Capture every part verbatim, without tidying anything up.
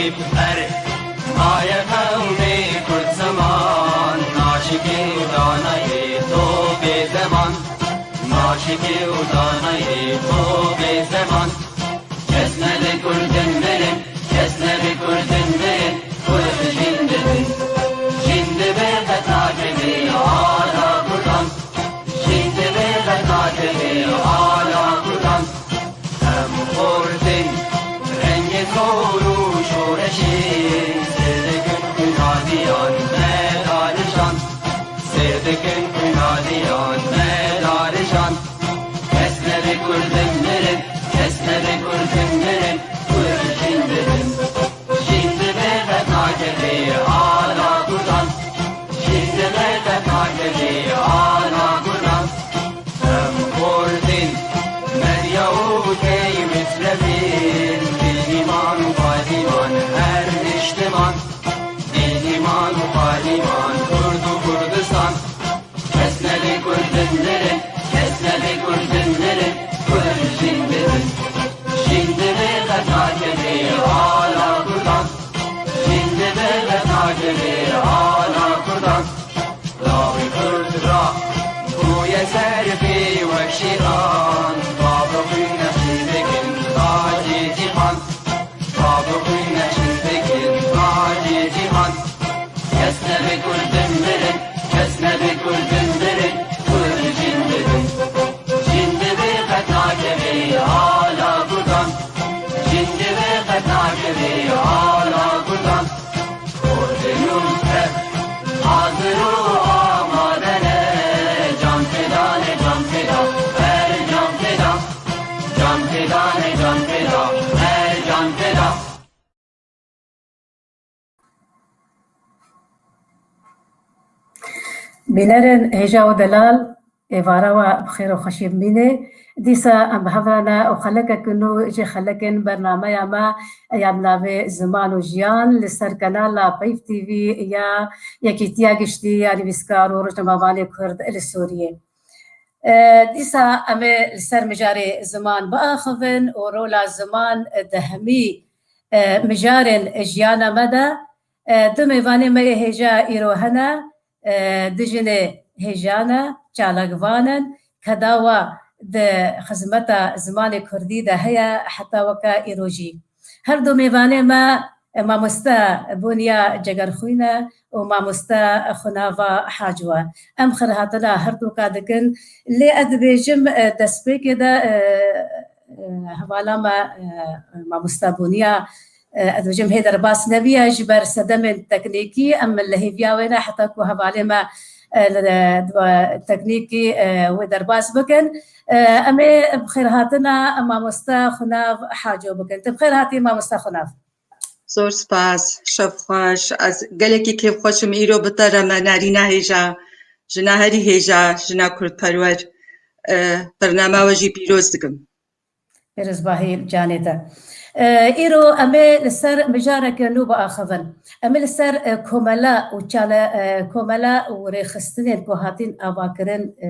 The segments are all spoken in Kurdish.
Erê, maye qewmê Kurd ziman, naşikê û danayê to bê zeman. Naşikê û danayê to bê zeman. Kes nebe Kurdin mirin, kes nebe Kurdin mirin, Kurd jin dibin. Jin dibe qet nakeve ala Kurdan. Jin dibe qet nakeve ala Kurdan. Em xortin rengê kor û şoreşê, sêr dikin xwînadiyan me darijan. Sêr dikin xwînadiyan me darijan. Kes nebe Kurdin mirin, kes nebe Kurdin mirin, Kurd jin dibin. Jin dibe qet nakeve ala Kurdan. Jin dibe qet nakeve ala Kurdan. Em xortin, medya û tey mitlebin, bîniman û padiman her niştiman. Bîniman û padiman, Kurd û Kurdistan. Kes nebe Kurdin mirin, kes nebe Kurdin mirin, Kurd jin dibin. Jin dibe qet nakeve ala Kurdan. Jin dibe qet nakeve ala Kurdan. Lawê Kurd ra bûye ser pê wek şêran. Bavê xwîn nexşîn dikin tacê cîhan. Bavê xwîn nexşîn dikin tacê cîhan. Kes nebe Kurdin mirin, kes nebe Kurdin mirin, Kurd jin dibin. Jin dibe qet nakeve ala Kurdan. Jin dibe qet nakeve ala Kurdan. Kurdin û Kurd hazir û amade ne. Can feda ne, can feda, her can feda. Can feda ne, can feda, her can feda. Bînerên hêja û delal, êvara we bi xêr û xweşî bimîne. Dîsa em bi hev re ne û xelekek nû ji xelekên bernameya me ya bi navê Ziman û Jiyan li ser kanala Peyv T V ya Yekîtiya Giştî ya Nivîskar û Rojnamevanê Kurd li Sûriyê. E, dîsa em ê li ser mijarê ziman biaxivin û rola ziman di hemî, e, mijarên jiyana me de. E, du mêvanê me yê hêja îro hene, e, du jinê hêja ne, çalakvan in, keda we di xizmeta zimanê kurdî de heye heta weke îro jî. Her du mêvanê me, e, mamoste Bûniya Cegerxwîn e û mamoste Xunava Haco e. Em xêrhatina her duka dikin. Lê ez dibêjim, e, destpêkê de, e, e, hevala me, e, mamoste Bûniya, e, ez dibêjim hê derbas nebiye ji ber sedemên teknîkî. Em li hêviya wê ne heta ku hevalê me, e, li, li, teknîkî, e, wê derbas bikin. E, em ê bi xêrhatina mamoste Xunav Haco bikin. Tu bi xêr hatî mamoste Xunav. Zor spas, şev xweş. Ez gelekî kêfxweş im îro bi te re me nerîna hêja, jina herî hêja, jina kurdperwer, e, bernama we jî pîroz dikim. Pîrozbahî canê te. E, îro em ê li ser mijareke nû biaxivin. Em ê li ser, e, komela û çale, e, komela û rêxistinên ku hatin avakirin, e,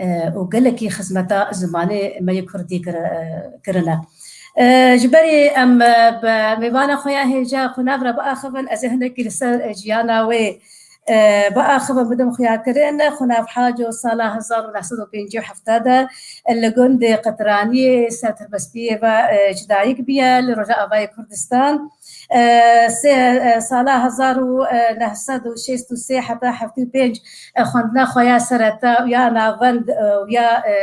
e, û gelekî xizmeta zimanê me yê kurdî kir-, e, kirine. E, ji berî em, e, bi mêvana xwe ya hêja Xunav re biaxivin, ez ê hinekî li ser, e, jiyana wê, e, biaxivin, bidim xuyakirin. Xunav Haco sala hezar û neh sed û pêncî û heft de, e, li gundê Qitraniyê ser tirbestiyê ve, e, ji dayik biye li Rojavayê Kurdistan. E, sê, e, sala hezar û neh sed û şêst û sê heta heftê û pênc, e, xwendina xwe ya sereta û ya navend, e, û ya, e,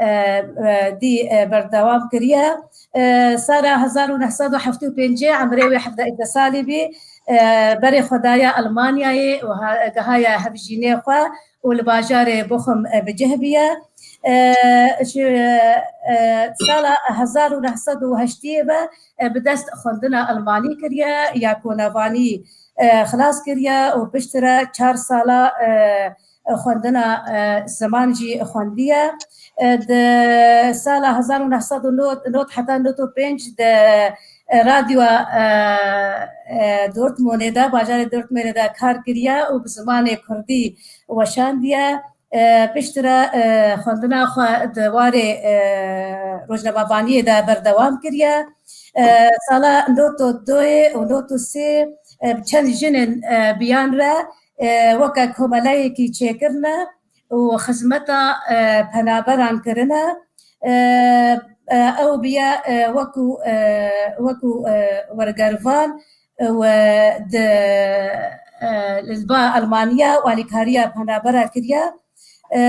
e, e, dî, e, berdewam kiriye. E, sala hezar û neh sed û heftê û pêncê emrê wê hevdeh salî bî. E, berê xwe daye Elmanyayê û ha-, gehaye hevjînê xwe û li bajarê Bochum, e, bi cih bûye. E, ji, e, sala hezar û neh sed û heştê ve, e, bi dest xwendina Elmanî kiriye, ya ku nevanî, e, xilas kiriye û piştre çar sala, e, xwendina, e, ziman jî xwendiye. E, di sala hezar û neh sed û nod heta nod û pênc di, e, radyoya, e, e, Dortmundê de, bajarê Dortmundê de kar kiriye û bi zimanê kurdî weşandiye. E, piştre, e, xwendina xwe di warê, e, rojnamevaniyê de berdewam kiriye. E, sala nod û doyê û nod û sê, e, bi çend jinên, e, biyan re, e, weke komeleyekî çêkirine û xizmeta, e, penaberan kirine. E, e, ew biye, e, wekû, e, wekû, e, wergervan û di, e, li ba Almanya û alîkariya penabera kiriye. E,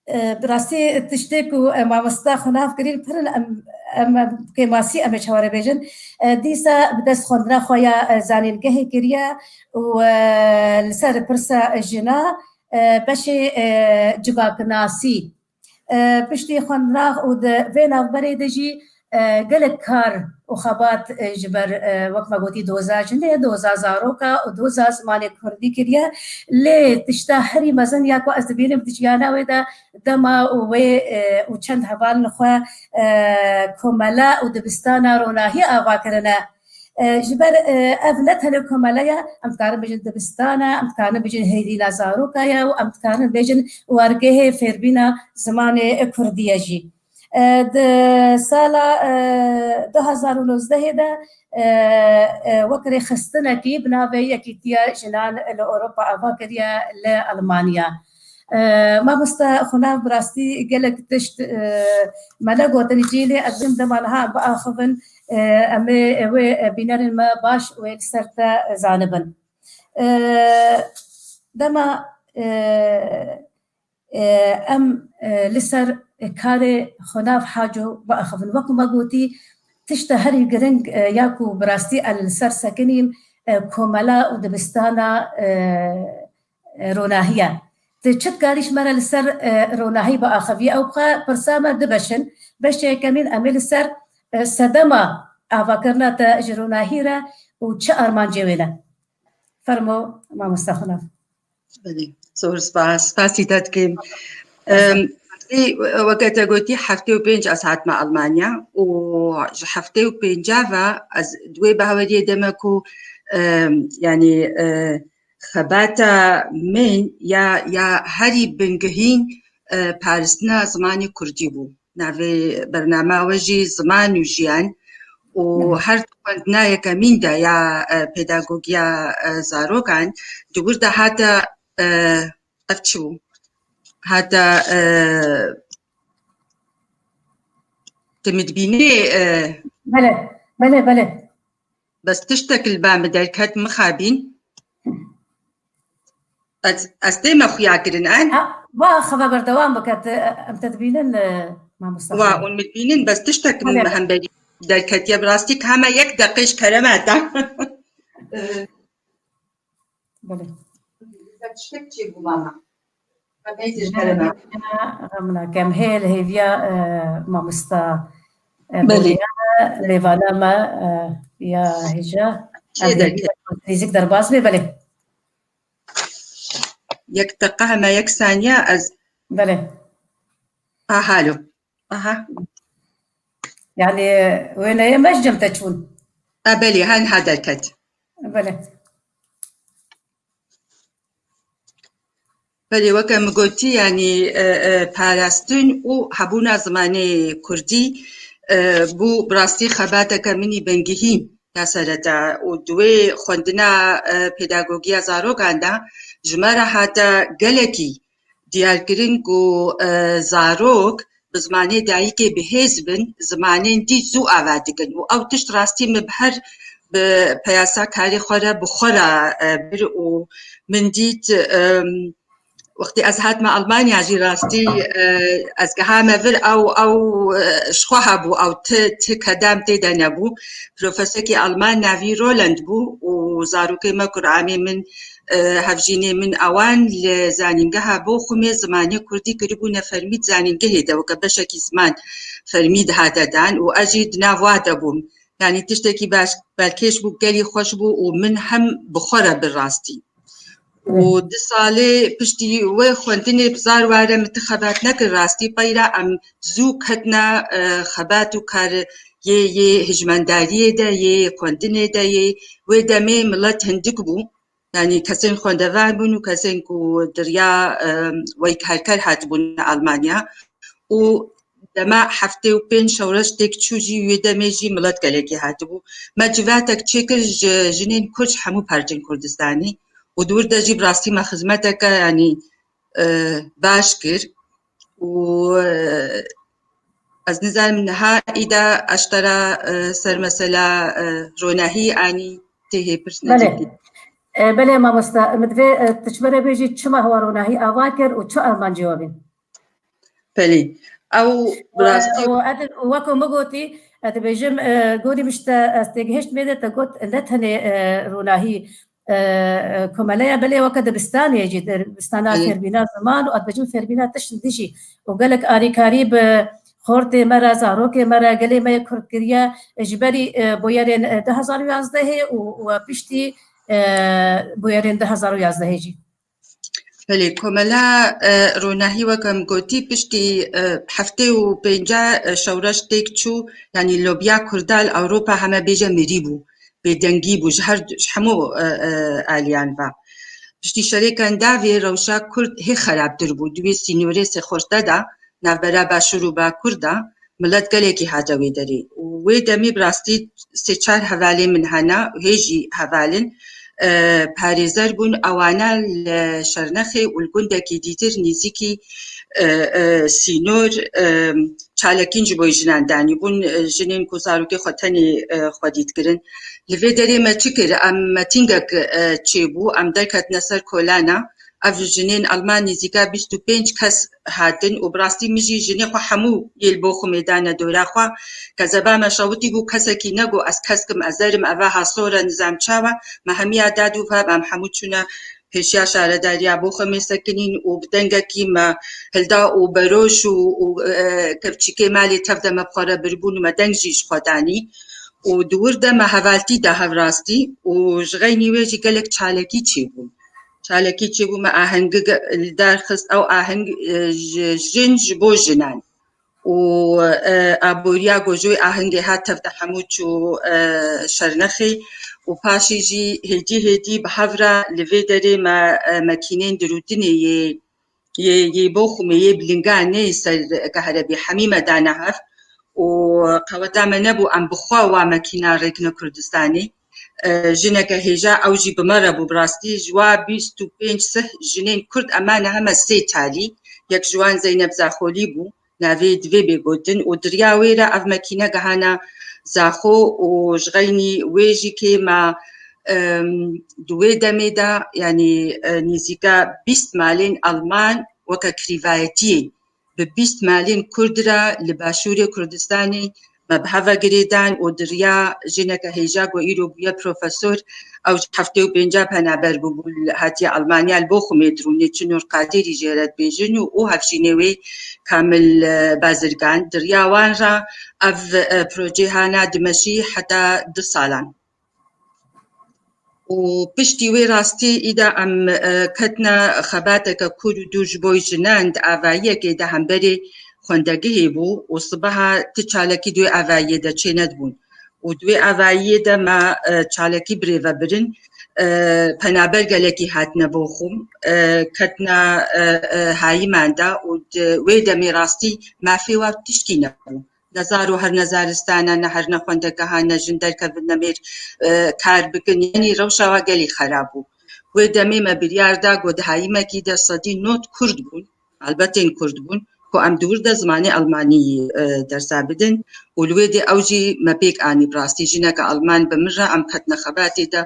e, bi rastî tiştê ku, e, mamosta xwe nav kirî pir in, em, em, em kêmasî em ê çawa re bêjin. E, dîsa bi dest xwendina xwe ya, e, zanîngehê kiriye û, e, li ser pirsa jina, e, beşê, e, civaknasî, e, piştî xwendina û di vê navberê de jî, e, gelek kar û xebat, e, ji ber, e, wek me gotî, doza jinê, doza zaroka û doza zimanê kurdî kiriye. Lê tişta herî mezin ya ku ez dibînim di jiyana wê de dema û wê, e, û çend hevalên xwe, e, komela û dibistana ronahî ava kirine. E, ji ber, e, ev ne tenê komele ye, em dikarin bêjin dibistan e, em dikarin bêjin hêdîna zaroka ye û em dikarin bêjin wargehê fêrbîna zimanê kurdî ye jî. E, di sala, e, du hezar û nozdehê de, e, e, wek rêxistinekî bi navê Yekîtiya Jinan li Ewropa ava kiriye li Almanya. E, mamosta Xunav, bi rastî gelek tişt, e, me negotin jî, lê ez dema niha biaxivin, e, em ê wê, e, bînerên me baş wê li ser te zanibin. E, dema, e, e, em, e, li ser karê Xunav Haco biaxivin. Wekî me gotî, tişta herî giring, e, ya ku bi rastî ez li ser sekinîm, e, komela û dibistana, e, e, ronahî ye. Tu çi dikarî ji me re li ser, e, ronahî biaxivî? Ew xwe pirsa me du beş in. Beşê yekemîn em ê li ser, e, sedema avakirina te ji ronahî re û çi armancê wê ne? Fermo, mamosta Xunav. Belê, zor spas. Spasî te dikim. Em, weke te gotî, heftê û pênc ez hatime Almanya û ji heftê û pênca ve ez di wê baweriyê de me ku, em, yanî, e, xebata min ya, ya herî bingehîn, e, parastina zimanê kurdî bû. Navê bernama we jî Ziman û Jiyan û Hı hı. her di xwendina yekemîn de ya, e, pedagogiya, e, zarokan di wir de hate, e, ev çi bû? Hate, e, tu min dibînî, e, Belê, belê, belê. Bes tiştek li ba min derket, mixabîn. Ez, ez tême xuya kirin, en? Ha, va xeve berdewam bike, te, em te dibînin, e, mamosta Wa, Xalid. Hûn min dibînin, bes tiştek min Belê. Bi hemberî derketiye, bi rastî ki hema yek deqê ji kerema te. Belê. Tiştek çêbû mama. Em ê ji kerema. Xem nakem. Hê li hêviya, e, mamosta, e, Belê. Bolîna, lêvana me, e, ya hêja. Çê Em derket. Hêviya nêzîk derbas bê, belê. Yek deqa hema yek saniye ez Belê. Aha, lo. Aha. Yani, wêneyê me ji cem te çûn. E, belê, ha niha derket. Belê. Belê, weke min gotî, yanî, e, e, parastin û hebûna zimanê kurdî, e, bû bi rastî xebateke min î bingehîn ya sereta û di wê xwendina, e, pedagogiya zarokan de ji me re hate gelekî diyarkirin ku, e, zarok bi zimanê dayikê bi hêz bin, zimanên dî zû ava dikin. Û ew tişt rastî min bi her bi peyasa karê xwe re bi xwe re, e, bir û min dît, e, wextê ez hatime Almanya jî rastî, e, ez gihame vir ew, ew, e, ji xwe hebû, ew ti, ti kedam tê de nebû. Profesekî Alman navî Roland bû û zarokê me, kuramê min, e, hevjînê min, ewan li zanîngeha Bochumê zimanê kurdî kiribûne fermî di zanîngehê de, weke beşekî ziman fermî dihate dan û ez jî di nav wa de bûm. Yanî tiştekî baş, balkêş bû, gelî xweş bû û min hem bi xwe re bir rastî. Û Evet. Du salê piştî wê xwendinê bi zar ware min ti xebat nekir rastî, peyra em zû ketine, e, xebat û kar yê, yê hijmendariyê de, yê xwendinê de, yê wê demê milet hindik bû. Yanî kesên xwendevan bûn û kesên ku di riya, e, weykarker hatibûn Almanya û dema heftê û pênc şewreş têk çû jî wê demê jî milet gelekî hatibû. Me civatek çêkir ji jinên Kurd ji hemû parçên Kurdistanê û di wir de jî bi rastî me xizmeteke, yanî, e, baş kir û, e, ez nizanim niha îda eştera, e, ser mesela, e, ronahî anî tê hê pirs Belê. E, belê mamosta, min divê, e, tu ji me re bêjî çima hewa ronahî ava kir û çi Alman cewabîn? Belê. Ew bi rastî û ez, û wek min gotî, ez dibêjim, e, gorî min ji te ez têgihişt mêde te got ne tenê, e, ronahî, e, e, komeleya belê weke dibistanê jî, dibistana Belê. Fêrbîna ziman û ez dibêjim fêrbîna tişt din jî. Û gelek alîkarî bi xortê me re, zarokê me re, gelê me yê Kurd kiriye, e, ji berî, e, bûyerên, e, du hezar û yazdehê û, û piştî, e, bûyerên du hezar û yazdehê jî. Belê, komela, e, ronahî weke min gotî, piştî, e, heftê û pênca, e, şewreş têk çû, yanî lobiya Kurda li Ewropa heme bêje mirî bû, bêdengî bû, ji her, ji hemû, e, e, aliyan ve. Piştî şerê Kendavê rewşa Kurd hê xerabtir bû, di wê sînorê sêxurte de, navbera Başûr û Bakur de, milet gelekî hate wê derê. Û wê demê bi rastî sê çar hevalê min hene, hê jî heval in, e, parêzer bûn, ewana li Şernexê û li gundekî dîtir nîzîkî, e, e, sînor, e, çalakîn ji bo jinan danîbûn, e, jinên ku zarokê xwe tenê, e, xwedî dikirin. Li vê derê me çi kir? Em metîngek, e, çêbû, em derketine ser kolana, ev jinên Alman nîzîka bîst û pênc kes hatin û bi rastî min jî jinê xwe hemû yê li Boxumê dane dora xwe. Kezeba me şewitî bû, kesekî negot ez kesk im, ez zer im, eva hasor e, nizam çawa, me hemiya da dû ve, em hemû çûne pêşiya şaredariya Boxumê sekinîn û bi dengekî me hilda û beroş û, û, e, kevçîkê malê tev de me bi xwe re biribûn û me deng jî ji xwe danî. Û di wir de me hevaltî da hevrastî û ji xeynî wê jî gelek çalakî çêbûn. Çalakî çêbû, me ahengik li dar xist, ew aheng, e, ji jin ji bo jinan. Û, e, aboriya gojoyê ahengê hat tevde hemû çû, e, Şernexê û paşê jî hêdî hêdî bi hev re li vê derê me, e, mekînên dirûtinê yê, yê, yê Boxumê, yê bilinganê ser keherebê hemî me dane hev û qeweta me nebû em bi xwe wa mekîna rêkine Kurdistanê. E, jineke hêja ew jî bi me re bû bi rastî. Ji wa bîst û pênc sih jinên Kurd em mane heme sê talî. Yek ji wan Zeynep Zaxolî bû. Navê divê bê gotin û di riya wê re ev mekîne gihana Zaxo û ji xeynî wê jî kê me, em, di wê demê de, yanî, e, nîzîka bîst malên Alman weke krîvayetiyê bi bîst malên Kurd re li Başûrê Kurdistanê me bi hev ve girêdan û di riya jineke hêja ku îro bûye profesor, ew ji heftê û pênca penaber bûbû, hatiye Almanya, li Boxumê dirûnê, Çinor Qadirî jê re dibêjin û, û hevjînê wê Kamil, e, Bazirgan. Di riya wan re ev, e, proje hana dimeşî heta du salan. Û piştî wê rastî îda em, e, ketine xebateke kûr û dûr ji bo jinan di avayiyekê de hemberê xwendegihê bû û sibeha ti çalakî di wê avayiyê de çênedibûn. Û di wê avayiyê de me, e, çalakî birêve birin, e, penaber gelekî hatine Boxûm, e, ketine, e, e, hayiman de û di wê demê rastî mafê wa tişkî nebû. Ne zaro herine zaristana, ne herine xwendegeha, ne jin derkevin, ne mêr, e, kar bikin. Yanî rewşa wa gelî xerab bû. Wê demê me biryar da ku di hayîmekî de sedî nod Kurd bûn, helbet ên Kurd bûn, ku em di wir de zimanê Almanî, e, dersa bidin û li wê dê ew jî me pêk anî. Bi rastî jineke Alman bi min re em ketine xebatê de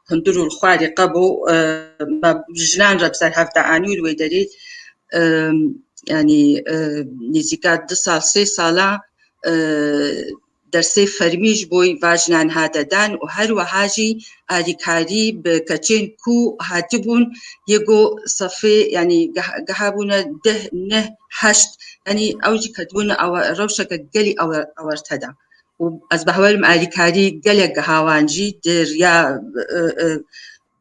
hundir û li xwarê qebû, e, me jinan re bi ser hev de anî û li wê derê, e, yanî, e, nêzîka du sal, sê sala, e, dersê fermî ji bo va jinan hate dan û her wiha jî alîkarî bi keçên ku hatibûn, yê ku sefê, yanî geh-, geha bûne deh, neh, heşt, yanî ew jî ketibûne awe-, rewşeke gelî awe-, awerte de. Û ez bawer im alîkarî gelek geha wan jî di riya, e, e,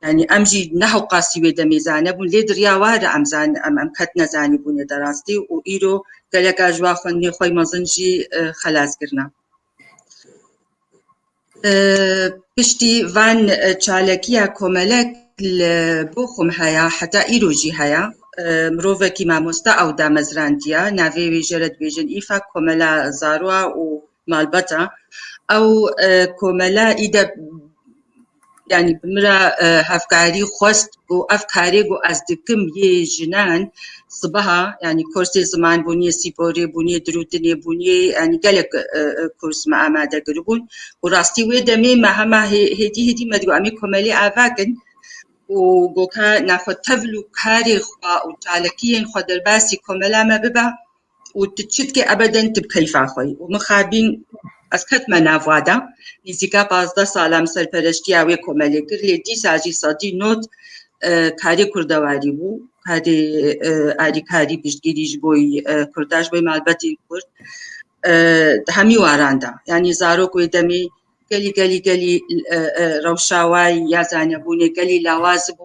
Yanî em jî ne hewqasî wê demê zane bûn, lê di riya wa re em zan-, em, em ketine zanîbûnê de rastî û îro geleka ji wa xwendinê xwe yê mezin jî, e, xelas kirine. E, piştî van, e, çalekiya komelek, li bo xwe heye, heta îro jî heye. E, mirovekî mamoste ew damezirandiye, navê wê jê re dibêjin Îfek, komela Zaroa û malbata. Ew, e, komela î de, yanî bi min re, e, hevkarî xwest, got, ev karê, got, ez dikim yê jinan sibeha, yanî kursê ziman bûn, yê spîrê bûn, yê dirûtinê bûn, yê, yanî gelek, e, e, kurs me amade kiribûn. Û rastî wê demê me hema hê-, hêdî hêdî me digot, em ê komelê ava kin. Û got, ka nexwe tevl û karê xwe û çalakiyên xwe derbasî komela me bibe û tu çi dikê ebeden tu bi keyfa xwe yî. Û mixabîn ez ketime nav wa de. Nîzîka pazdeh sala min serpereştiya wê komelê kir, lê dîsa jî sedî nod, e, karê kurdewarî bû, karê, e, alîkarî piştgirî ji bo, e, kurda, ji bo malbetên kurd, e, di hemî waran de. Yanî zarok wê demê gelî, gelî, gelî, e, e, rewşa wayî ya zanebûnê gelî lawaz bû.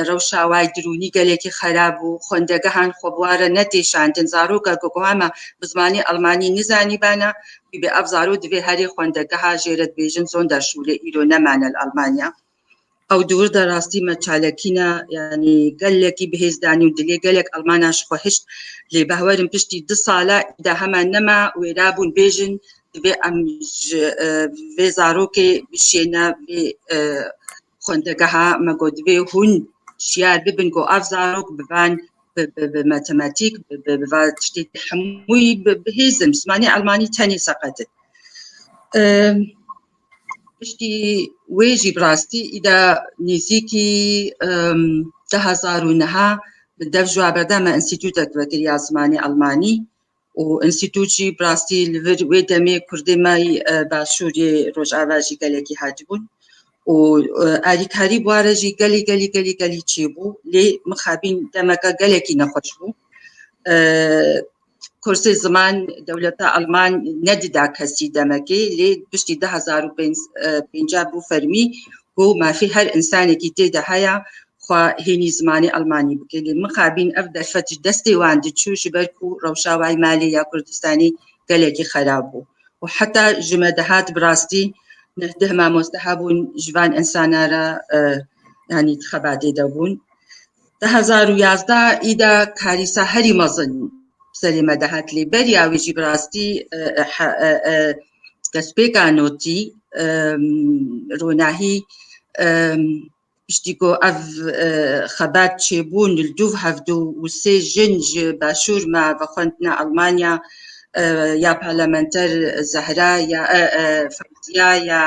Rewşa wayî dirûnî gelekî xerab bû. Xwendegehan xwe bi wa re netêşandin. Zaroka ku hema bi zimanê Elmanî nizanîbana, wî bê ev zarok divê herê xwendegeha jê re dibêjin Sonderschule, îro nemane li Elmanya. Ew di wir de rastî me çalakî ne, yanî gelekî bi hêz danî û dilê gelek Elmana ji xwe hişt. Lê behwerin piştî du sala îda hema nema wêra bûn bêjin, divê em ji, e, vê zarokê bişêne vê, e, xwendegeha, me got, divê hûn şiyar bibin ku ev zarok bi van, bi, bi, bi matematîk, bi, bi, bi van tiştê hemûyî bi, bihêzin, zimanê Elmanî tenê seqetin. Em, piştî wê jî bi rastî îda nêzîkî, em, du hezar û neh bi dev ji wa berde me înstîtutek vekiriya zimanê Elmanî. Û înstîtût jî bi rastî li vir wê demê kurdê me yî, e, başûrê rojava jî gelekî hatibûn. Û, e, alîkarî bi wa re jî gelî, gelî, gelî, gelî çêbû. Lê mixabîn demeke gelekî nexweş bû. E, kursê ziman dewleta Alman nedida kesî demekê, lê piştî du hezar û pênc, e, pênca bû fermî, ku mafê her însanekî tê de heye, xwe hênî zimanê Elmanî bike. Lê mixabîn ev derfet ji destê wan diçû, ji ber ku rewşa wayî malê ya Kurdistanê gelekî xerab bû. Û heta ji me dihat bi rastî neh deh mamoste hebûn ji van insana re, e, yanî di xebatê de bûn. Du hezar û yazdeh îda karîsa herî mezin serê me dihat, lê beriya wê jî bi rastî, e, e, he-, e, e, destpêka notî, e, ronahî, e, piştî ku ev, e, xebat çêbûn li dû hevdu û sê jin ji başûr me vexwendine Almanya, e, ya parlamenter Zehra, ya, e, e, Fewziya, ya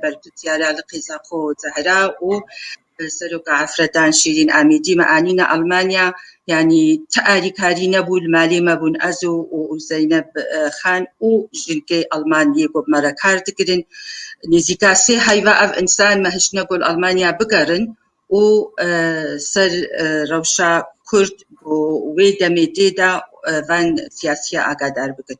berpirsiyara li qîza xwe Zehra û, e, seroka Efretan Şîrîn Amîdî me anîne Almanya, yanî ti alîkarî nebû, li malê me bûn ez û, û, û Zeyneb, e, Xan û jinkê Alman yê ku bi me re kar dikirin. Nêzîka sê heyva ev însan me hiştine ku li Almanya bigerin û, e, ser, e, rewşa Kurd ku wê demê tê de, e, van siyasiya agadar bikin.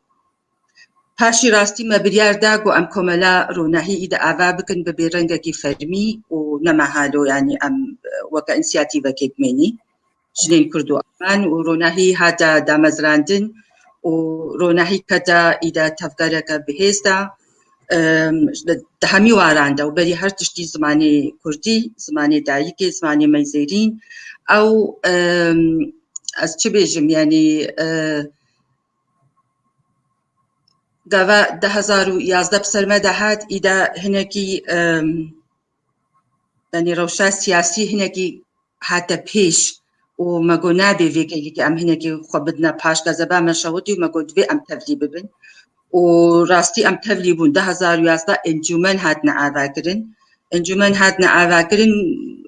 Paşî rastî me biryar da ku em komela ronahî î de ava bikin bibê rengekî fermî û ne mehalo, yanî em, e, weke însiyatîvekê bimênî. Jinên Kurd û Alman û ronahî hate damezrandin û ronahî kete î de tevgereke bihêz de. Em, di hemî waran de û berî her tiştî zimanê kurdî, zimanê dayikê, zimanê meyzêrîn. Ew, em, ez çi bêjim, yanî, e, gava du hezar û yazdeh bi ser me de hat, î de hinekî, em, yanî rewşa siyasî hinekî hate pêş û me got, nabê vê kêlîkê em hinekî xwe bidine paş, gazeba me şewitî û me got, divê em tevlî bibin. Û rastî em tevlî bûn. Du hezar û yazdeh encûmen hatine avakirin. Encûmen hatine avakirin,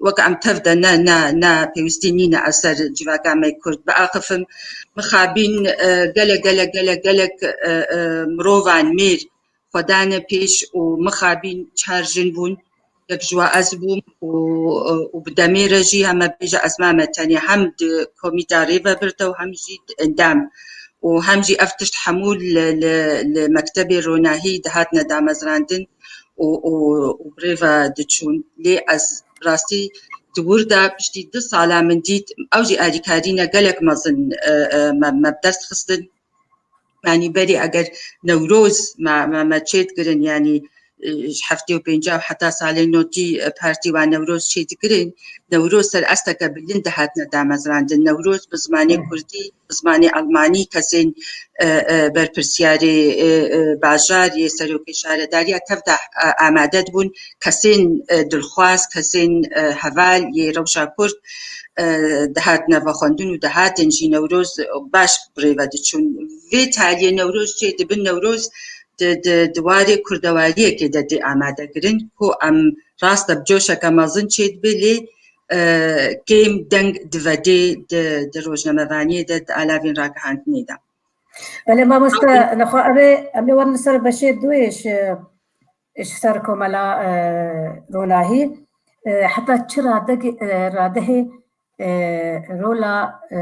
weke em tev de ne, ne, ne pêwîstî nîne ez ser civaka me Kurd biaxifim. Mixabîn, e, gelek, gelek, gelek, gelek, e, e, mirovan mêr xwe dane pêş û mixabîn çar jin bûn. Yek ji wa ez bûm û, û bi demê re jî heme bêje ez mame tenê hem di komîta rêvebirde û hem jî di endam û hem jî ev tişt hemû li, li, li mektebê ronahî dihatine damezrandin û, û, û bi rê ve diçûn. Lê ez rastî di wir de piştî du sala min dît, ew jî alîkarîne gelek mezin, e, e, me, me bi dest xistin. Yanî berî eger Newroz me, me, me çêdikirin, yanî e, ji heftê û pênca û heta salên notî, e, partî wan Newroz çêdikirin. Newroz ser asteke bilind dihatine damezrandin. Newroz bi zimanê kurdî, bi zimanê almanî kesên, e, e, berpirsiyarê, e, e, bajar yê serokê şaredariya tev de, e, amade dibûn. Kesên, e, dilxwaz, kesên, e, heval yê rewşa kurd, e, dihatine vexwendin û dihatin jî Newroz baş bi rê ve diçûn. Vê taliyê Newroz çê dibin, Newroz di, di, di warê kurdewariyekê de tê amadekirin ku em rast e bi coşeke mezin çêdibe lê, e, kêm deng divedê di, di rojnamevaniyê de, di alavên ragihandinê de. Belê mamoste, nexwe em ê, em ê werin li ser beşê duyê ji, ji ser komela, e, Ronahî. E, heta çi radegê, e, radehê, e, rola, e,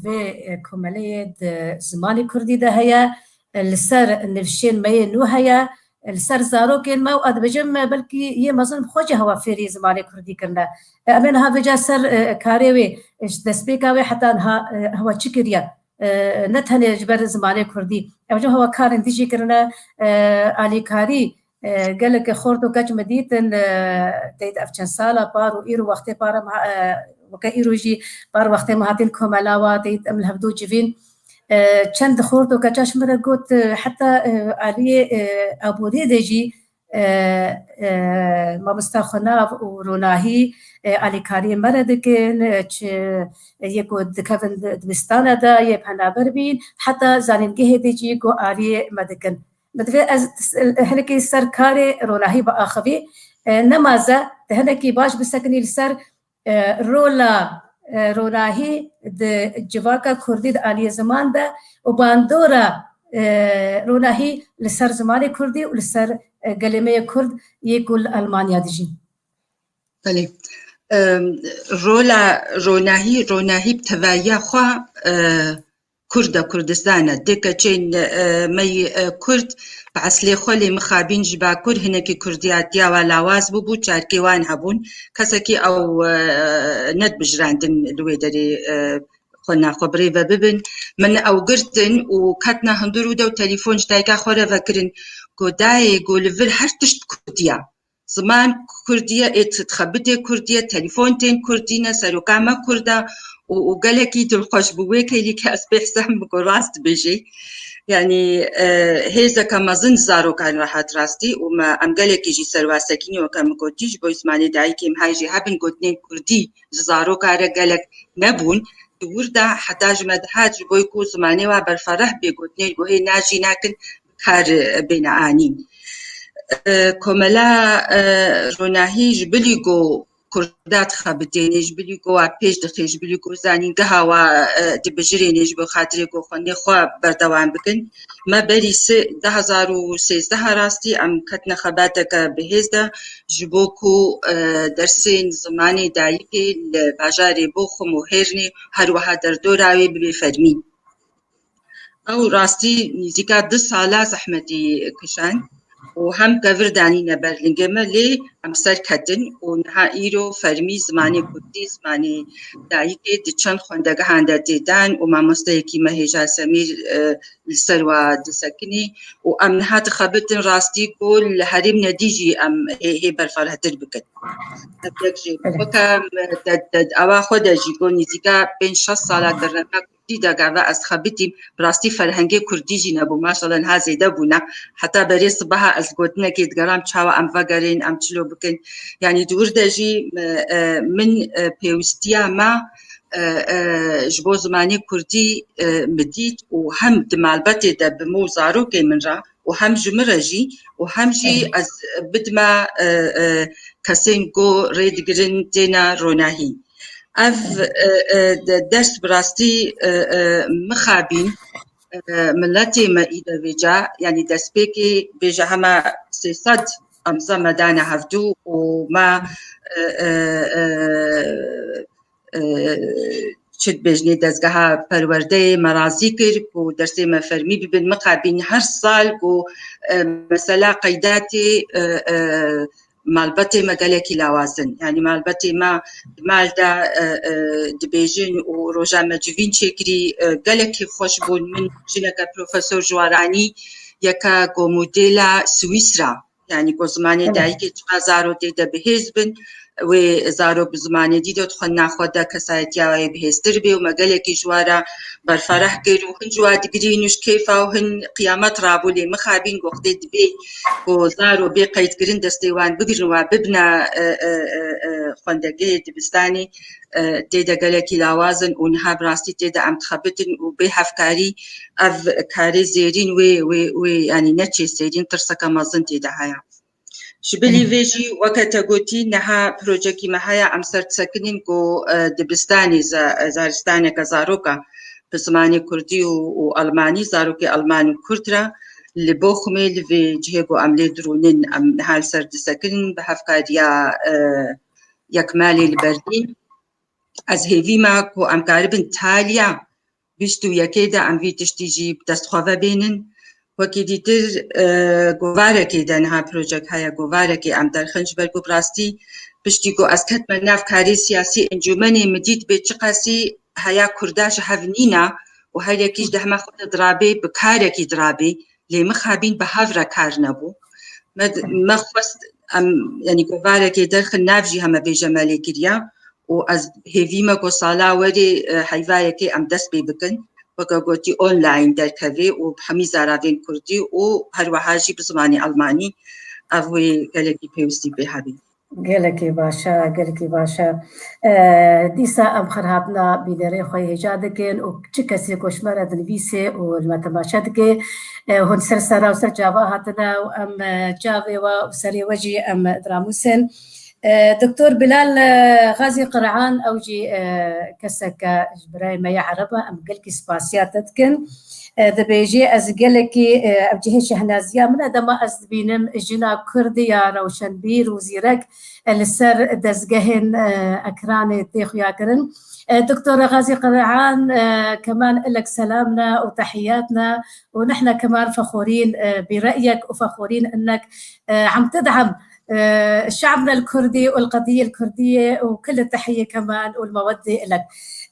vê, e, komeleyê di zimanê kurdî de heye, e, li ser nivşên me yê nû heye, e, li ser zarokên me û ez dibêjim, e, belkî yê mezin bi xwe jî hewa fêrî zimanê kurdî kirine. E, em ê niha vêca ser, e, karê wê, e, ji destpêka wê heta niha, e, hewa çi kiriye? E, ne tenê ji ber zimanê kurdî. Em jî hewa karên dî jî kirine, e, alîkarî, e, gelek xort û keç me dîtin, e, teyt ev çend sala par û îro wextê par em ha-, e, weke îro jî par wextê me hatin komela wa, teyt em li hevdû civîn. E, çend xort û keça ji min re got, e, heta, e, aliyê, e, aboriyê de jî, e, e, mamosta Xwenav û Ronahî, e, alîkariyê me re dikin, e, çi yê ku dikevin di-, dibistana de, yê penaber bîn, heta zanîngehê de jî ku aliyê me dikin. Min divê ez s-, hinekî ser karê Ronahî biaxivî, e, nemaze, tu hinekî baş bisekinî li ser, e, rola, e, Ronahî di civaka kurdî di aliyê ziman de û bandora, e, Ronahî li ser zimanê kurdî û li ser, e, gelê me yê kurd yê ku li Almanya dijîn. Belê. Em, rola Ronahî, Ronahî bi tevahiya xwe, e, Kurd e, Kurdistan e. Dê keçên, e, me yî, e, Kurd bi eslê xwe lê mixabîn ji Bakur hinekî Kurdiya tiya wa lawaz bûbû, çarkê wan hebûn. Kesekî ew, e, nedibijirandin li wê derê, e, xwe naxwe bi rê ve bibin. Min ew girtin û ketina hundir û de û telefon ji dayika xwe re vekirin. Got, dayê, got, li vir her tişt Kurdiya. Ziman Kurdî ye, ê dixebitê Kurdî ye, telefon tên Kurdî ne, seroka me Kurd e û, û gelekî dilxweş bû. Wê kêlî ke ez pê hesab bikim, rast dibêjî. Yanî, e, hêzeke mezin ji zarokan re hat rastî û me, em gelekî jî ser wa sekinî, weke min gotî, ji bo zimanê dayikê em hay jî hebin gotinên Kurdî ji zaroka re gelek nebûn. Di wir de heta ji me dihat ji bo ku zimanê wa berfereh bê, gotinên guhê na jî nakin, kar, e, bêne anîn. E, komela, e, Ronahî ji bilî ku Kurda dixebitêne, ji bilî ku wa pêş dixê, ji bilî ku zanîngeha wa, e, dibijirêne, ji bo xatirê ku xwendê xwe berdewam bikin. Me berî sê-, du hezar û sêzdeh rastî em ketine xebateke bihêz de, ji bo ku, e, dersên zimanê dayikê li bajarê Boxum û Hêrnê, her wiha derdora wê bibe fermî. Ew rastî nîzîka du sala zehmetî kişand û hem tevir danîne ber lingê me, lê em ser ketin û niha îro fermî zimanê kurdî, zimanê dayikê di çend xwendegehan de tê dan û mamosteyekî me hêja Semîr, e, li ser wa disekinî û em niha dixebitin rastî ku li herêm nedî jî em hê, hê berferehtir bikin. Ev yek jî weke me de, de, awa xwe de jî ku nîzîka pênc şeş sala kirine me Kurdî de gava ez dixebitîm, bi rastî ferhengê Kurdî jî nebû. Maşallah niha zêde bûne. Heta berê sibeha ez gotinekê digeram çawa em vegerin, em çilo bikin. Yanî di wir de jî, e, e, min, e, pêwistiya me, e, e, ji bo zimanê Kurdî, e, min dît û hem di malbetê de bi min û zarokê min re û hem ji min re jî û hem jî ez bidime, e, e, kesên ku rê digirin têne ronahî. Ev, e, e, de-, ders bi rastî, e, e, mixabîn, e, miletê me îde vêca, yanî destpêkê bêje hema sê sed emze me dane hevdû û me, e, e, e, e, çi dibêjinê dezgeha perwerdeyê me razî kir ku dersê me fermî bibin. Mixabîn her sal ku, e, mesela qeydatê, e, e, malbetê me gelekî lawazin. Yanî malbetê me di mal de, e, e, dibêjin û roja me civîn çêkirî, e, gelekî xweş bûn. Min jineke profesor ji wan anî yeke ku modela Swîsra. Yanî ku zimanê dayikê çiqa zaro tê de bihêz bin, wê zarok bi zimanê dî de dixwendina xwe de kesayetiya wê bihêztir bê û me gelekî ji we re berfereh kir û hin ji we digirîn û ji kêfa û hin qiyamet rabû lê mixabîn ku xwedê divê ku zaro bê qeydkirin destê wan bigirin û bibine, e, e, e, e, xwendegehê dibistanê, e, tê de gelekî lawaz in û niha bi rastî tê de em dixebitin û bê hevkarî ev karê zêrîn wê, wê, wê, yanî neçê zêrîn tirseke mezin tê de heye. Ji bilî vê jî weke te gotî niha projekî me heye em ser disekinîn ku, e, dibistanê za-, zaristaneke zaroka bi zimanê kurdî û, û almanî, zarokê alman û kurd re li Bochumê li vê cihê ku em lê dirûnin em niha li ser disekinin bi hevkariya, e, yekmalê li Berlîn. Ez hêvî me ku em karibin taliya bîst û yekê de em vî tiştî jî bi dest xwe ve bênin. Wekî dîtir, e, govarekê de niha projek heye, govarekê em derxin ji ber ku bi rastî piştî ku ez ketme nav karê siyasî encûmenê min dît bê çiqasî heya kurda ji hev nîna û her yekî ji dehma xwe de dirabê bi karekî dirabê lê mixabîn bi hev re kar nebû. Me, me xwest em, yanî govarekê derxin nav jî heme bêje me lê kiriya û ez hêvî me ku sala werê, e, heyva yekê em dest pê bikin. Weke gotî online derkevê û bi hemî zaravên kurdî û her wiha jî bi zimanê almanî ev wê gelekî pêwîstî pê hebî. Gelekî baş e, gelekî baş e. E, dîsa em xerhatina bînerê xwe hêja dikin û çi kesê ku ji me re dinivîsê û li me temaşe dike, e, hûn ser sera û ser çava hatine û em, e, çavê we û serê we jî em diramûsin. E, Doktor Bilal, e, Xazî Qirhan, ew jî, e, keseke ji birayê me ye Ereb e, em gelkî spasiya te dikin. E, dibêjê ez gelekî, e, ev cihê şehnaziya min e, dema ez dibînim jina Kurd ya rewşenbîr û zîrek, e, li ser dezgehên, e, ekranê tê xuyakirin. E, Doktor Xazî Qirhan, e, keman ilek selam ne û tehiyat ne û nihna keman fexorîn, e, bi re'yek û fexorîn innek, e, em tid'em, e, şe'bna el-Kurdî û el-qedîye el-Kurdîye û kul tehiyye keman û el-meweddê ilek.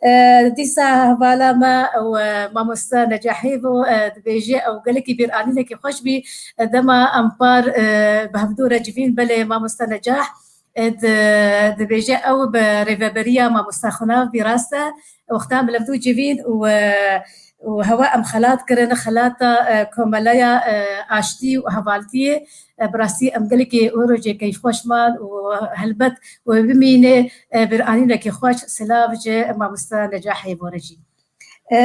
E, dîsa hevala me û, e, mamoste Necah Hêvo, e, dibêje ew gelekî bîranînekî xweş bî, e, dema em par, e, bi hevdû re civîn, belê mamoste Necah, e, di-, dibêje ew bi rêveberiya mamoste Xunav bî rast e, wexta em li hevdû civîn û, e, û hewa em xelat kirin, xelata, e, komeleya, e, aştî û hevaltiyê, e, bi rastî em gelekî wê rojê keyfxweş man û helbet wê bimîne, e, bîranînekî xweş, silav ji mamoste Necah Hêvo re jî. E,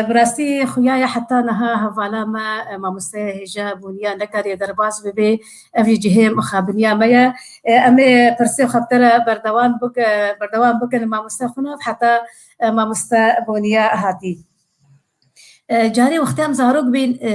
bi rastî xuya ye heta niha hevala me, e, mamoste hêja bûniya nekarî derbas bibe, ev jî cihê mixabiniya me ye. E, em ê pirsê xwe bi te re berdewam bik-, berdewam bikin mamoste Xunav heta, e, mamoste bûniya hatî. E, carê wextê em zarok bîn, e,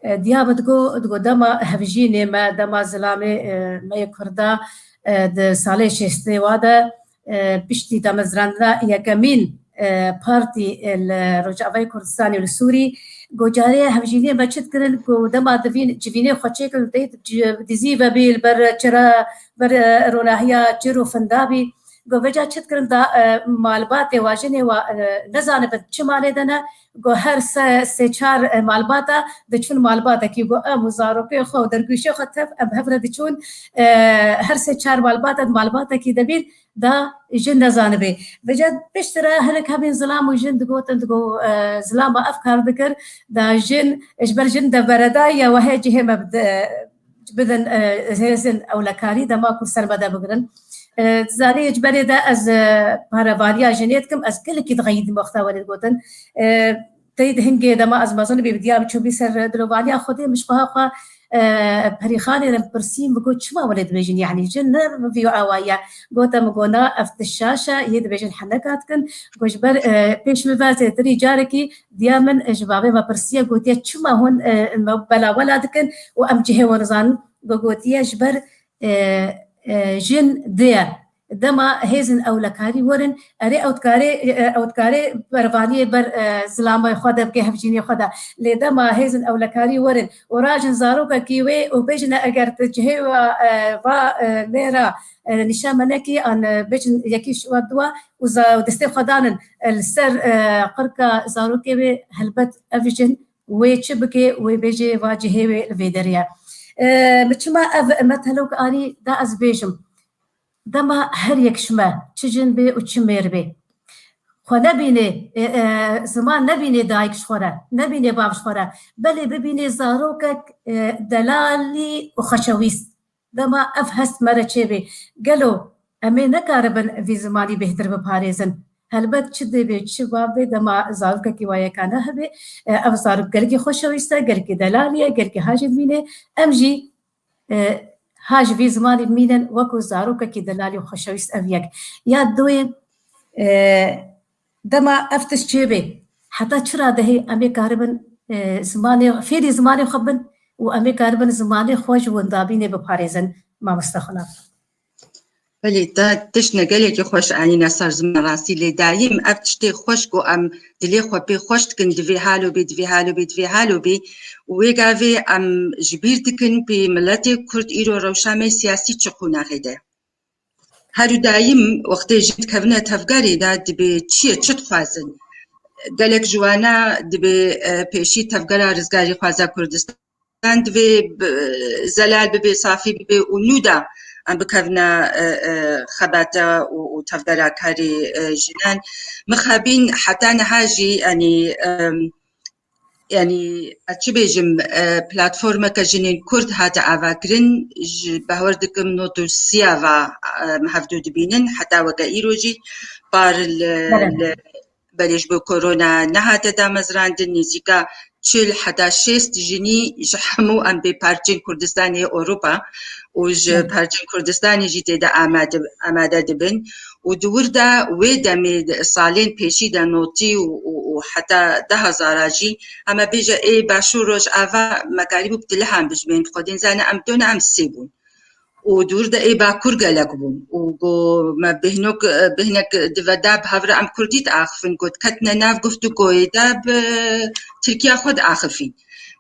e, diya min digo, digo dema hevjînê me, dema zilamê, e, me yê Kurda, e, di salê şêstê wa de, e, piştî damezrandina yekemîn, e, partî, e, li Rojavayê Kurdistanê û li Sûrî, go carê hevjînê me çi dikirin, ku dema divîn civînê xwe çêkirin, tê di-, dizî ve bî, li ber çira, ber, e, ronahiya çir û finda bî. Go veca çi dikirin da, e, malbatê wa, jinê wa, e, nezanibin çi malê de ne, go her se, sê çar, e, malbata diçûn malbatekî, go em û zarokê xwe û dergûşê xwe tev em hev re diçûn, e, her sê çar malbata di malbatekî de bîn da jin nezanibê. Veca piştre hinek hebîn zilam û jin digotin, digo, e, zilama ev kar dikir, da jin, ji ber jin de beredayî ye, we hê cihê me bide, bidin, e, hêzin ewlekarî dema ku ser me de bigirin. E, zanî ji berê de ez, e, parevaniya jinê dikim, ez gelekî dixeyîdim wexta welê digotin. E, tey di hingê dema ez mezin bî, diya biçûbî ser dilovaniya Xwedê, min ji xweha xwe, e, perîxanê re pirsî, min got, çima welê dibêjin, yanî jin ne vî awayiye. Gote min, go na, ev tişaş e, yê dibêjin heneka dikin. Go ji ber, e, pêş min ve zêtirî carekî diya min ji bavê me pirsiye, gotiye, çima hûn, e, me belawela dikin û em cihê we nizanin? Go gotiye, ji ber, e, e, jin di ye. Dema hêzin ewlekarî werin, erê ew dikarê, e, ew dikarê pervaniyê ber, e, zilamê xwe de bike, hevjînê xwe de. Lê dema hêzin ewlekarî werin û rajin zarokekî wê û bêjine, eger tu cihê wa, e, va, e, mêra, e, nîşan me nekî, an, e, bêjin yekî ji we diwa û za-, û destê xwe danin, e, li ser, e, qirka zarokê wê, helbet ev jin wê çi bike, wê bêjê va cihê wê li vê derê ye. E, min çima ev metelok anî da ez bêjim. Dema her yek ji me, çi jin bê û çi mêr bê, xwe nebînê, e, e, ziman nebînê dayik ji xwe re, nebînê bav ji xwe re, belê bibînê zarokek, e, delalî û xweşewîst. Dema ev hest me re çêbê, gelo em ê nekaribin vî zimanî bêhtir biparêzin? Helbet çi dê bê, çi bav bê, dema zarokekî wa yekane hebe, e, ev zarok gelkî xweşewîst e, gelkî delalî ye, gelkî hajê dibîne. Em jî, e, ha ji vî zimanî bimînin, wekû zarokekî delalî û xweşewîst ev yek. Ya duyê, e, dema ev tişt çêbê, heta çi radehê em ê karibin, e, zimanê, fêrî zimanê xwe bin û em ê karibin zimanê xwe ji windabînê biparêzin, mamoste Xulaf? Belê, te tiştine gelekî xweş anîne ser ziman rastî, lê dayîm ev tiştê xweş ku em dilê xwe pê xweş dikin, divê halo bê, divê halo bê, divê halo bê û wê gavê em ji bîr dikin pê miletê Kurd îro rewşa me siyasî çi qonaxê de. Her û dayîm wextê jin dikevine tevgerê de dibê çi ye, çi dixwazin? Gelek ji wana dibê, e, pêşî tevgera Rizgarî Xwaza Kurdistan divê bi-, zelal bibe, safî bibe û nû de em bikevine, e, e, xebate û, û tevgera karê, e, jinan. Mixabîn heta niha jî, yanî, em, yanî, ez çi bêjim, e, platformeke jinên Kurd hate avakirin, ji, bawer dikim not û sî ya va, e, em hevdû dibînin, heta weke îro jî par li, Belê. li, belê ji bo korona nehate damezrandin, nêzîka çil heta şêst jinî ji hemû em bê parçên Kurdistanê Ewropa û ji Belê. parçên Kurdistanê jî tê de amade, amade dibin. Û di wir de wê demê de, salên pêşî de notî û, û, û heta du hezara jî, em ê bêje ê Başûr Rojava me karîbû bi tilihan bijimên, bi Xwedê nizane em du ne em sê bûn. Û di wir de ê Bakur gelek bûn. Û got me bêhnok, bêhnek diveda bi hev re em Kurdî diaxifin, got ketine nav guftûgoyê de bi Tirkiya xwe diaxifîn.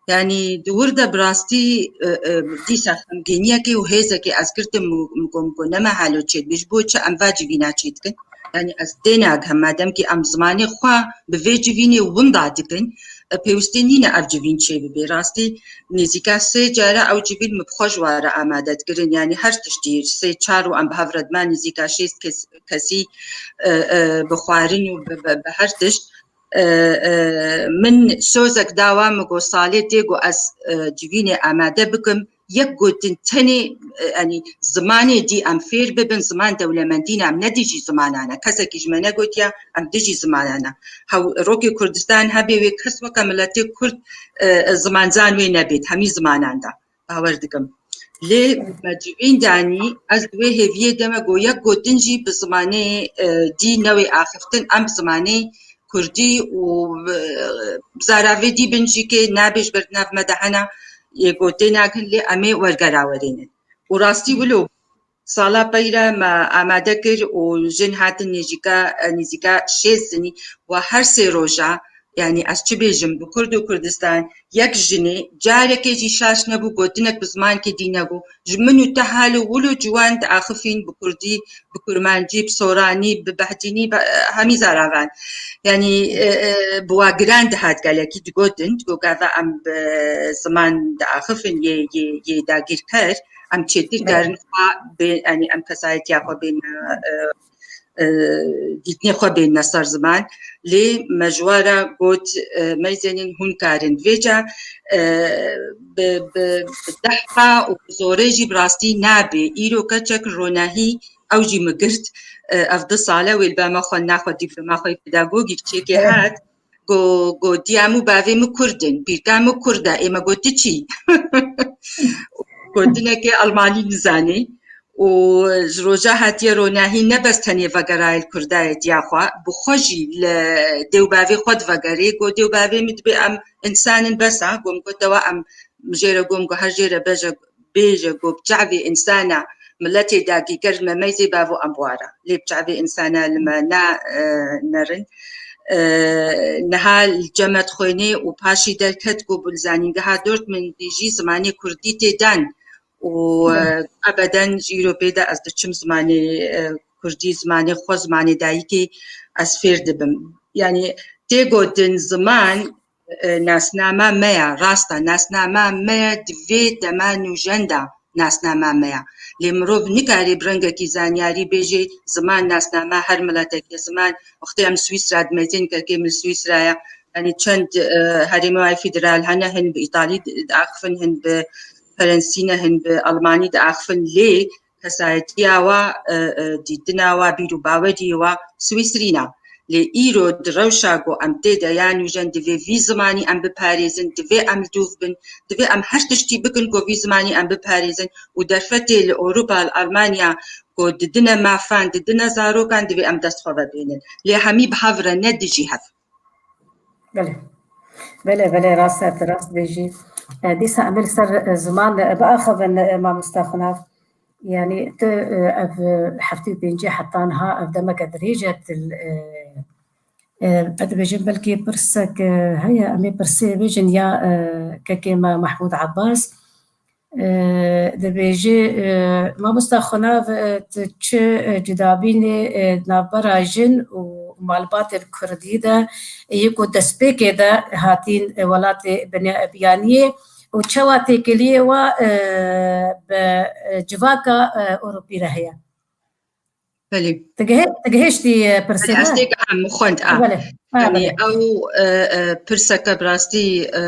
Yanî di wir de bi rastî, e, e, dîsa xemgîniyekê û hêzekê ez girtim û min got, min got, nema halo çêdibe, ji bo çi em va civîna çêdikin? Yanî ez tênagihem, madem kî em zimanê xwe bi vê civînê winda dikin, e, pêwistî nîne ev civîn çêbibe. Rastî nêzîka sê cara ew civîn min bi xwe ji wan re amade dikirin. Yanî her tiştî sê çar û em bi hev re diman nêzîka şêst kes-, kesî, e, e, bi xwarin û bi, bi, bi her tişt. E, e, min sozek dawa, min got salê tê ku ez, e, civînê amade bikim. Yek gotin tenê, e, yanî zimanê dî em fêr bibin, ziman dewlemendî ne, em ne dijî zimanan e. Kesekî ji me negotiya em dijî zimanan e. Hew, rokê Kurdistan hebê wê kes weke miletê Kurd, e, zimanzan wê nebêt, hemî zimanan de. Bawer dikim. Lê me civîn danî, ez di wê hêviyê de me got, yek gotin jî bi zimanê, e, dî newê axiftin, em bi zimanê Kurdî û, e, bi zaravê dî bin jî kê nabê ji ber nav me de hene, yê got tênagihin, lê em ê wergera werênin. Û rastî wilo sala peyre me amade kir û jin hatin nêzîka, nêzîka şêst jinî, wa her sê roja, yanî ez çi bêjim, bi Kurd û Kurdistan yek jinê carekê jî şaş nebû gotinek bi zimankê dî negot. Ji min û te halo wilo ciwan diaxifîn bi Kurdî, bi Kurmancî, bi Soranî, bi Behdînî, bi hemî zaravan. Yanî, e, e, bi wa giran dihat gelekî digotin, digot gava em bi ziman diaxifin yê, yê, yê dagîrker, em çêtir Belê. karin xwe bê, yanî em kesayetiya xwe bên, e, e, dîtinê xwe bênine ser ziman. Lê me ji wan re got, e, meyzênin hûn karin. Vêca, e, bi, bi, bi dehqa û bi zorê jî bi rastî nabê. Îro keçek ronahî ew jî min girt. E, ev du sal e wê li ba me xwendina xwe, dîploma xwe yê pedagogîk çêkê Evet. hat. Go-, got, diya min û bavê min Kurd in, pîrka min Kurd e, ê me got, tu çi? Gotinekê Almanî nizanî. Û ji roja hatiye ronahî ne bes tenê vegerayê li Kurdayê diya xwe, bi xwe jî li dê û bavê xwe divegerê. Got, dê û bavê min dibê em însan in bes e. Got, min got, dewa em jê re, got, min got, her jê re bêje, bêje, got, bi çavê însana miletê dagîker li me meyzê bavo em bi wa re. Lê bi çavê însana li me na, e, nerin. E, niha li Cemet Xwênê û paşî derket ku bi li zanîngeha Dortmundî jî zimanê kurdî tê dan û, e, Evet. ebeden ji îro pê de ez diçim zimanê, e, kurdî, zimanê xwe, zimanê dayikê ez fêr dibim. Yanî tê gotin ziman e, nasnama me ya, rast e, nasnama me ya di vê dema nûjen de nasnama me ya. Lê mirov nikarê bi rengekî zanyarî bêjê ziman nasnama her miletekê, ziman wextê em Swîsra dimezên kekê min Swîsra ya. Yanî çend, e, herêmê wayê federal hene, hin bi Îtalî diaxifin, hin bi Ferensî ne, hin bi Almanî diaxifin. Lê kesayetiya wa, e, e, dîtina wa, bîr û baweriyê wa Swîsrî ne. Lê îro di rewşa ku em tê de ya nûjen divê vî zimanî em biparêzin, divê em li dûv bin, divê em her tiştî bikin ku vî zimanî em biparêzin û derfetê li Ewropa, li Almanya ku didine mafan, didine zarokan, divê em dest xwe vebênin. Lê hemî bi hev re, ne dijî hev. Belê. Belê, belê, rast e, tu rast bêjî. E, dîsa em ê li ser, e, ziman, e, biaxivin, e, mamosta Xunav. Yanî tu, e, ev, e, heftê û pêncî heta niha ev demeke dirêj e, tu, e, e, ez dibêjim belkî pirsek, e, heye, em ê pirsê bêjin ya, e, kekê me Mehmûd Abbas. E, dibêje, e, mamosta Xunav, e, tu çi, e, cudabînê, e, di navbera jin û malbatên kurdî de, yê ku destpêkê de hatîn, e, welatê binê biyaniyê û çawa têkiliyê wa, e, bi, e, civaka, e, Ewropî re heye? Belê. Digihe-, digihiştî, e, pirsê Belê, ez me? Têgiham, min xwend, a. Belê. Ha, Yanî belê. Ew, e, e, pirseke bi rastî, e,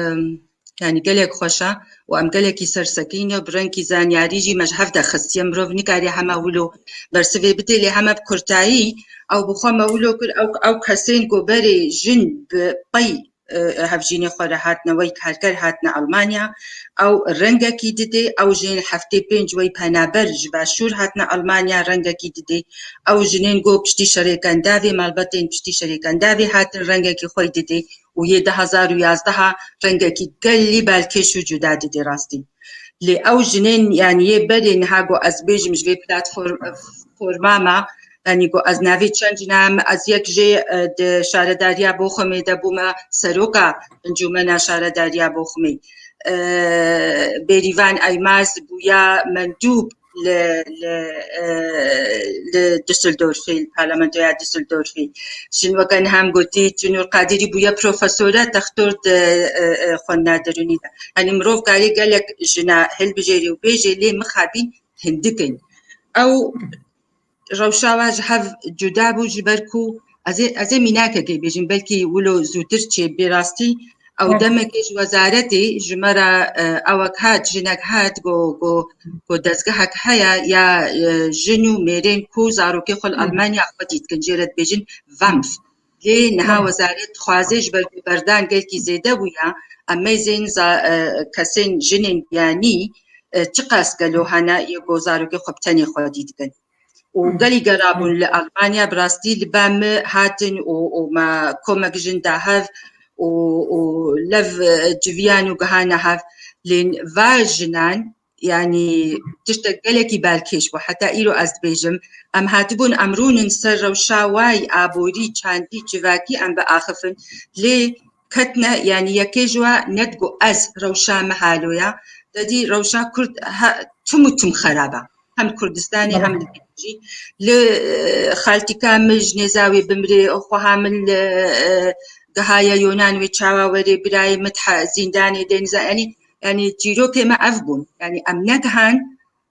yanî gelek xweş e û em gelekî sersekîn ne, bi rengkî zanyarî jî me ji hev de xistiye. Mirov nikare hema wilo bersivê bidê, lê heme bi kurtayî ew bi xwe me wilo kir, ew, ew kesên ku berê jin bi pey, e, hevjînê xwe re hatine, wek karker hatine Almanya, ew rengekî didê, ew jin heftê pênc wek penaber ji başûr hatine Almanya rengekî didê, ew jinên ku piştî şerê Kendavê, malbatên piştî şerê Kendavê hatin rengekî xwe didê û yê du hazar û yazdeh rengekî gelî balkêş û cuda didê rastî. Lê ew jinên, yanî yê berê niha ku ez bêjim ji vê platform-, forma me, yanî ku ez navê çend jina em, ez yek jê, e, di şaredariya Boxumê de bûme seroka Encûmena Şaredariya Boxumê. E, Bêrîvan Eymaz bûya mendûb li, li, e, li Düsseldorfê, li parlamentoya Düsseldorfê. Jin weke niha em gotî, Çinûr Qadirî bûye profesore, textor di, e, e, xwendina derûnî de. Yanî mirov karê gelek jina hilbijêrî û bêjê, lê mixabîn hindik in. Ew rewşa wa ji hev cuda bû, ji ber ku ez ê, ez ê mînakekê bêjim, belkî wilo zûtir çê bê rastî. Ew Evet. demekê ji wezaretê ji me re, e, ewek hat, jinek hat, go, go, go dezgehek heye ya, e, jin û mêrên ku zarokê xwe li Hı. Almanya xwedî dikin, jê re dibêjin Wampf. Lê niha Evet. wezaret dixwaze ji ber ku berdan gelkî zêde bûya, em mêzên za-, e, kesên jinên biyanî, e, çiqas gelo hene yê ku zarokê xwe bi tenê xwedî dikin. Û Hı. gelî gerabûn li Almanya bi rastî li ba min hatin û, û me komek jin da hev û, û lev, e, civiyan û gihane hev. Lê va jinan, yanî tiştek gelekî balkêş bû. Heta îro ez dibêjim, em hatibûn, em rûnin ser rewşa wayî aborî, çandî, civakî em biaxifin. Lê ketine, yanî yekê ji we nedigo ez rewşa me halo ya. Te dî rewşa Kurd he-, tim û tim xerab e. Hem li Kurdistanê, Belê. hem li jî. Li, e, xaltîka min ji nêza wê bimrê, xweha min li, e, gihaye Yonan wê çawa werê, birayê min dihe zîndanê de niza, yanî, yanî çîrokê me ev bûn. Yanî em negihan,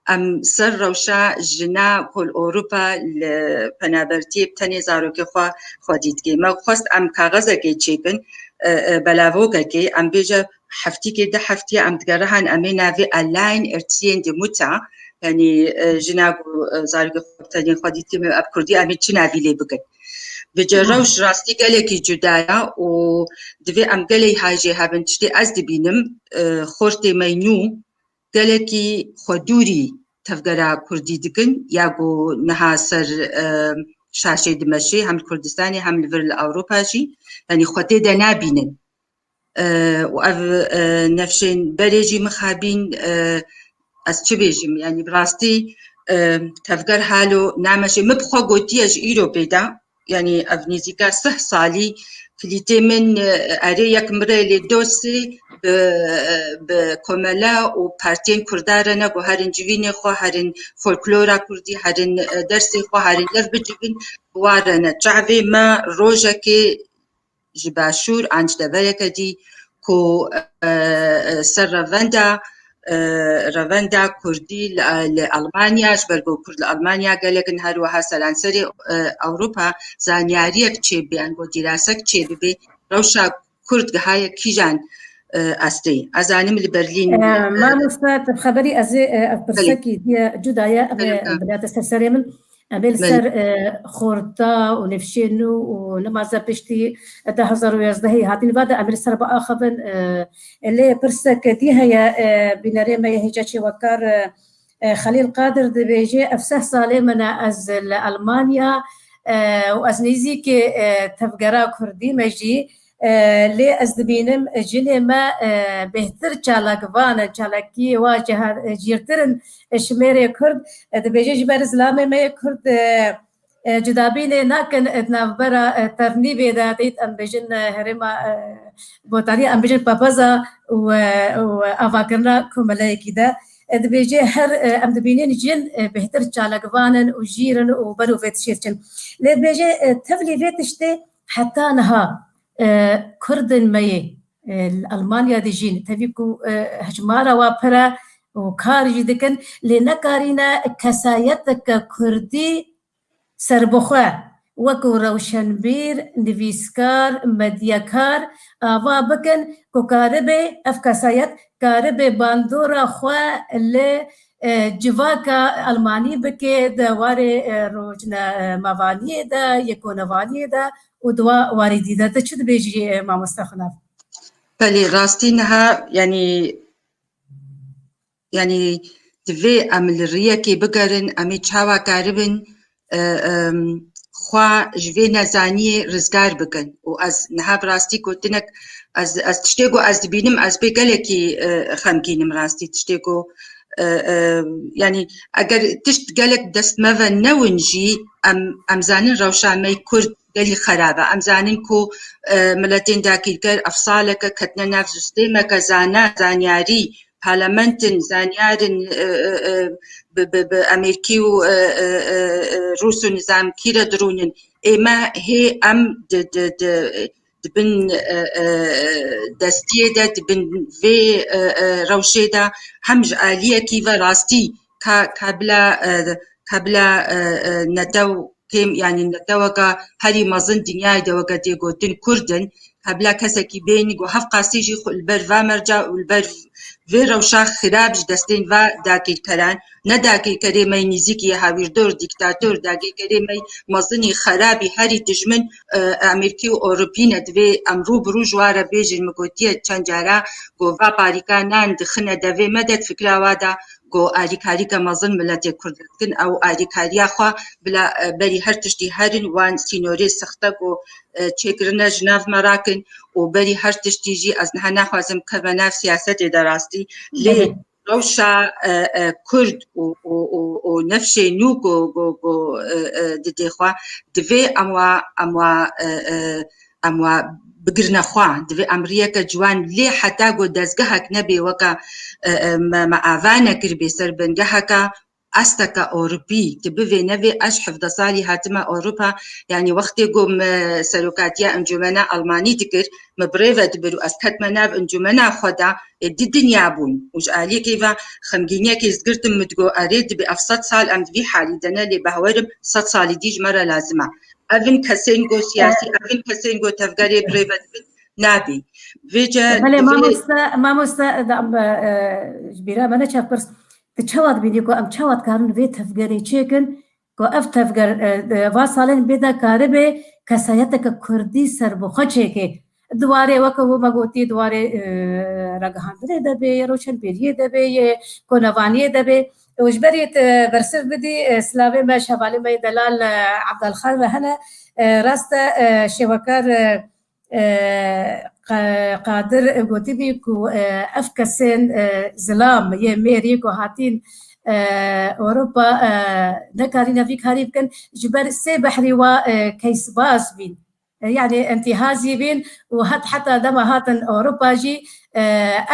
em ser rewşa jina ku li Ewropa li penabertiyê bi tenê zarokê xwe xwedî dike. Me xwest em kaxezekê çêkin, e, e, belavokekê, em bêje heftîkê, du heftiye em digerihan, em ê navê Allein Erziehende Mutter, yanî, e, jina ku, e, zarokê xwe bi tenê xwedî dike, me ev kurdî em ê çi navî lê bikin? Vêce Hı. rewş rastî gelekî cuda ye û divê em gelekî hay jê hebin. Tiştê ez dibînim, e, xortê me nû gelekî xwedûrî tevgera kurdî dikin, ya ku niha ser, e, şaşê dimeşê, hem li Kurdistanê hem li vir li Ewropa jî, yanî xwe tê de nabînin. E, û ev, e, nefşên berê jî mixabîn, e, ez çi bêjim, yanî bi rastî, e, tevger halo nameşê. Min bi xwe gotiye ji îro pê de, yanî ev nêzîka sih salî kilîtê min, e, erê yek mirê lê dosê bi, bi komele û partiyên Kurda re ne ku herin civînê xwe, herin folklora Kurdî, herin, e, dersê xwe, herin lev bicivin, bi wa re ne. Çavê me rojekê ji başûr an ji devereke dî ku, e, e, ser revenda, e, revenda Kurdî li, li Almanya, ji ber ku Kurd li Almanya gelek in, her wiha seranserê, e, Ewropa zanyariyek çêbibe, yan ku dîrasek çêbibe, rewşa Kurd gihaye kîjan, e, astê? Ez zanim li Berlîn, E, e, Mamoste, tu xeberî ez ê, e, ev Belê. Pirsekî diye cuda ye, ev ê Belê, ha. Bilate ser serê min. Em ê li Belê. ser, e, xorta û nifşên nû û nimaze piştî du hezar û yazdehê hatîn va de em ê li ser biaxivin, e, lê pirsek dî heye, e, bînerê me yê hêja çêwekar, e, e, Xelîl Qadir dibêje, ev seh salê min e ez li Almanya, e, û ez nêzîkê, e, tevgera Kurdî me jî, e, lê ez dibînim, e, jinê me, e, bêhtir çalakvan in, çalakiyê wa jihar-, e, jîrtir in, e, ji mêrê Kurd. E, dibêje ji ber zilamê me yê Kurd, e, e, cudabînê nakin, e, di navbera, e, Ternîvê de, dît em bêjin, e, herêma, e, Botanî, em bêjin Papaza û, e, û avakirina komeleyekî de. E, dibêje her, e, em dibînin jin, e, bêhtir çalakvan in û jîr in û ber û vê tiştê diçin. Lê dibêje, e, tevlî vê tiştê heta niha, e, Kurdên me yê, e, li Almanya dijîn, tevî ku, e, hejmara wa pir e û kar jî dikin, lê nekarîne kesayeteke Kurdî serbixwe, wekû rewşenbîr, nivîskar, medyakar ava bikin ku karibe ev kesayet karibe bandora xwe li, e, civaka Almanî bike di warê, e, rojnamevaniyê de, yê konevaniyê de û di wa warî dî de. Tu çi dibêjî, e, mamoste Xunav? Belê, rastî niha, yanî, yanî divê em li riyekê bigerin, em ê çawa karibin, e, em, xwe ji vê nezaniyê rizgar bikin. Û ez niha bi rastî gotinek, ez, ez tiştê ku ez dibînim, ez pê gelekî, e, xemgîn im rastî. Tiştê ku, e, e, yanî eger tişt gelek dest me ve newin jî, em, em zanin rewşa me yê Kurd gelî xerab e. Em zanin ku, e, miletên dakîrker ev saleke ketine nav sîstemeke zana, zanyarî, parlamentin, zanyarin, e, e, e, bi, bi, bi Amerîkî û, e, e, e, e, Rûs û nizam kî re dirûnin. Ê me hê em di, di, di, di bin, e, e, destiyê de, di bin vê, e, e, rewşê de hem ji aliyekî ve rastî ka, ka bila, e, ka bila, e, e, netew kêm, yanî neteweka herî mezin dinyayê de weke tê gotin Kurd in, ka bila kesekî bênî ku hevqasî jî xwe li ber va merca û li ber vê rewşa xirab ji destên va dakîrkeran, ne dakîrkerê me yê nîzîkî yê hawîrdor, dîktator, dakîrkerê me yê mezinî, xerabî, herî dijmin, e, Amerîkî û Ewropî ne. Divê em rû bi rû ji wa re bêjin, min gotiye çend cara, ku va parîka nan dixine devê me de, di fikra wa de ku alîkarîke mezin miletê Kurd dikin, ew alîkariya xwe bila, e, berî her tiştî herin, wan sînorê sexte ku, e, çêkirine ji nav me rakin û berî her tiştî jî ez niha naxwazim bikevime nav siyasetê de rastî, lê Belê. rewşa, e, e, Kurd û, û, û, û nifşê nû ku, ku, ku, e, e, didê xwe, divê em wa, em wa, e, e, em wa bigirine xwe, divê em riyeke ciwan, lê heta ku dezgehek nebê weke, e, e, me, me ava nekiribê ser bingeheke asteke Ewropî, tu bivê nevê, ez ji hevdeh salî hatime Ewropa, yanî wextê ku me serokatiya encûmena Almanî dikir, me bi rê ve dibir û ez ketime nav encûmena xwe de, ê, di dinya bûn û ji aliyekê ve xemgîniyekê ez girtim, min digot, erê, dibê ev sed sal em di vî halî de ne, lê behwerim sed salî dî ji me re lazim e. Ev in kesên ku siyasî, ev in kesên ku tevgerê bi rê ve dibin, nabî. Vêce Belê, divê mamoste, mamoste, da, e, e, ji bîra me neçe pirs, tu çawa dibînî ku em çawa dikarin vê tevgerê çêkin, ku ev tevger, e, e, va salên bê de karibe kesayeteke Kurdî serbixwe çêke. Di warê, weke ku me gotî, di warê, e, ragihandinê de bê, yê rewşenbîriyê de bê, yê konevaniyê de bê. Û ji berî tu bersiv bidî, e, silavê me ji hevalê me yê delal, e, Abdalxan re hene. E, rast e, e, şêwekar, e, e, Qa-, Qadir gotibî ku, e, ev kesên, e, zilam yê mêrî ku hatîn, e, Ewropa, e, nekarîne vî karî bikin, ji ber sê behrî wa, e, keysbaz bîn. E, yanî întîhazî bîn û het-, heta dema hatin Ewropa jî, e,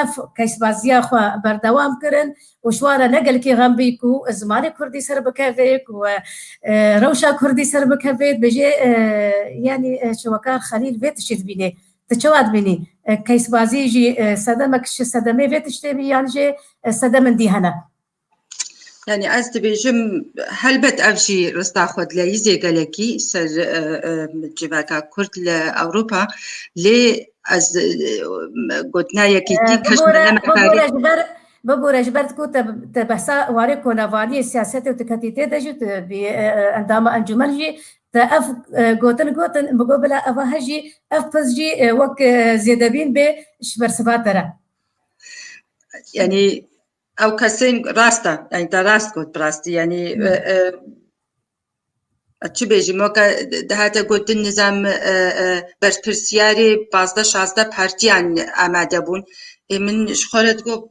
ev keysbaziya xwe berdewam kirin û ji wan re ne gelkî xem bî ku zimanê Kurdî ser bikeve, ku, e, e, rewşa Kurdî ser bikeve, dibêje, e, yanî, e, şêwekar Xelîl vê tiştê dibîne. Tu çawa dibînî? e, keysbazî jî, e, sedemek ji sedemê vê tiştê bî yan jî, e, sedemin dî hene? Yani ez dibêjim, helbet ev jî rista xwedileyîzê gelekî ser, e, e, civaka Kurd li Ewropa, lê ez, e, gotina yekîtî keşmene me karê. Bibore ji ber ku te, te behsa warê konevaniyê siyasetê û tu ketî tê de jî, tu bî, e, e, endama encûmen jî, te ev, e, gotin gotin, min got bila eva he jî, ev pirs jî, e, wek, e, zêdebîn bê ji bersiva te re. Yani ew kesên rast e, yani te rast got bi rastî, yani, e, e, çi bêjim, weke dihate gotin nizam, e, e, berpirsiyarê pazdeh şazdeh partiyan amade bûn. Ê min ji xwe re digot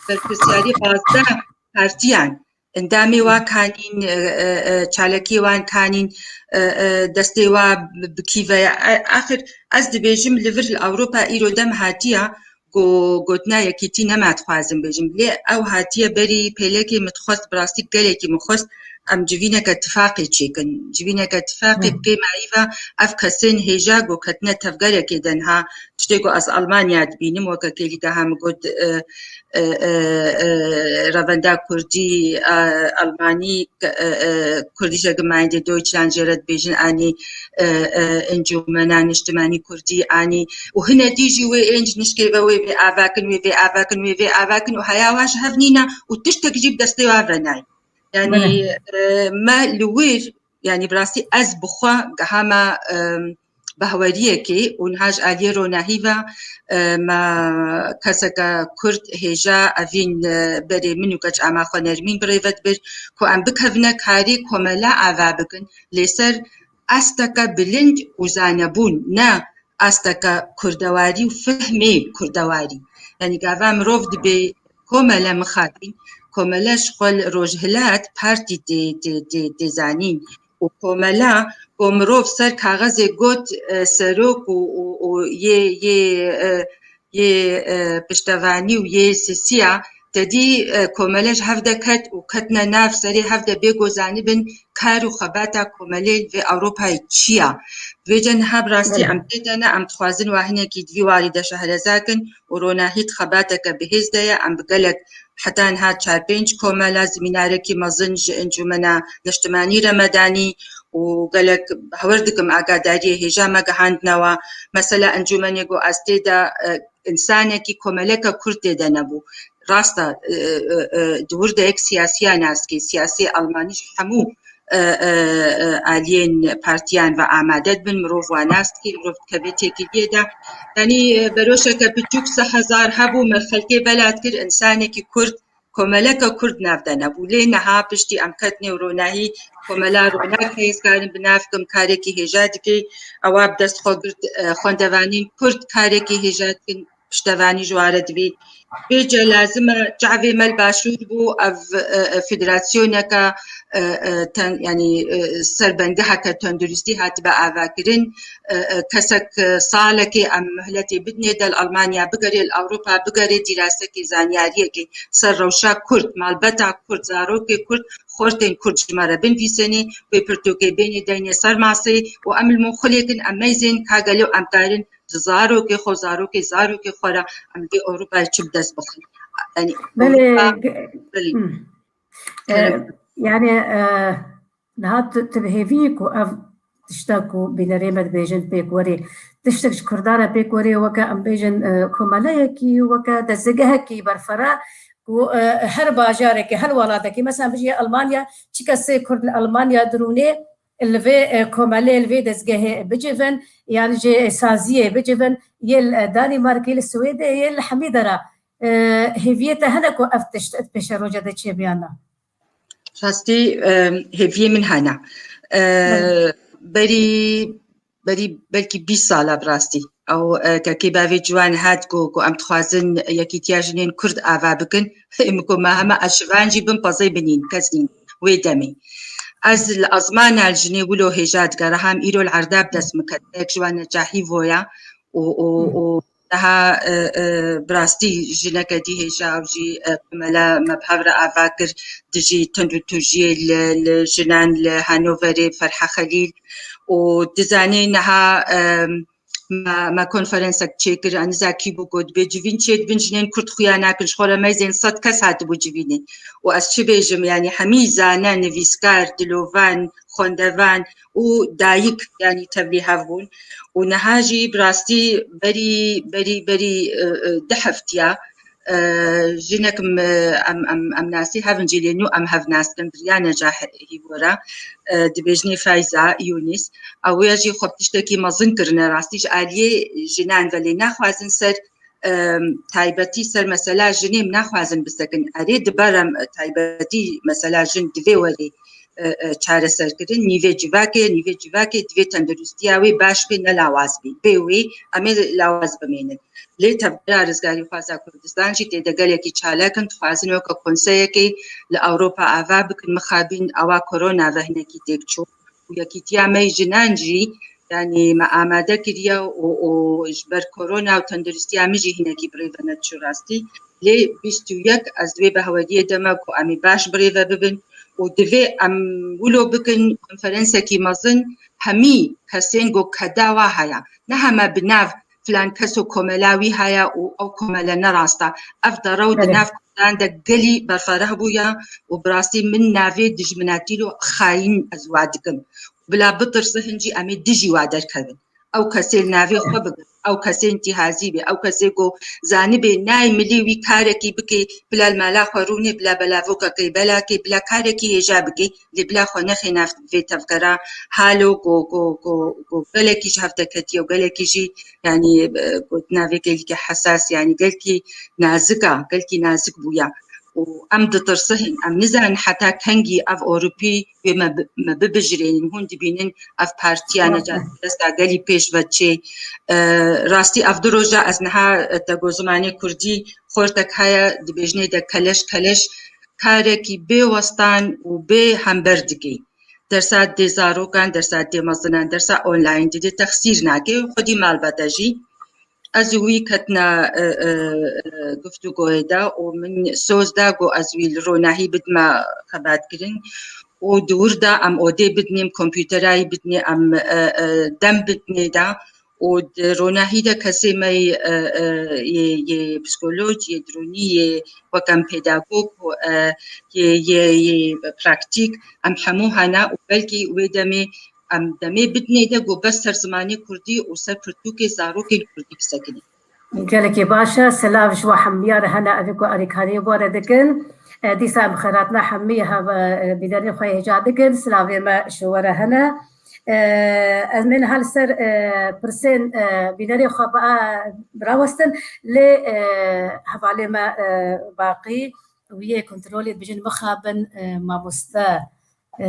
berpirsiyarê pazdeh partiyan. Endamê wa kanîn, e, e, e, çalakiyê wan kanîn, e, e, destê wa bi, bi kî ve ye. E, axir ez dibêjim li vir li Ewropa îro dem hatiya, Go-, gotina yekîtî nema dixwazim bêjim. Lê ew hatiye berî pêlekê min dixwest, bi rastî gelekî min xwest em civîneke tifaqê çêkin. Civîneke tifaqê bi kêma îva ev kesên hêja ku ketine tevgerekê de niha tiştê ku ez Almanya dibînim, weke kêlîka ha min got, e, e, e, e, revenda kurdî, e, almanî, e, e, Kurdische Gemeinde Deutschland jê re dibêjin, anî, e, e, encûmena niştimanî kurdî, anî û hine dî jî wê ên ji nişkê ve wê vê ava kin, wê vê ava kin, wê vê ava kin û heya wa ji hev nîne û tiştek jî bi destê wa ve nayê. Yanî, e, me li wir, yanî bi rastî ez bi xwe gihama, e, behweriyekê û niha ji aliyê ronahî ve, e, me keseke Kurd hêja evîn, e, berê min û keç ama xwe Nermîn bi rê ve dibir ku em bikevine karê komela ava bikin lê ser asteke bilind û zanebûn, ne asteke kurdewarî û fehmê kurdewarî. Yanî gava mirov dibê komele mixabîn, komele ji xwe li Rojhilat partî tê, tê, tê, tê zanîn û komela ku mirov ser kaxezê got, e, serok û, û, û yê, yê, e, yê, e, piştevanî û yê sisiya, te dî, e, komele ji hev de ket û ketine nav serê hev de bê ku zanibin kar û xebata komelê li vê Ewropayê çi ya. Vêce niha bi rastî em tê de ne, em dixwazin wa hinekî di vî warî de şehreza kin û ronahî di xebateke bihêz de ye. Em bi gelek heta niha çar pênc komela zimînarekî mezin ji Encûmena Niştimanî re me danî û gelek hewir dikim agadariyê hêja me gihandine wa. Mesela encûmenê ku ez tê de, e, însanekî komeleke Kurd tê de nebû. Rast e, e, e, e, di wir de yek siyasiya nas dike, siyasê Almanî ji hemû, e, e, e, aliyên partiyan ve amade dibin, mirov wa nas dike, mirov dikeve têkiliyê de. Yanî, e, beroşeke piçûk sê hezar hebû, me xelkê bela dikir, însanekî Kurd, komeleke Kurd nav de nebû. Lê niha piştî em ketine û ronahî komela ronak heye, ez karin bi nav kim karekî hêja dike, ewa bi dest xwe girt, e, xwendevanên Kurd karekî hêja dikin, piştevanî ji wan re divê. Vêce lazim e çavê me li başûr bû, ev, e, e, federasyoneke, e, e, ten-, yanî, e, serbendiheke tenduristî hatibe avakirin. E, e, kesek, e, salekê em muhletê bidinê de li Almanya bigere, li Ewropa bigere, dîrasekê, zanyariyekê ser rewşa Kurd, malbeta Kurd, zarokê Kurd, xortên Kurd ji me re binivîsênê, wê pirtûkê bênê deynê ser masê û em li min xulê kin, em meyzên ka gelo em karin ji zarokê xwe, zarokê zarokê xwe re em vê Ewropayê çi bi dest bixin. Yanî Belê, Ewropa, ge-, belê. Hmm. E, Kerem. Yani, e, niha tu, tu bi hêvî yî ku ev tişta ku bînerê me dibêjin pêk werê, tiştek ji Kurdan re pêk werê weke em bêjin, e, komeleyekî, weke dezgehekî berfera ku, e, her bajarekê, her welatekî, mesela bijî Almanya, çi kesê Kurd li Almanya dirûnê, li vê, e, komelê, li vê dezgehê bicivin, yan jî saziyê bicivin, yê li Danîmarkê, li Swêdê, yê li hemî dera, e, hêviyê te hene ku ev tişt di pêşeroja de çêbiya na? Rastî, e, hêviyê min hene. E, Belê. berî, berî belkî bîst sala bi rastî. Ew, e, kekê bavê ciwan hat ku, ku em dixwazin yekîtiya jinên Kurd ava bikin. Min got, me hema ez şivan jî bin, pezê binîn, kes nîn wê demê. Ez li ezmana li jinê wilo hêja digeriham, îro li erda bi dest min ketine, yek ji wan Necahî Voya û, û, Hmm. û niha, e, e, bi rastî jineke dî hêja ew jî, e, komela me bi hev re ava kir dijî tundûtûjiyê li, li jinan li Hanoverê, Ferha Xelîl û dizanî niha, e, me, me konferensek çêkir, ez nizam kî bû got, dibê civîn çêdibin, jinên Kurd xuya nakin, ji xwe re meyzên sed kes hatibû civînê. Û ez çi bêjim, yanî hemî zane, nivîskar, dilovan, xwendevan û dayik, yanî tevlî hev bûn. Û niha jî bi rastî berî, berî, berî, e, e, du heftiya, e, jinek em, em, em, em nasî hev in jî lê nû em hev nas dikin, biriya Necah Hîvora, e, dibêjinê Feyza Yûnîs. Ew ya jî xwe tiştekî mezin kirine, rastî ji aliyê jinan ve lê naxwazin ser, e, taybetî ser mesela jinê em naxwazin bisekin. Erê diberem, e, taybetî mesela jin divê werê, e, e, çareserkirin. Nîvê civakê, nîvê civakê divê tenduristiya wê baş bê, ne lawaz bê. Bê wê em ê lawaz bimênin. Lê Tevgera Rizgarîxwaza Kurdistan jî tê de gelekî çalak in, dixwazin weke konseyekê li Ewropa ava bikin, mixabin ewa korona ve hinekî têk çû. Û yekîtiya me yê jinan jî, yanî me amade kiriye û, û ji ber korona û tenduristiya min jî hinekî bi rê ve nediçû rastî. Lê bîst û yek ez divê behweriyê de me ku em ê baş bi rê ve bibin û divê em wilo bikin konferensekî mezin hemî kesên ku keda wa heye. Ne heme bi nav filan kes û komela wî heye û ew komele ne rast e. Ev dere û di Belê. nav Kurdan de gelî berfereh bûye û bi rastî min navê dijminatî lo xayîn ez wa dikim. Bila bitirse hin jî em ê dijî wa derkevin. Ew kesê li navê xwe bigrin, ew kesê intîhazî bê, ew kesê ku zanibê nayê milî wî karekî bike, bila li mala xwe rûnê, bila belavokekê belakê, bila karekî hêja bike, lê bila xwe nexê nav vê tevgera halo ku, ku, ku, ku gelekî ji hev deketiye û gelekî jî, yanî, e, gotina vê gelkî hesas, yanî gelkî nazik a, gelkî nazik bûye. Û em ditirsin, em nizanin heta kengî ev Ewropî wê me bi-, me bibijirênin. Hûn dibînin ev partiya Wabî. Necat Peresta gelî pêş ve çê. E, rastî ev du roja ez niha, e, te got zimanê kurdî xortek heye, dibêjinê de keleş keleş karekî bê westan û bê hember dike. Dersa dê zarokan, dersa dê mezinan, dersa online didê texsîr nake, xwedî malbete jî. Ez û wî ketine, e, e, e, guftûgoyê de û min soz da ku ez wî li ronahî bidime xebatkirin û di wir de em odê bidinê, em kompûterayî bidinê, em, e, e, dem bidinê de û di ronahî de kesê me yê, e, e, yê, yê psîkolog, yê dirûnî, yê wek em pedagog û, e, yê, yê, yê praktîk, em hemû hene û belkî wê demê em demê bidinê de ku bes ser zimanê kurdî û ser pirtûkê zarokên kurdî bisekinê. Gelekî baş e, silav ji we hemiya re hene, ev ê ku alîkariyê we re dikin. E, dîsa em xêratina hemî hev, e, bînerên xwe hêja dikin, silavê me ji we re hene. E, ez mê niha li ser, e, pirsên, e, bînerên xwe bi, e, birawestin, lê, e, hevalê me, e, Baqî, wî yê kontrolê dibêjin mixabin, e, mamoste, e,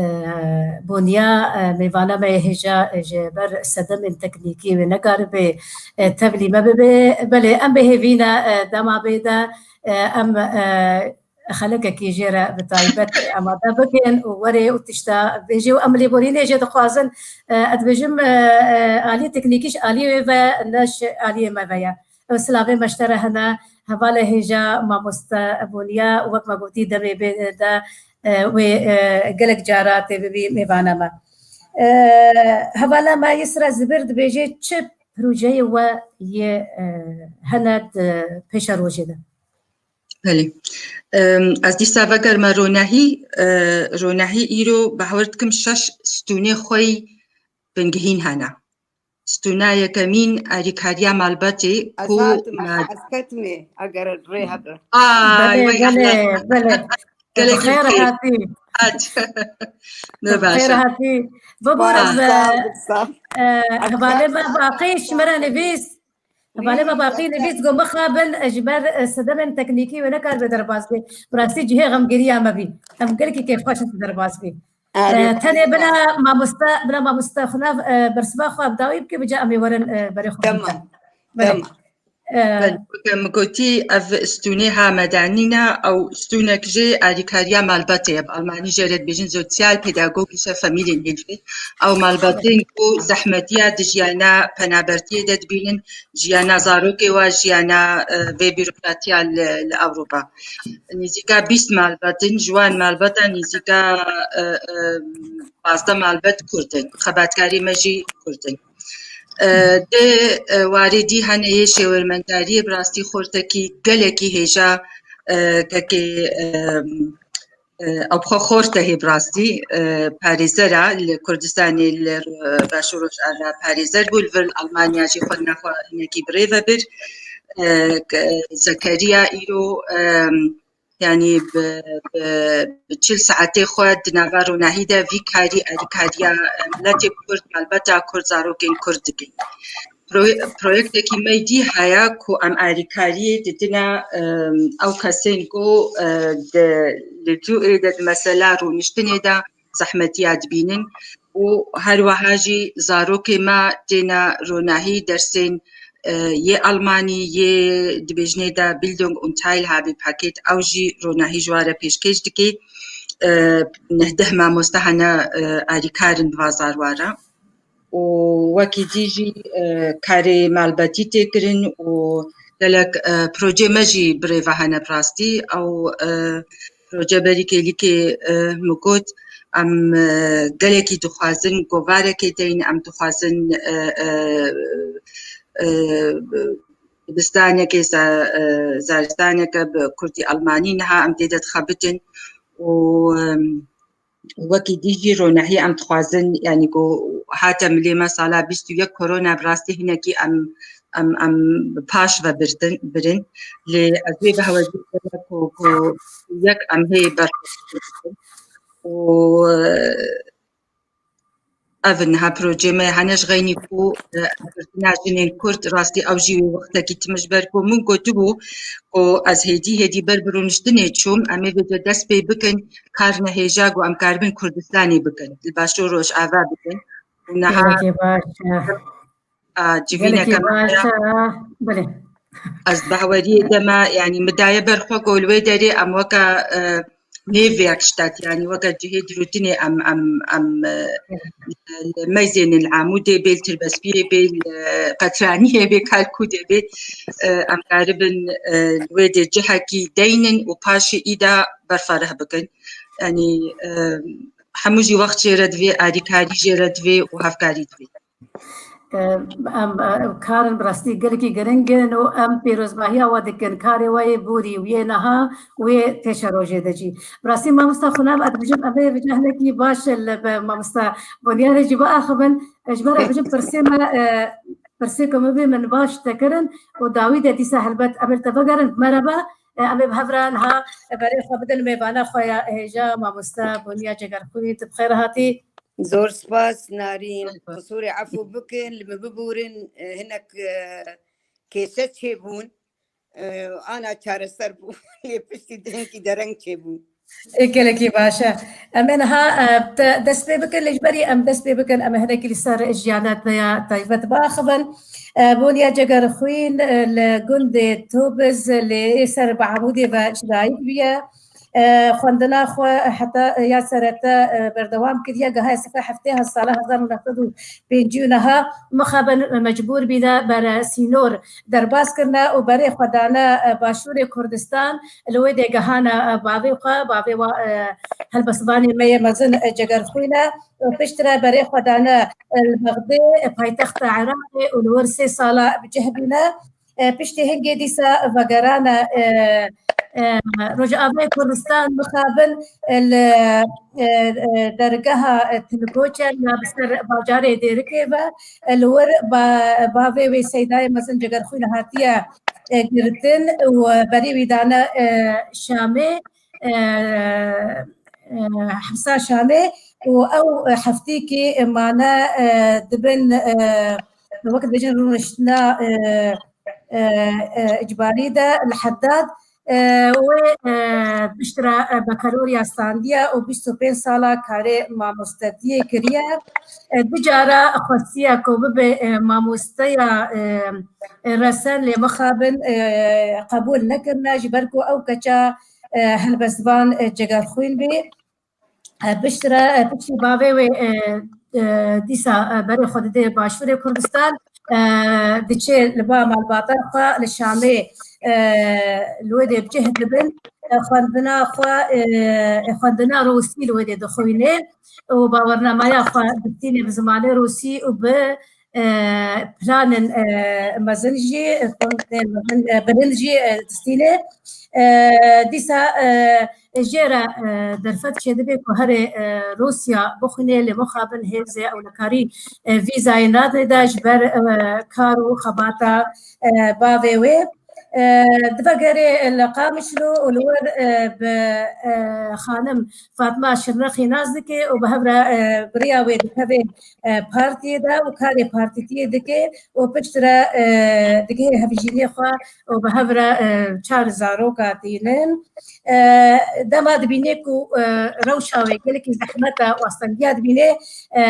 Bonya, e, mêvana me yê hêja, e, ji ber sedemên teknîkî wê nekaribe, e, tevlî me bibe. Belê, em bêhêvî ne, e, dema bê de, e, em, e, xelekekî jê re bi taybet amade bikin û werê û tişta bêjê û em lêborînê jê dixwazin. E, ez dibêjim, e, e, aliyê teknîkî ji aliyê wê ve ne ji aliyê me ve ye. Ew silavê me ji te re hene, hevalê hêja mamoste Ebûniya, wek me gotî demê bê de, e, wê, e, gelek cara tê bibî mêvana me. E, hevala me Yisra Zibir dibêje çi projeyê we yê, e, hene di pêşerojê de? Belê. Em, ez dîsa vegerme ronahî, e, ronahî îro bawer dikim şeş stûnê xwe yî bingehîn hene. Stûna yekemîn alîkariya malbatê Ez ku hatim, ma- ez ketimê, eger rê hebe. Ay, Belê, vay belê, Allah. belê. Gelek Bi xêr xêr. hatî. Hat. Ne Bi baş xêr e. hatî. Bibû Sağ ol, ez, sağ ol, sağ ol. e, hevalê me Baqî ji me re nivîs. Hevalê me Baqî nivîs got mixabin, e, ji ber, e, sedemên teknîkî wê nekaribe derbas bê. Bi rastî cihê xemgîriya me bî. Em gelekî kêfxweş in tu derbas bî. Erê, Ee, tenê bila mamoste, bila mamoste xwe nav, e, bersiva xwe bi dawî bike, bi ca em ê werin, e, berê xwe Tamam. bînin. Belê. Tamam. Ee, Belê, weke min gotî, ev stûnê ha medanî ne, ew stûnek jê alîkariya malbatê ye. Bi almanî jê re dibêjin sozialpädagogische Familienhilfe. Ew malbatên ku zehmetiya di jiyana penabertiyê de dibînin, jiyana zarokê wa, jiyana, e, vê bîrokratiya li, li Ewropa. Nîzîka bîst malbat in, ji wan malbatan nîzîka, e, e, pazdeh malbat Kurd in. Xebatkarê me jî Kurd in. E, dê, e, warê dî hene yê şêwermendariyê bi rastî xortekî gelekî hêja, e, kekê, e, e, ew xwe xorte hê bi rastî, e, parêzera li Kurdistanê li, e, Başûr Rojava parêzer bû, li vir li Almanya jî xwe nexwe hinekî bi rê ve bir. E, ke-, Zekeriya îro, e, yanî bi, bi, bi çil saetê xwe di nava ronahî de vî karî, alîkariya, e, miletê Kurd, malbata Kurd, zarokên Kurd dikin. Proye-, proyektekî me dî heye ku em alîkariyê didine, e, ew kesên ku, e, di, li cûê de, di mesela rûniştinê de zehmetiya dibînin û her wiha jî zarokê me têne ronahî dersên, e, yê Almanî, yê dibêjinê de Bildung und Teilhabe Paket, ew jî ronahî ji we re pêşkêş dike. E, neh deh mamoste hene, e, alîkar in bi va zarwa re. Û wekî dî jî, e, karê malbatî tê kirin û gelek, e, projê me jî bi rê ve hene bi rastî. Ew, e, proje berî kêlîkê, e, min got, em, e, gelekî dixwazin govarekê deyin, em dixwazin, e, e, e, dibistanekê, za-, e, zaristaneke bi kurdî almanî niha em tê de dixebitin û, em, wekî dî jî ronahî em dixwazin, yanî ku hate milê me sala bîst û yek korona bi rastî hinekî em, em, em bi paş ve birdin, birin. Lê ez wê behwecî bikeme ku, ku yek em hê berxwedî bikin. Û, e, ev in niha projê me hene ji xeynî ku, e, girtina jinên Kurd rastî ew jî wê wextekî tim ji ber ku min gotibû ku ez hêdî hêdî ber bi rûniştinê çûm, em ê vêce dest pê bikin, kar ne hêja ku em karibin Kurdistanê bikin, li Başûr Rojava bikin. Û niha Gelekî baş e. A, civîneke Gelekî me baş heye. E. Belê. Ez behweriyê de me, yanî min daye ber xwe ku li wê derê em weke, e, nêvek ştet, yanî weke cihê dirûtinê em, em, em, e, li Meyzênin, li Amûdê bê, li Tirbespiyê bê, li Qetraniyê bê, Kalkûdê bê, e, em karibin, e, li wê dê cihekî deynin û paşê îda berfareh bikin. Yanî, e, hemû jî wext jê re divê, alîkarî jê re divê û hevkarî divê. Em, em, karin bi rastî gelekî giring in û em pîrozbahiya we dikin. Karê we yê borî û yê niha û yê pêşerojê de jî. Bi rastî mamosta Xunam, ez dibêjim, em ê vêca hinekî baş li be mamosta Bonyarê jî biaxivin. Ji ber ez dibêjim pirsê me, e, pirsê ku min bê min baş te kirin û dawî de dîsa helbet em ê li te vegerin. Merhaba, e, em ê bi hev re niha berê xwe bidin mêvana xwe ya hêja mamosta Bonya Cegerxwîn, tu bi xêr hatî. Zor spas Narîn. Qisûrê efû bikin, li min bibûrin, e, hinek, e, kêşe çêbûn. E, ana çareser bû. Lê piştî dengî dereng çêbû. E, gelekî baş e. Em ê niha, e, te dest pê bikin, lê ji berî em dest pê bikin, em ê hinekî li ser jiyana te ya taybet biaxivin. E, Bonya Cegerxwîn, e, li gundê Tobiz, lê ê ser bi Amûdê ve ji dayik bûye. E, xwendina xwe heta ya serete, e, berdewam kiriye. Gehaye sifê heftê sala hezar û neh sed û pêncî û neh mixabin mecbûr bîne bere sînor derbas kirine û berê xwe dane, e, Başûrê Kurdistan. Li wê dê gehane, e, bavê xwe, bavê wa, e, helbestvanê me yê mezin, e, Cegerxwîn e. Û piştre berê xwe dane, e, li Bexdê, e, paytexta Iraqê û li wir sê sala bi cih bîne. E, piştî hingê dîsa vegerane, e, e, Rojavayê Kurdistan mixabin, e, li, e, e, dergeha, e, Tilgoçe ya bi ser bajarê Dêrikê ve, e, li wir ba-, bavê wê Seydayê mezin Cegerxwîn hatiye, e, girtin û berê wî dane, e, Şamê, e, e, hepsa Şamê û ew, e, heftîkî mane, e, dibin, e, wek dibêjin rûniştina, e, e, e, icbarî de li Heddad, e, wê, e, piştre, e, bakalorya standiye û bîst û pênc sala karê mamostetiyê kiriye. E, du cara xwestiye ku bibe, e, mamosteya, e, e, resen lê mixabin, e, qebûl nekirine, ji ber ku ew keça, e, helbestvan, e, Cegerxwîn bî. E, piştre, e, piştî bavê wê, e, e, dîsa, e, berê xwe didê Başûrê Kurdistan, e, diçe li ba malbata xwe li Şamê, e, li wê dê bi cih dibin, e, xwendina xwe, e, e, xwendina Rûsî li wê dê dixwîne û bawernamaya xwe distîne bi zimanê Rûsî û bi, e, planên, e, mezin jî, e, kongreyên mezin, e, bilind jî, e, distîne. E, dîsa, e, jê re, e, derfet çêdibe ku herê, e, Rûsya bixwîne, lê mixabin hêzê ewlekarî, e, vîzayê nade de ji ber, e, kar û xebata, e, bavê wê. E, divegerê li Qamişlo û li wir, e, bi, e, xanim Fatma Şirnexî nas dike û bi hev re, e, bi riya wê dikeve, e, partiyê de û karê partîtiyê dike û piştre, e, digihê hevjînê xwe û bi hev re, e, çar zaroka tînin. E, dema dibîne ku, e, rewşa wê gelekî zehmet e û astengiya dibîne, e,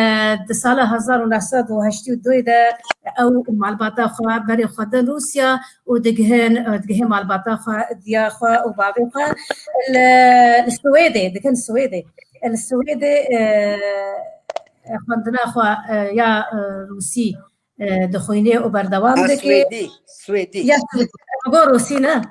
di sala hezar û neh sed û heştê û duyê de ew malbata xwe berê xwe din Rûsya û digihin, e, digihê malbata xwe, diya xwe û bavê xwe li, li Swêdê, dikin Swêdê. Li Swêdê, e, xwendina xwe, e, ya, e, Rûsî, e, dixwîne û berdewam A, dike. Swêdî, Swêdî. Ya Swêdî. Go Rûsî ne?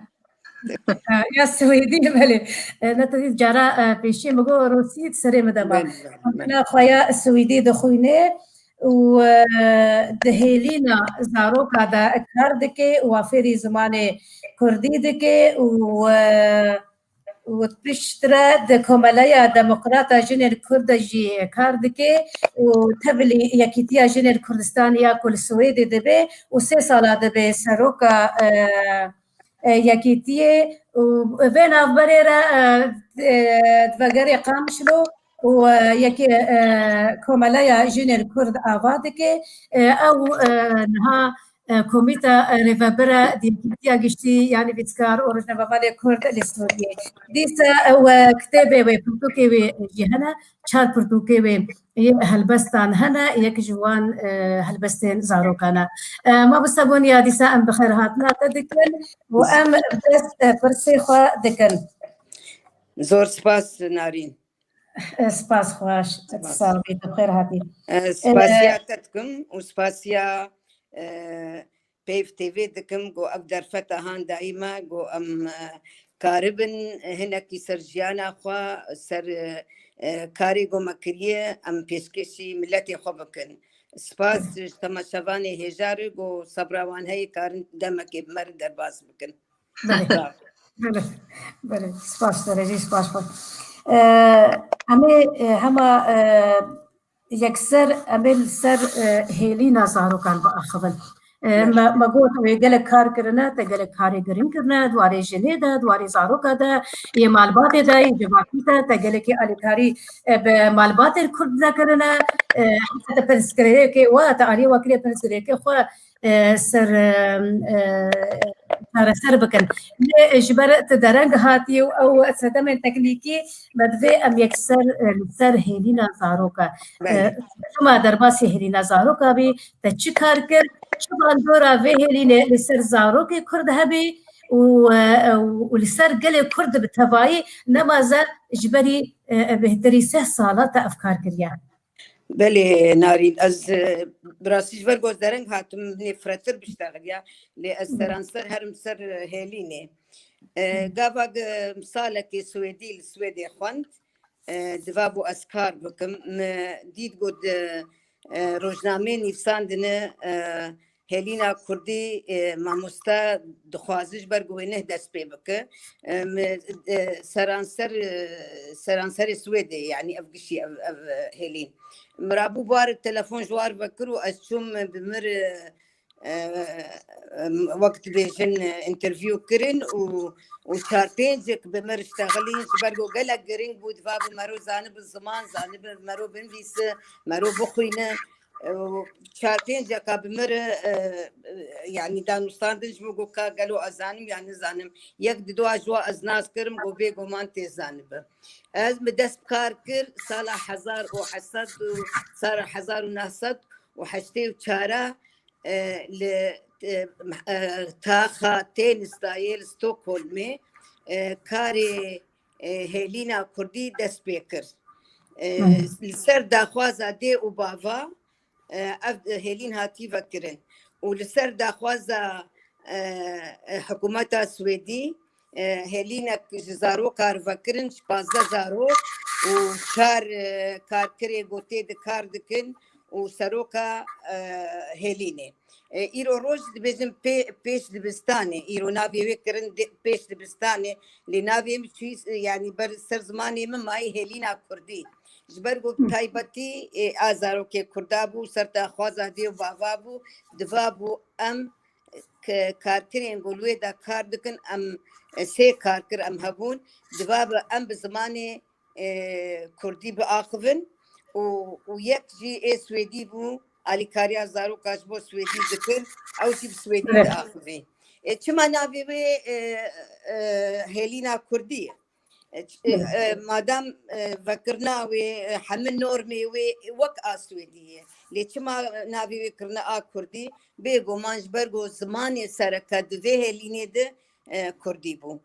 E, ya Swêdî, belê. E, ne te dît cara, e, pêşî min got Rûsî, serê min de ma. Belê, belê, belê. Xwendina xwe ya Swêdî dixwîne û, e, di hêlîna zaroka de kar dike û wa fêrî zimanê kurdî dike û, e, û piştre di Komeleya Demokrata Jinên Kurd de jî kar dike û tevlî Yekîtiya Jinên Kurdistanê ya ku li Swêdê dibe û sê sala dibe seroka, e, e, Yekîtiyê û vê navberê re, e, e, vegerê Qamişlo û, e, yekê, e, Komeleya Jinên Kurd ava dike. E, ew, e, niha, e, Komîta, e, Rêvebir e di Yekîtiya Giştî, yanî Vîtskar û Rojnamevanê Kurd li Sûriyê. Dîsa, e, we kitêbê wê, pirtûkê wê jî hene, çar pirtûkê wê yê helbestan hene, yek ji wan, e, helbestên zarokan e. E, mamoste Gonya, dîsa em bi xêrhatina te dikin û em dest, e, pirsê xwe dikin. Zor spas Narîn. E, spas xweş. Spas. Sax bî, tu xêr hatî. E, spasiya, e, te dikim û spasiya, e, Peyv T V dikim, ku ev derfeta han dayî me, ku em, e, karibin hinekî ser jiyana xwe, ser, e, e, karê ku me kiriye, em pêşkêşî miletê xwe bikin. Spas ji temaşevanê hêja re, ku sebra wan heye, karin demekê bi me re derbas bikin. Belê. Belê. Belê. Spas, derejî spas xwe. E, em ê, e, hema, e, yekser em ê li ser, e, hêlîna zarokan biaxivin. E, me, me got wê gelek kar kirine, te gelek karê giring kirine, di warê jinê de, di warê zaroka de, yê malbatê de, yê civakî de, te gelekî alîkarî, e, bi malbatên Kurd de kirine, e, heta te pirsgirêkê we, te alî wekirê pirsgirêkê xwe, e, ser, e, e, çareser bikin. Lê ji ber tu dereng hatî û ew sedemên teknîkî me divê em yekser, e, li ser hêlîna zaroka. Belê. E, çima derbasî hêlîna zaroka bî, te çi kar kir, çi bandora vê hêlînê li ser zarokê Kurd hebî û, e, û li ser gelê Kurd bi tevayî nemaze ji berî, e, e, bêhtirî sih sala te ev kar kiriye? Belê, Narîn, ez, e, bi rastî ji ber ku ez dereng hatim, nê firehtir biştexiliya, lê ez seranser herim ser, e, hêlînê. E, gava, e, salekê Swêdî li Swêdê xwend, e, divabû ez kar bikim. Min dît ku di, e, rojnameyê nivîsandine, e, hêlîna kurdî, e, mamoste dixwaze ji ber ku wê neh dest pê bike. E, me, e, seranser, e, seranserê Swêdê, yanî ev gişî, ev, ev, e, hêlîn. Min rabû bar telefon ji war vekir û ez çûm bi mir, e, e, em, wek dibêjin, e, interview kirin û, û çar pêncek bi mir ştexilîn, ji ber ku gelek giring bû, diva bi mero zanibi ziman, zanibi mero binivîse, mero bixwîne. E, û çar pênceka bi mir, e, e, yanî danûstandin ji min got ka gelo ez zanim ya nizanim. Yek di dua ji wa ez nas kirim, got bêguman tê zanibi. Ez bi dest kar kir sala hezar û heşt sed û sala hezar û neh sed û heştê û çar e, li, e, e, taxa tenîs dayê li Stockholmê, e, karê, e, hêlîna kurdî dest pê kir. E, Hı hı. Li ser daxwaza dê û bava, e, ev hêlîn hatî vekirin. Û li ser daxwaza, e, e, hikûmeta Swêdî, e, hêlînek ji zarokan vekirin, ji pazdeh zarok û çar, e, karkirê ku tê de kar dikin û seroka, e, Hêlînê. E, îro roj dibêjin pê-, pêş dibistanê. Îro navê wê kirin di-, pêş dibistanê. Lê navê min çûyî, e, yanî ber ser zimanê min mayî Hêlîna Kurdî. Ji ber ku taybetî, e, a zarokê Kurda bû, ser daxwaza dê û bava bû, diva bû em ke-, karkirên ku li wê de kar dikin, em, e, sê karkir em hebûn, diva bi em bi zimanê, e, Kurdî biaxivin û, û yek jî ê Swêdî bû, alîkariya zaroka ji bo Swêdî dikir, ew jî bi Swêdî Evet. diaxivî. E, çima navê wê, e, e, Hêlîna Kurdî ye? E, ç-, e, e, madem, e, vekirina wê, e, hemî normê wê wek a Swêdî ye. Lê çima navê wê kirine a Kurdî? Bêguman ji ber ku zimanê sereke di vê Hêlînê de, e, Kurdî bû.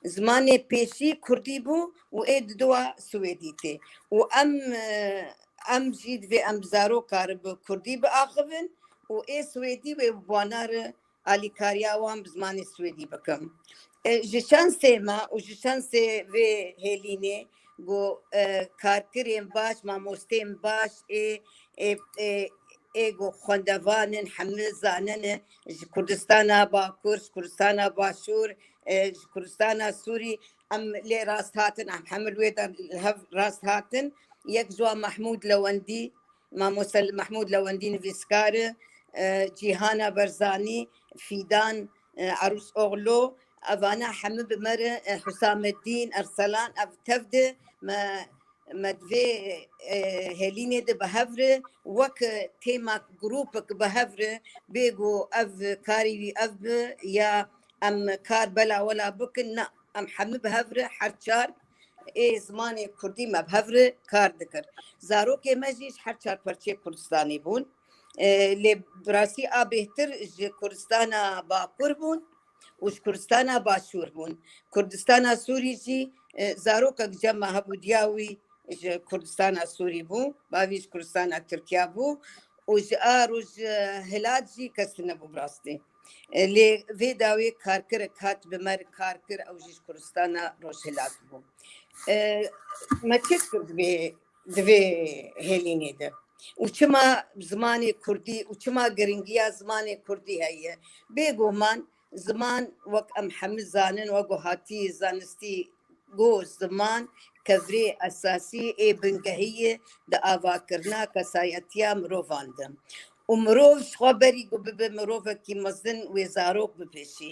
Zimanê pêşî Kurdî bû û ê diduwa Swêdî tê. Û em, e, em jî divê em bi zaroka re bi Kurdî biaxivin û ê Swêdî wê bi wana re alîkariya wan bi zimanê Swêdî bikim. E, ji şansê me û ji şansê vê Hêlînê ku, e, karkirên baş, mamosteyên baş ê, ê, ê, ê ku xwendevan in, hemî zanin, ji Kurdistana Bakur, ji Kurdistana Başûr, e, ji Kurdistana Sûrî, em lê rast hatin, em hemî li wê de li hev rast hatin. Yek ji wan Mehmûd Lewendî, Mamoste Mehmûd Lewendî nivîskar e, e, Cîhana Berzanî, Fîdan, e, Erûs Oxlo, evana hemî bi me re, e, Husameddîn, Erselan, ev tev de me, me di vê, e, Hêlînê de bi hev re wek, e, têmak, grûpek bi hev re bê ku ev karî wî ev bi ya em kar bela wela bikin, na, em hemî bi hev re her çar ê zimanê Kurdî me bi hev re kar dikir. Zarokê me jî ji her çar perçê Kurdistanê bûn. E, lê bi rastî a bêhtir ji Kurdistana Bakur bûn û ji Kurdistana Başûr bûn. Kurdistana Sûrî jî, e, zarokek cem me hebû, diya wî ji Kurdistana Sûrî bû, bavî ji Kurdistana Tirkiya bû û ji a roj, e, hilat jî kes nebû bi rastî. E, lê vê dawê karkirek hat bi me re kar kir, ew jî ji Kurdistana Rojhilat bû. E, me çi kir divê, divê Hêlînê de? Û çima zimanê Kurdî û çima giringiya zimanê Kurdî heye? Bêguman ziman, wek em hemî zanin, wek ku hatî zanistî got, ziman kevirê esasî ê bingehî ye di avakirina kesayetiya mirovan de. Û mirov ji xwe berî ku bibe mirovekî mezin, wê zarok bipêşî.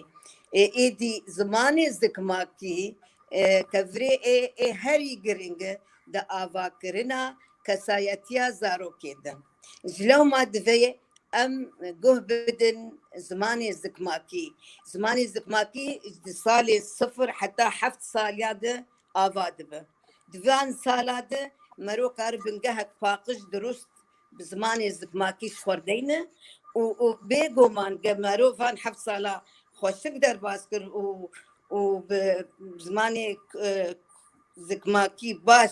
Ê, êdî zimanê zikmakî, e, kevirê ê, ê herî giring e di avakirina kesayetiya zarokê de. Ji lewma divê em guh bidin zimanê zikmakî. Zimanê zikmakî di salê sifir heta heft saliya de ava dibe. Di van sala de mero kar bingehek paqij dirust bi zimanê zikmakî ji xwe deyne û, û bêguman ge merovan heft sala xweşik derbas kir û, û bi zimanê, e, zikmakî baş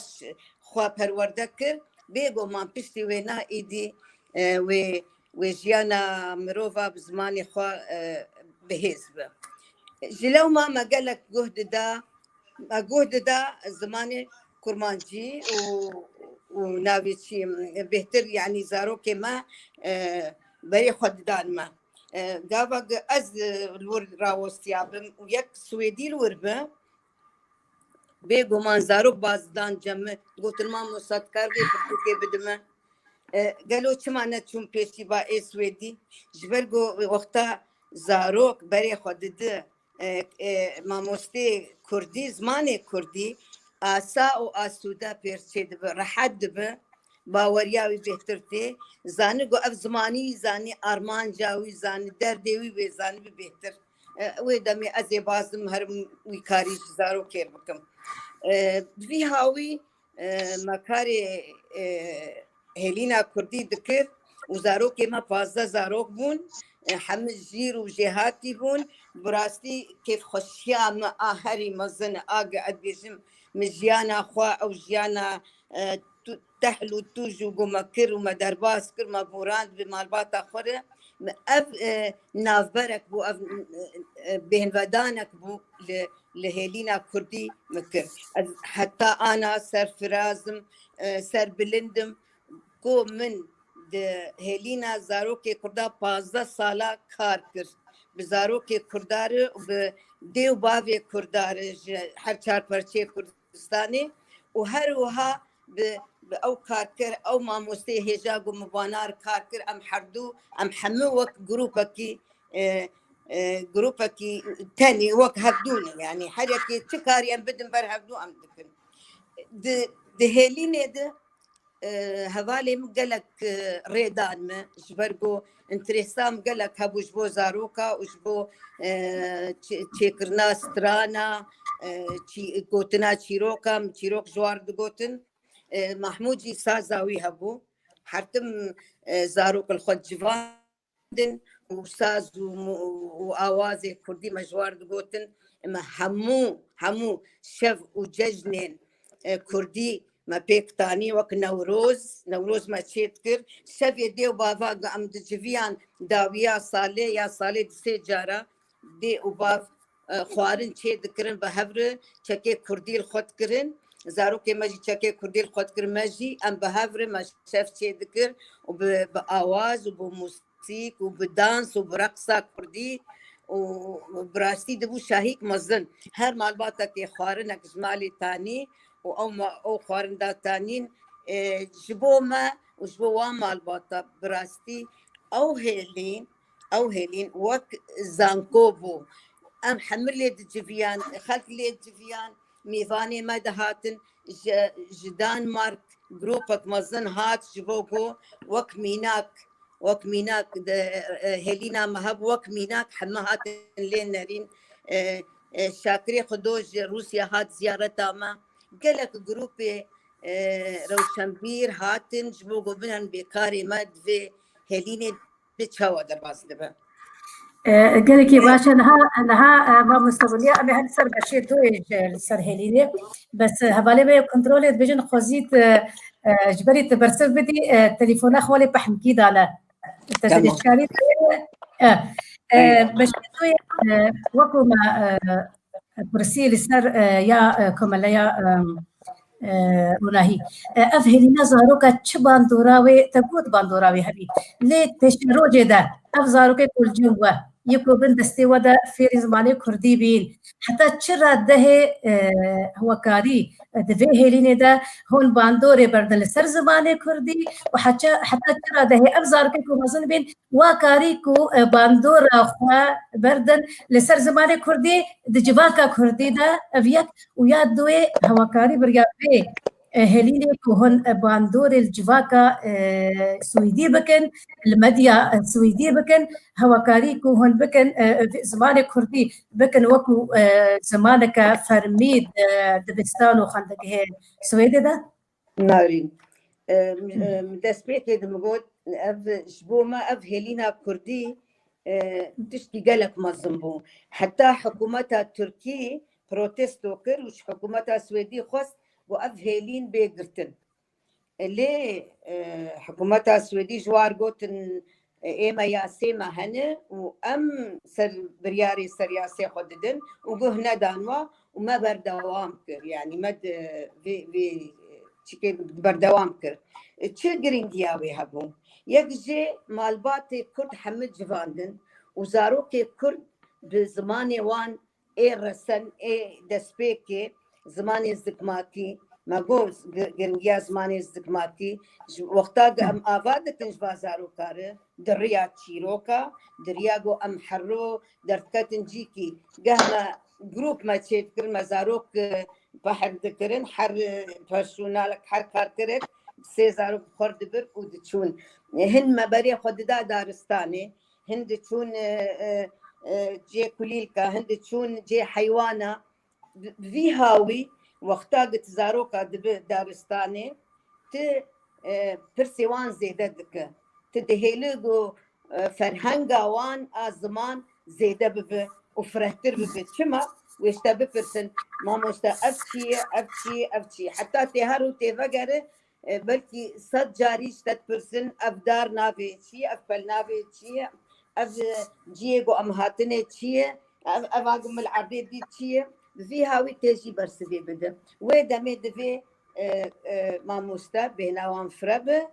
xwe perwerde kir, bêguman piştî wêna êdî, e, wê, wê jiyana mirova bi zimanê xwe, e, bihêz be. Ji lewma me gelek guh dida, me guh dida zimanê kurmancî û, û navê çi, bêhtir, yanî zarokê me, e, berê xwe didan me. E, gava ge-, ez, e, li wir rawostiya bim û yek Swêdî li wir bi, bêguman zarok baz didan cem min, gotin, "Mamosta, dikar vê pirtûkê bidime?" E, gelo çima neçûn pêşî va ê Swêdî? Ji ber ku wexta zarok berê xwe didi, e, e, mamostê Kurdî, zimanê Kurdî asa û asûde pêr çêdibe, rehet dibe, baweriya wî bêhtir tê. Zani ku ev zimanî zanî, armanca wî zanî, derdê wî wê zanî bi bêhtir. E, wê demê ez ê bazim herim wî karî ji zarokê bikim. E, bi vî hawî, e, me karê, e, Hêlîna Kurdî dikir û zarokê me pazdeh zarok bûn. E, hemî jîr û jêhatî bûn. Bi rastî kêfxweşiya me a herî mezin e, a ge ez dibêjim, min jiyana xwe, ew jiyana, e, tu-, tehl û tûj û ku me kir û me derbas kir, me borand bi malbata xwe re. Ev, e, navberek bû, ev, e, bêhnvedanek bû li, li Hêlîna Kurdî min kir. Ez heta ana serfiraz im, e, serbilind im ku min di hêlîna zarokê Kurda pazdeh sala kar kir. Bi zarokê Kurda re û bi dê û bavê Kurda re ji her çar parçeyê Kurdistanê û her wiha bi, bi ew kar kir, ew mamosteyê hêja ku min vana re kar kir, em herdû, em hemû wek grûpekî, e, e, grûpekî tenê wek hevdû ne. Yanî her yekê çi karî em bidin ber hevdû em dikin. Di, di hêlînê de, e, hevalê min gelek, e, rê dan me, ji ber ku înteresa min gelek hebû ji bo zaroka û ji bo, e, çê-, çêkirina strana, e, çî-, gotina çîroka, min çîrok ji wan re digotin. E, Mahmûd jî saza wî hebû. Her tim, e, zarok li xwe civandin û saz û mu-, û awazê kurdî me ji wan re digotin. Me hemû, hemû şev û cejnên, e, kurdî me pêk tanî, wek Newroz, Newroz me çê dikir. Şevê dê û bava em diciviyan dawiya salê ya salê di sê cara dê û bav, e, xwarin çê dikirin bi hev re, çekê kurdî li xwe dikirin. Zarokê me jî çekê kurdî li xwe dikirin, me jî em bi hev re me şev çê dikir û bi, bi awaz û bi mûsîk û bi dans û bi reqsa kurdî û bi rastî dibû şahîk mezin. Her malbatekê xwarinek ji malê tanî û ew ma-, ew xwarin da tanîn, e, ji bo me û ji bo wan malbata bi rastî ew hêlîn, ew hêlîn wek zanko bû. Em hemû lê diciviyan, xelk lê diciviyan, mêvanê me dihatin, ji, ji Danmark grûpek mezin hat ji bo ku wek mînak, wek mînak di, e, hêlîna me hebû, wek mînak heme hatin lê nerîn. E, e, Şakirê Xudo ji Rûsya hat ziyareta me. Gelek grûpê, e, rewşenbîr hatin ji bo ku binan bêkarê me di vê hêlînê de çawa derbas dibe. E, gelekî baş e. Niha, niha, e, mamoste Weliya, em ê her ser beşê doyê ji, li ser hêlînê. Bes, e, hevalê me yê kontrolê dibêjin xwezî tu, e, ji berî tu bersiv bidî, e, telefona xwe lê pehmkî dane. Te Tamam. Zêdeşkarî dayê, e, e, Eyvallah. Beşê doyê, e, wekû me, e, pirsî li ser, e, ya, e, komeleya, e, e, Ronahî. E, ev hêlîna zaroka çi bandora wê, te got bandora wê hebî. Lê pêşerojê de ev zarokê ku li cem we, yê ku bin destê we de fêrî zimanê kurdî bîn, heta çi radehê, e, hewekarî, e, di vê hêlînê de hûn bandorê berdin li ser zimanê kurdî û heça-, heta çi radehê ev zarokê ku mezin bîn, wa karî ku, e, bandora xwe berdin li ser zimanê kurdî di civaka kurdî de, ev yek, û ya duê hewakarî biriya vê, e, hêlînê ku hûn, e, bandorê li civaka, e, swêdî bikin, li medya, e, swêdî bikin, hewakarî ku hûn bikin, e, zimanê kurdî bikin wekû, e, zimaneke fermî di dibistan û xwendegehê Swêdê de? Narîn. Em, em, destpêkê de min got, ev ji bo me ev hêlîna kurdî, e, tiştî gelek mezin bû. Heta hikûmeta Tirkî protesto kir û ji hikûmeta Swêdî xwest ku ev hêlîn bê girtin. E, lê, e, hikûmeta Swêdî ji war gotin, e, ê me yasê me hene û em ser biryarê ser yasê xwe didin û guh nedan we û me berdewam kir. Yanî me di vê, vê çikê berdewam kir. E, çi girîngiya wê hebû? Yek jê malbatê Kurd hemû civandin û zarokê Kurd bi zimanê wan ê resen, ê destpêkê zimanê zikmakî, me got gi-, giringiya zimanê zikmakî, ji wexta ku em ava dikin ji va zaroka re, di riya çîroka, di riya ku em herro derdiketin cîkî, geh me grûp me çêdikirin, me zarok, e, pehr dikirin, her, e, personelek, her karkerek sê zarok xwe dibir û diçûn. Hin me berê xwe dida daristanê, hin diçûn, e, e, e, cê kulîlka, hin diçûn cê heywana. Bi, bi vî hawî wexta ku tu zaroka dibi daristanê, tu, e, pirsê wan zêde dike. Tu dihêli ku, e, ferhenga wan a ziman zêde bibe û firehtir bibe. Çima? Wê ji te bipirsin, mamoste, ev çi ye, ev çi ye, ev çi ye? Heta tê her û tê vegere, e, belkî sed carî ji te dipirsin, ev dar navê çi ye, ev pel navê çi ye, ev, e, ciyê ku em hatine çi ye, ev, eva ku min li erdê dît çi ye, bi vî hawî tê jî bersivê bide. Wê demê divê, e, e, mamoste bêhna wan fire be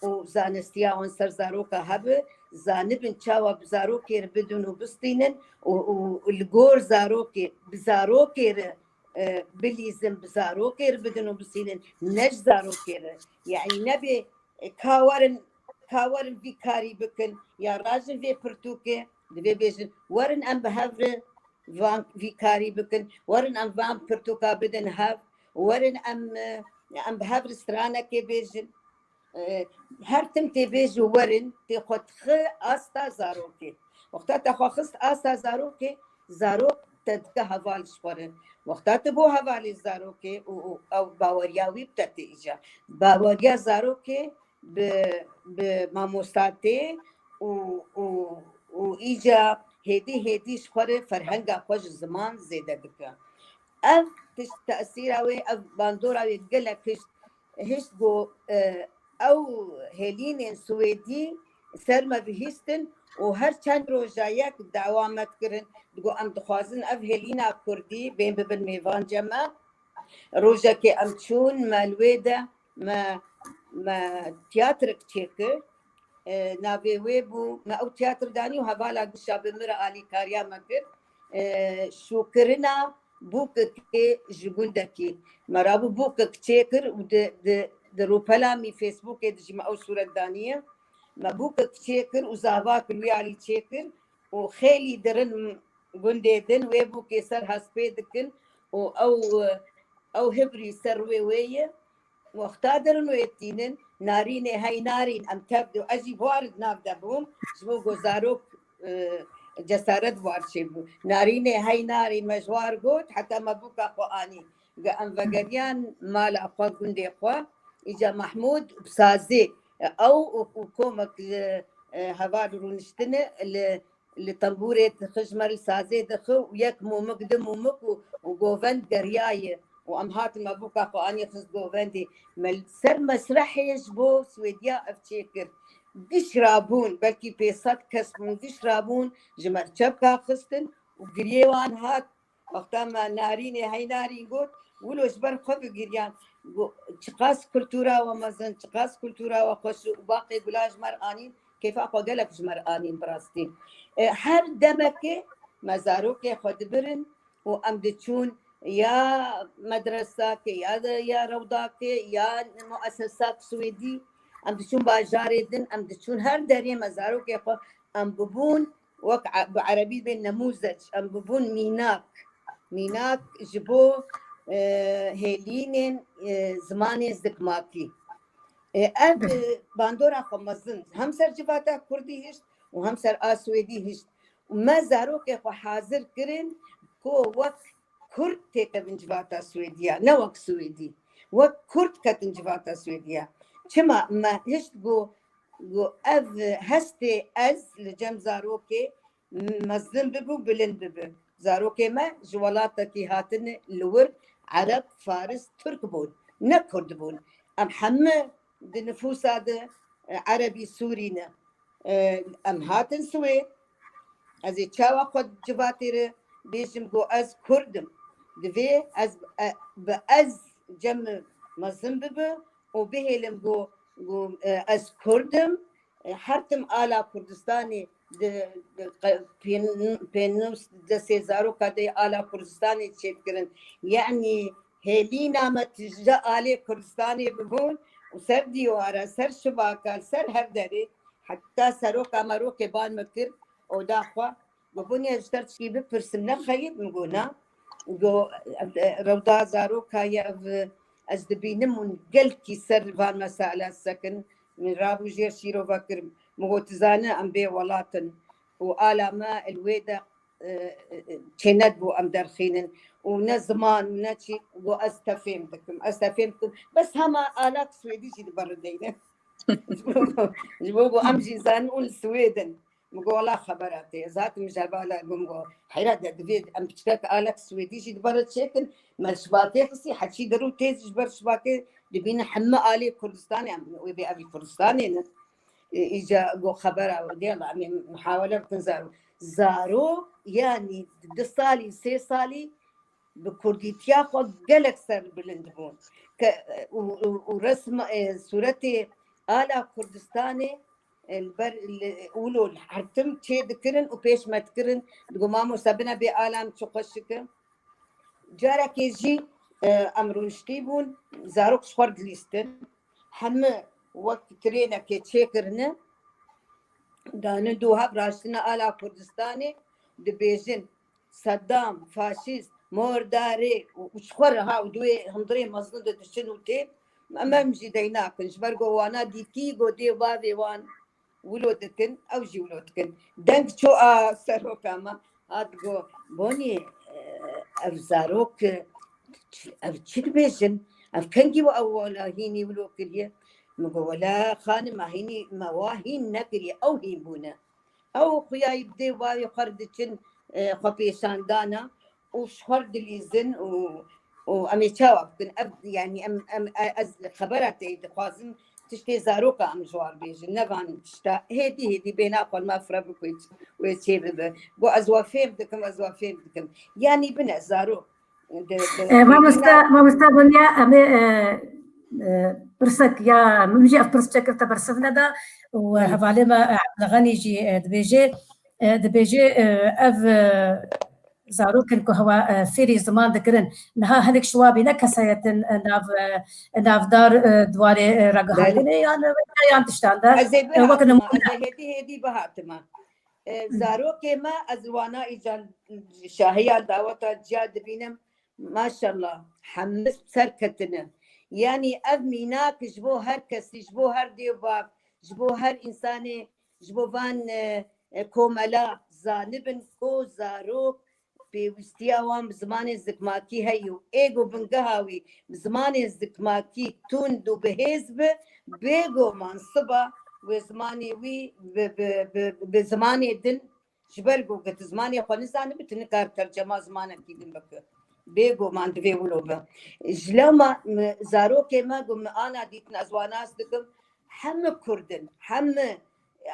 û zanistiya wan ser zaroka hebe, zanibin çawa bi zarokê re bidin û bistînin û, û li gor zarokê, bi zarokê re, e, bilîzin, bi zarokê re bidin û bistînin, ne ji zarokê re. Yani nebê, e, ka werin, ka werin vî karî bikin, ya rajin vê pirtûkê, divê bêjin, werin em bi hev re van vî karî bikin, werin em van pirtûka bidin hev, werin em, e, em bi hev re stranekê bêjin. E, her tim tê bêjin werin, tê xwe dixe asta zarokê. Wexta te xwe xist asta zarokê, zarok te dike heval ji xwe re. Wexta tu bo hevalê zarokê û, û ew baweriya wî bi te tê îcar. Baweriya zarokê bi, bi mamosta tê û, û, û îca hêdî hêdî ji xwe re ferhenga xwe ji ziman zêde dike. Ev tişt tesîra wê, ev bandora wê gelek hişt, hişt ku, e, ew hêlînên Swêdî ser me bihîstin û her çend roja yek dawa me dikirin. Digo, em dixwazin ev hêlîna Kurdî bên bibin mêvanca me. Rojekê em çûn, me li wê de me, me tiyatrek çêkir. E, navê wê bû, me ew tiyatr danî û hevala gişa bi min re alîkariya me kir. E, şûkirina bûkekê ji gundekî. Me rabû bûkek çêkir û di, di, di rûpela mî Facebookê de jî me ew sûret daniye. Me bûkek çêkir û zava kir, wî alî çêkir û xêlî dirin gundê din wê bûkê ser hespê dikin û ew, ew hibrî ser wê wê ye. Wexta dirin wê tînin, narînê hey narîn, em tev de, ez jî war di nav de bûm, ji bo ku zarok, e, cesaret war çêbû. Narînê hey narîn me ji war got, heta me bûka xwe anî. Ge em vegeriyan mala xwe, gundê xwe, îca Mahmûd bi sazê, e, ew û, û komek, e, e, heval rûniştine li li tembûrê dixi, ji me li sazê dixi û yek mûmik, du mûmik û, û govend geriyaye. Û em hatin me bûka xwe anî xist govendê. Me li ser mesrehê ji bo Swêdiya ev çêkir. Giş rabûn, belkî pênc sed kes bûn, giş rabûn, ji me çepka xistin û giriyê wan hat. Wexta me narînê hey narîn got, wilo ji ber xwe bigiriyan. Got, çiqas kultura we mezin, çiqas kultura we xweş û baqê gula ji me re anîn. Kêfa xwe gelek ji me re anîn bi rastî. E, her demekê me zarokê xwe dibirin û em diçûn ya medresakê, ya de, ya rewdakê, ya muesesak Swêdî. Em diçûn bajarê din, em diçûn her derê me zarokê xwe, em bibûn wek e-, bi erebî bê nemûzeç, em bibûn mînak. Mînak ji bo, e, hêlînên, e, zimanê zikmakî. E, ev, e, bandora xwe mezin hem ser civata kurdî hişt û hem ser a swêdî hişt. Û me zarokê xwe hazir kirin ku wek kurd têkevin civata swêdiya, ne wek swêdî. Wek kurd ketin civata swêdiya. Çima me hişt ku, ku ev hestê ez li cem zarokê mezin bibe û bilind bibe. Zarokê me ji welatekî hatine li wir ereb, faris, tirk bûn, ne kurd bûn. Em hemî di nifûsa de, e, erebî sûrî ne. E, em hatin Swêd. Ez ê çawa xwe civatê re bêjim ku ez kurd im? Divê ez, e, bi ez cem mezin bibe û bihêlim ku, ku, e, ez kurd im. E, her tim ala Kurdistanê di, di qe-, pênû-, pênûs destê zaroka de ala Kurdistanê çêdikirin. Yanî hêlîna me tije alê Kurdistanê bibûn û ser dîwara, ser şibaka, ser her derê, heta seroka merokê ban me kir oda xwe. Got, Bonya, ji te tişkî bipirsim, ne xeyir? Min got, na. Got, e, rewda zaroka ye ev, ez dibînim hûn gelkî ser van mesela sekin. Min rabû jêr şîrove kir. Min got, tu zane em bê welat in û ala me li wê de, e, e, çênedibû em derxînin û ne ziman û ne çî. Got, ez te fêm dikim, ez te fêm dikim. Bes hema alak swêdî jî li ber deyne. Ji bo, ji bo ku em jî zanin û li Swêd in. Min got, wela xebera tê. Ez hatim ji hevala min got, heyra de divê em piçkek alek swêdî jî di ber çêkin. Me şibakê xistî, heçî der û têz ji ber şibakê dibînin hemî alê Kurdistanê, em wê bê evî Kurdistanê ne. E, îca got, xebera dê, em ê muhawele bikin zaro. Zaro, yanî di salî, sê salî bi kurdîtiya xwe gelek serbilind bûn. Ke, û, û, û resm, e, sûretê ala Kurdistanê, e, li ber, li, wilo li hertim çê dikirin û pêş me dikirin. Digo, mamoste, bine bê ala em çi xweşik e. Carekê jî, e, em rûniştî bûn, zarok ji xwe re dilîstin. Hemû wek trênekê çêkirine, danin dû hev raştine ala Kurdistanê, dibêjin, Seddam, faşîst, mordarê û, û ji xwe re ha û di wê hundirê mezin de diçin û tên, em, em jî dey nakin. Ji ber ku wana dîtî, ku dê bavê wan wilo dikin, ew jî wilo dikin. Deng çû a seroka me, hat go, Bonî, e, ev zarok, e, ev çi dibêjin? Ev kengî we ew wala hînî wilo kiriye? Min got, wela xanim, me hînî, me wa hîn nekiriye, ew hîn bûne. Ew xuyayî bi dê bavê xwe re diçin, e, xwe pêşandana û ji xwe re dilîzin û, û em ê çawa bikin? Ev, yanî em, em, e, ez xebera te yê dixwazim, tiştê zaroka em ji wan bêjin, ne van tişta. Hêdî hêdî bêhna xwe li me fire bikuje, wê çê bibe. Got, ez we fêm dikim, ez we fêm dikim. Yanî bine zarok. De, de, E, mamoste, mamoste Bonya, em ê, e, e, pirsek ya min jî ev pirs çekir te bersiv neda û, e, Hı. hevalê me, e, Ebdulxenî jî, e, dibêje, e, dibêje, e, ev, e, zarokên ku hewa, e, fêrî ziman dikirin, niha hinek şiwabî ne kesayetin, e, nav, e, navdar, e, di warê, e, ragihandinê yan, e, yan tiştan de, Ez ê e, wek bihatima, nimûne. ez ê hêdî hêdî bihatima. E, Hı. zarokê me, ez wana îcan şahiya daweta ciya dibînim. Maşallah, hemû serketine. Yanî ev mînak ji bo her kesî, ji bo her dê û bav, ji bo her însanê, ji bo van, e, e, komela zanibin ku zarok pêwîstiya wan bi zimanê zikmakî heye û ê ku bingeha wî bi zimanê zikmakî tund û bihêz be, bêguman siba wê zimanê wî bi, bi, bi, bi zimanê din Ji ber ku tu zimanê xwe nizanibe, tu nikare tercema zimanekî din bike. Bêguman divê wilo be. Ji lewma, m-, zarokê me ku min ana dîtin, ez wan nas dikim, hemû Kurd in, hemû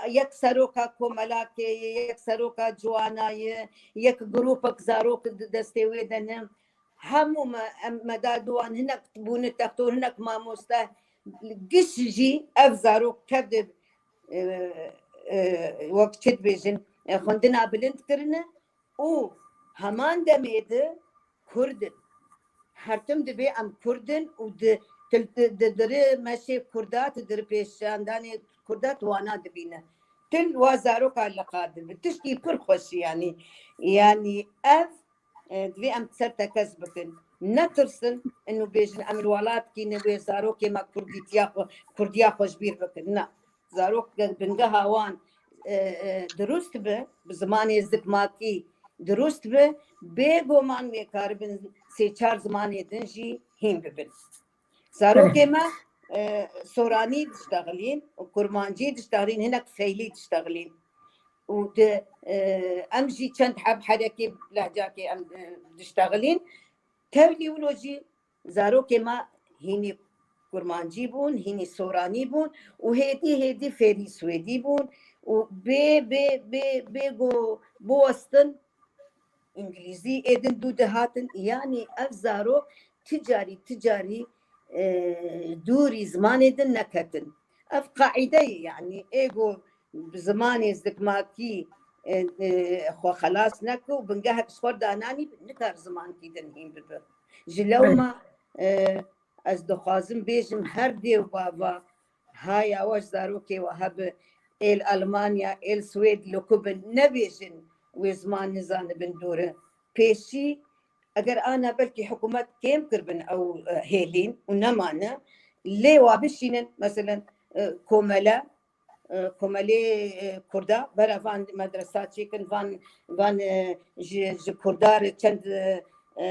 yek seroka komelakê ye, yek seroka ciwana ye, yek grûpek zarok di destê wê de ne. Hemû me, em, me da di wan hinek bûne textor, hinek mamoste, giş jî ev zarok tev de, e, e, wek çi dibêjin, e, xwendina bilind kirine û heman demê de Kurd in. Her tim dibê em Kurd in û di, di, di, di, di diri meşê Kurda, di diri pêşandanê Kurda tu wana dibîne. Til wa zaroka liqa dibe. Tiştî pir xweş e, yanî, yanî ev e, divê em ser tekez bikin. Netirsin, inu bêjin, em li welat kî ne wê zarokê me kurdîtiya xwe, kurdiya xwe ji bîr bikin. Na. Zarok ge-, bingeha wan, e, e, dirust be, bi zimanê zikmakî dirust be, bêguman wê karibin sê çar zimanê din jî hîn bibin. Zarokê me, e, soranî diştexilîn û kurmancî diştexilîn, hinek feylî diştexilîn. Û di, e, em jî çend heb herekê lehcakê em, e, diştexilîn. Tevlî wilo jî zarokê me hînî kurmancî bûn, hînî soranî bûn û hêdî hêdî fêrî swêdî bûn û bê, bê, bê, bê go biwestin, îngilîzî êdin dû dihatin, yanî ev zarok ti carî, ti carî, e, dûrî zimanê din neketin. Ev qaîde ye, yanî ê go bi zimanê zikmakî, e, e, xwe xelas neke û bingehek ji xwe dananî, nikar zimankî din hîn bibe. Ji lewma, e, ez dixwazim bêjim her dê û bava haya we ji zarokê we hebe, ê li Almanya, ê li Swêd li ku bin, nebêjin wê ziman nizanibin dûr e. Pêşî, eger ana belkî hikûmet kêm kiribin ew, e, hêlîn û nemane, lê wa bişînin, meselen, e, komele, e, komelê, e, Kurda, bera van medresa çêkin, van, van, e, ji, ji Kurda re çend, e, e,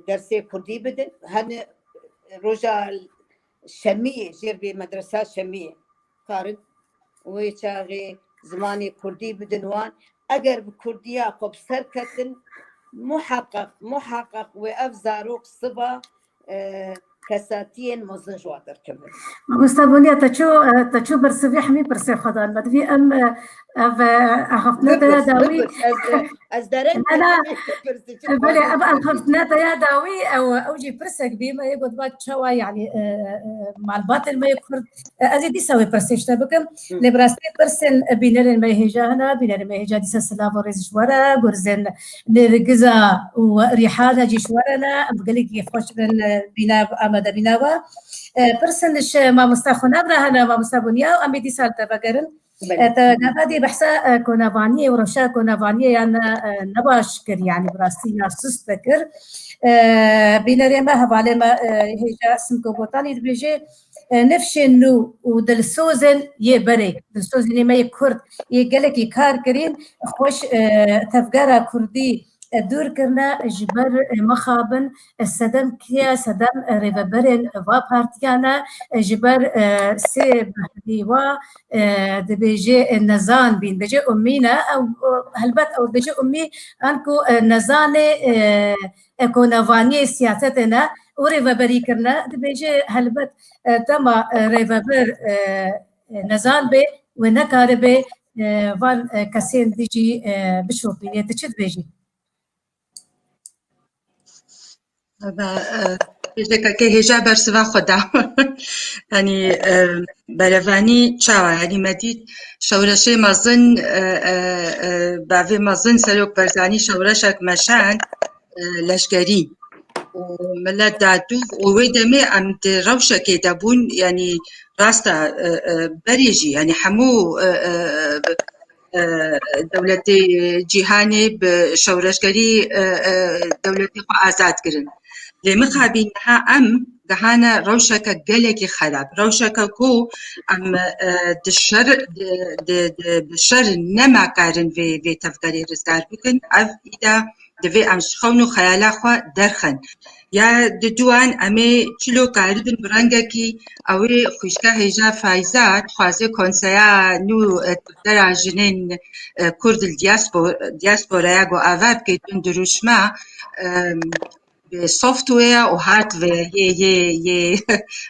dersê Kurdî bidin. Hani roja Şemiyê, jêr bê medresa Şemiyê, karin wê çaxê zimanê Kurdî bidin wan. Eger bi Kurdiya xwe bi ser ketin, muheqeq, muheqeq wê ev zarok siba, e, kesatiyên mezin ji wan derkevin. Mamoste Bonya, te çû, e, te çû bersivî hemî pirsê xwe dan. Me divî em, e, ev, e, axaftina te ya dawî. Bipirs, bipirs. Ez, e, ez dereng. Na, na. Belê, ev axaftina te ya dawî, ew, ew jî pirsek bî, me yê got, bak, çawa, yanî, e, e, malbatên me yê Kurd. E, ez ê dîsa wê pirsê ji te bikim. Lê bi rastî pirsên bînerên me hêja hene, bînerên me hêja dîsa silav û rêz ji we re, gurzên Nêrgiza û Rîhana jî ji we re ne, em gelekî xweş bin, e, bîna, amade bîna we. E, pirsên ji mamoste Xwenav re hene, mamoste Bonya, em ê dîsa li te vegerin. Belê. E, te gava dê behsa, e, konavaniyê û rewşa konavaniyê yan, e, nebaş kir, yanî bi rastî ya sust te kir. E, bînerê me, hevalê me, e, hêja Simko Botanî dibêje, e, nifşên nû û dilsozên yê berê, dilsozên ê me yê Kurd, yê gelekî kar kirîn, xweş, e, tevgera Kurdî, e, dûr kirine, ji ber, e, mixabin, e, sedem kê ye, sedem, e, rêveberên va partiyan e, e, ji ber, e, sê behdî wa, e, dibêje, e, nezan bîn, dibêje ummî ne, ew, e, helbet ew dibêje ummî, anku, e, nezanê, e, e, konavaniyê siyasetê ne û rêveberî kirine, dibêje helbet, e, dema, e, rêveber, e, e, nezan bê, wê nekaribe, e, van, e, kesên dijî, e, bişopîne. Tu çi dibêjî? Eve, e, pêşekekê hêja bersiva xwe da. Yanî, e, berevanî çawa? Yanî me dît şewreşê mezin, e, e, e, bavê mezin Serok Barzanî şewreşek meşand, e, leşkerî. Û milet da dûv û wê demê em di rewşekê de bûn, yanî rast e, e, e, berê jî, yanî hemû, e, e, e, dewletê cîhanê bi şewreşgerî, e, e, dewletê xwe azad kirin. Lê mixabî niha em gihane rewşeke gelekî xerab. Rewşeke ku em, e, di şer, di, di, di, bi şer nema karin vê, vê tevgerê rizgar bikin. Ev îda divê em ji xewn û xeyala xwe derxin. Ya diduan em ê çilo karibin bi rengekî, ew ê xwîşka hêja Fayza dixwaze konseya nû, e, tevgera jinên, e, Kurd li diaspo-, diasporaya ku ava bike dûn dirûşma, e, bi software û hardware yê, yê, yê,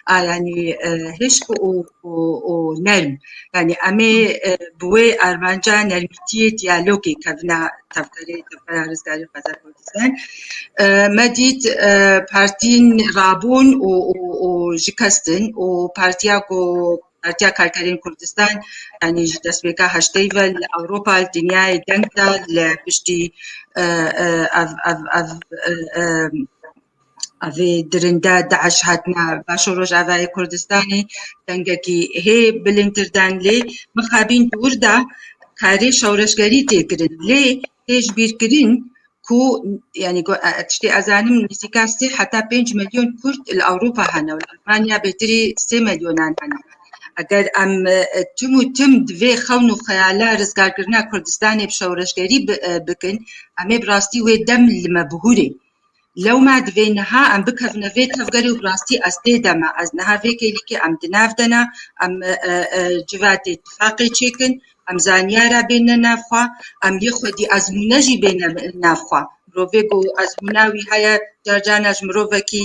a, yanî, e, hişk û, û, û nerm. Yanî em ê, e, bi wê armanca nermîtiyê diyalogê kevina tevgerê, tevgera rizgarî Xwezar Kurdistan. E, me dît, e, partîn rabûn û, û, û şikestin û partiya ku, Partiya Karkerên Kurdistan, yanî ji destpêka heştê ve li Ewropa, li dinyayê deng da, li piştî, e, e, ev, ev, ev, e, e, evê dirinde DAIŞ hatina Baş û Rojavayê Kurdistanê, dengekî hê bilindtir dan lê mixabîn dûr da karê şewreşgerî tê kirin. Lê tê ji bîr kirin ku, yanî, ku, e, tiştê ez zanim nîzîka sê heta pênc milyon Kurd li Ewropa hene û li Almanya bêtirî sê milyonan hene. Eger em, e, tim û tim di vê xewn û xeyala rizgarkirina Kurdistanê bi şewreşgerî bi, e, bikin, em ê bi rastî wê dem li me bihûrê. Lewma divê niha em bikevine vê tevgerê û bi rastî ez tê de me. Ez niha vê kêlîkê em di nav de ne, em, e, e, e, civatê tifaqê çêkin, em zanyara bêne nav xwe, em yê xwedî ezmûne jî bêne nav xwe. Mirovê ku ezmûna wî heye, car carna ji mirovekî,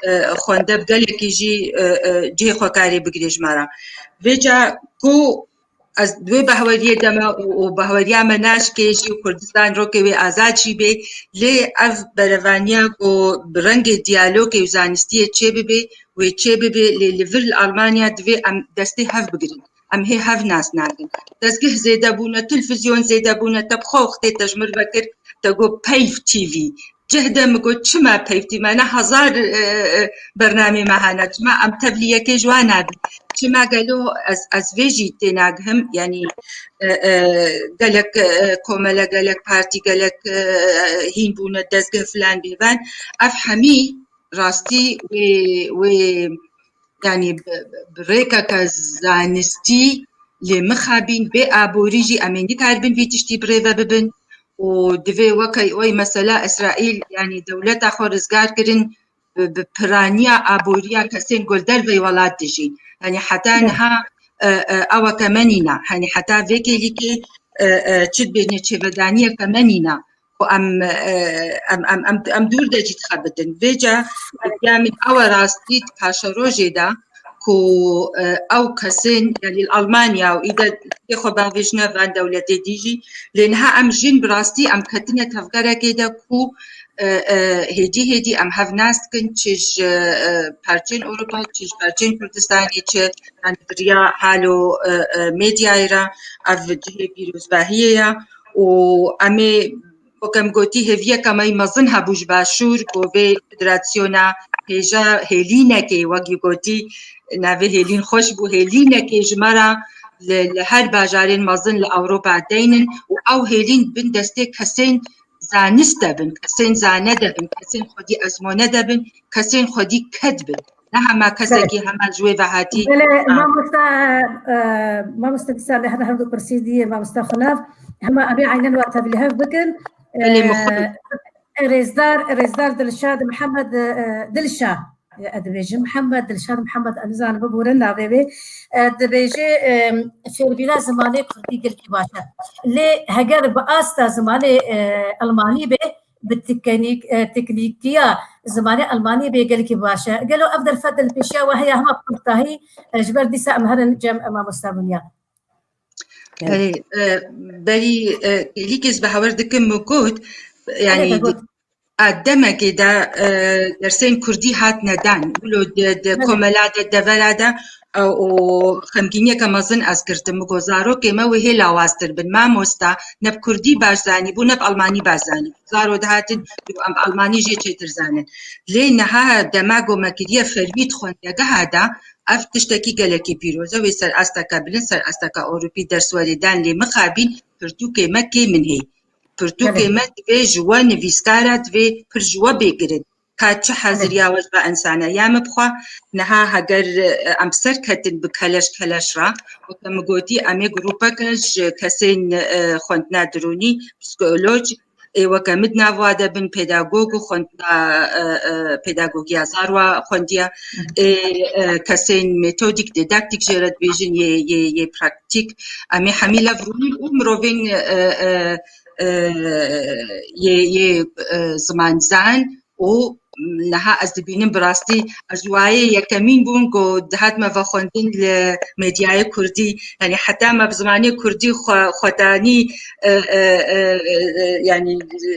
e, xwende bi gelekî jî, e, e, cihê xwe karê bigirê ji me re. Vêca ku ez di wê behweriyê de me û, û behweriya me naşkê jî û Kurdistan rokê wê azad jî bê, lê ev berevaniya ku bi rengê diyalogê û zanistiyê çêbibe, wê çêbibe, lê li vir li Almanya divê em destê hev bigirin. Em hê hev nas nakin. Dezgeh zêde bûne, televîzyon zêde bûne, te bi xwe wextê te ji mir vekir, te got Peyv T V. Cih de min got, çima Peyv T V? Me ne hezar, e, e, bernamê me hene, çima em tevlî yekê ji wan nabin? Çima gelo ez, ez vê jî tênagihim, yanî, e, e, gelek, e, komele, gelek partî, gelek, e, hîn bûne, dezgeh filan bêvan. Ev hemî rastî wê, wê, yanî bi, bi rêkeke zanistî lê mixabîn bê aborî jî em ê nikaribin vî tiştî bi rê ve bibin û divê weke oy mesela Îsraîl, yanî dewleta xwe rizgar kirin bi, bi piraniya aboriya kesên ku li derveyî welat dijîn. Yanî heta niha, e, e, eweke me nîna. Yanî heta vê kêlîkê, e, e, çi dibêjinê çêvedaniyeke me nîna. em, e, em, em, em, em dûr de jî dixebitin. Vêca ya min ew e rastî di paşerojê de ku, e, ew kesên, yanî li Almanya û îde xwe bavêjine van dewletê dî jî, lê niha em jin bi rastî em ketine tevgerekê de ku, e, e, hêdî hêdî em hev nas dikin, çi ji, e, parçên Ewropa, çi ji parçên Kurdistanê, çi, yanî di riya halo, e, e, medyayê re ev cihê pîrozbahiyê ye û em ê Weke min gotî, hêviyeke me yî mezin hebû ji Başûr, ku vê federasyona hêja hêlînekê, wekî gotî, navê hêlîn xweş bû, hêlînekê ji me re li, li her bajarên mezin li Ewropa deynin û ew hêlîn bin destê kesên zanist de bin, kesên zane de bin, kesên xwedî ezmone de bin, kesên xwedî ked bin. Ne hema kesekî hema ji wê ve hatî. Belê, mamosta, e, mamosta dîsa lê hene hevdu pirsî dî, mamosta Xunav, hema em ê eynen wa tevlî hev bikin. Belê, e, mixwe. Rêzdar, Rêzdar Dilşad Mihemed, e, Dilşa, e, dibêjim, Mihemed Dilşad Mihemed, em nizanin bibûrin navê wê. E, dibêje, e, fêrbîna zimanê kurdî gelkî baş e. Lê heger bi asta zimanê, e, elmanî be, bi teknîk-, e, teknîkiya zimanê elmanî bê gelkî baş e. Gelo ev derfet li pêşiya we heye hema bi kurtahî, e, ji ber dîsa em herin cem, e, mamosta Bunya. Belê, e, berî, e, êlîkê ez bi hewer dikim min got, yanî, a, demekê de, e, dersên kurdî hatine dan. Wilo di, di komela de, devera de, e, û xemgîniyeke mezin ez girtim. Min got, zarokê me wê hê lawaztir bin. Mamosta ne bi kurdî baş zanîbû, ne bi almanî baş zanîbû. Zaro dihatin, em almanî jê çêtir zanin. Lê niha dema ku me kiriye fermî di xwendegeha de, ev tiştekî gelekî pîroz e. Wê ser asteke bilind, ser asteke Ewropî ders werê dan, lê mixabîn pirtûkê me kê min hê. Pirtûkê me divê ji we nivîskara, divê pir ji we bê girin. Ka çi heziriya we ji ve insane. Ya min bixwe niha heger, e, em ser ketin bi keleş keleş re, weke min gotî, em ê grûpeke ji kesên, e, xwendina dirûnî, psîkolog, ê weke min di nav wa de bin, pedagog û xwendina, e, e, pedagogiya zar wa xwendiye, ê, e, kesên metodîk, dîdaktîk jê re dibêjin, yê, yê, yê praktîk, em ê hemî lev rûnin û mirovên, e, e, e, yê, yê, e, zimanzan û niha ez dibînim bi rastî ez ji wayê yekemîn bûm ku dihatime vexwendin li medyayê kurdî. Yanî heta me bi zimanê kurdî xwe, xwedanî, e, e, e, e, yanî, e,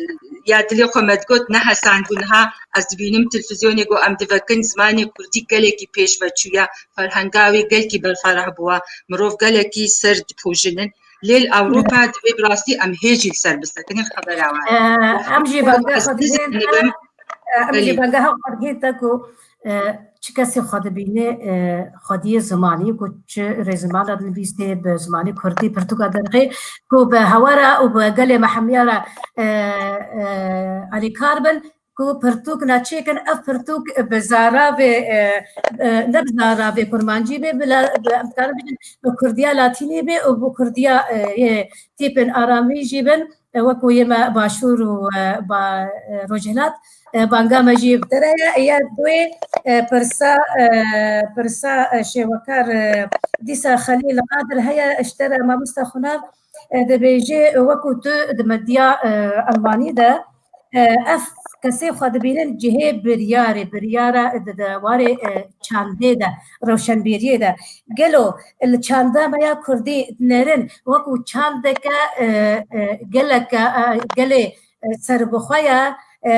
ya dilê xwe me digot, nehesandbû. Niha ez dibînim televîzyonê ku em divekin, zimanê kurdî gelekî pêş ve çûye, ferhenga wê gelkî berfereh bûye, mirov gelekî ser dipûjinin. Lê li Ewropa divê bi rastî em hê jî li ser bisekinin, xebera wan. E, em jî bangeha xwe didin, e, em jî bangeha xwe didin te ku, e, çi kesê xwe dibîne, e, xwediyê zimanî, ku çi rêzimana dinivîsê bi zimanê kurdî pirtûka derxê, ku bi hewa re û bi gelê me hemiya re, e, e, alîkar bin, ku pirtûk neçêkin, ev pirtûk bi zaravê, e, e, ne bi zaravê kurmancî bê, bi la-, bi, em dikarin bêjin, bi kurdiya latînî bê û bi kurdiya, e, yê tîpên aramî jî bin, e, wekû yê me başûr û, e, ba-, e, rojhilat, e, banga me jî bi te re ye. Eya wê, e, pirsa, e, pirsa, e, şêwekar, e, dîsa Xelîl Qadir heye, ji te re mamosta Xunav, e, dibêje, e, wekû tu di medya, e, Elmanî de, e, ev kesê xwe dibînin cihê biryarê, biryara di, di warê, e, çandê de, rewşenbîriyê de. Gelo li çanda me ya kurdî dinêrin wekû çandeke, e, e, geleke, e, gelê, e, serbixwe ye, e,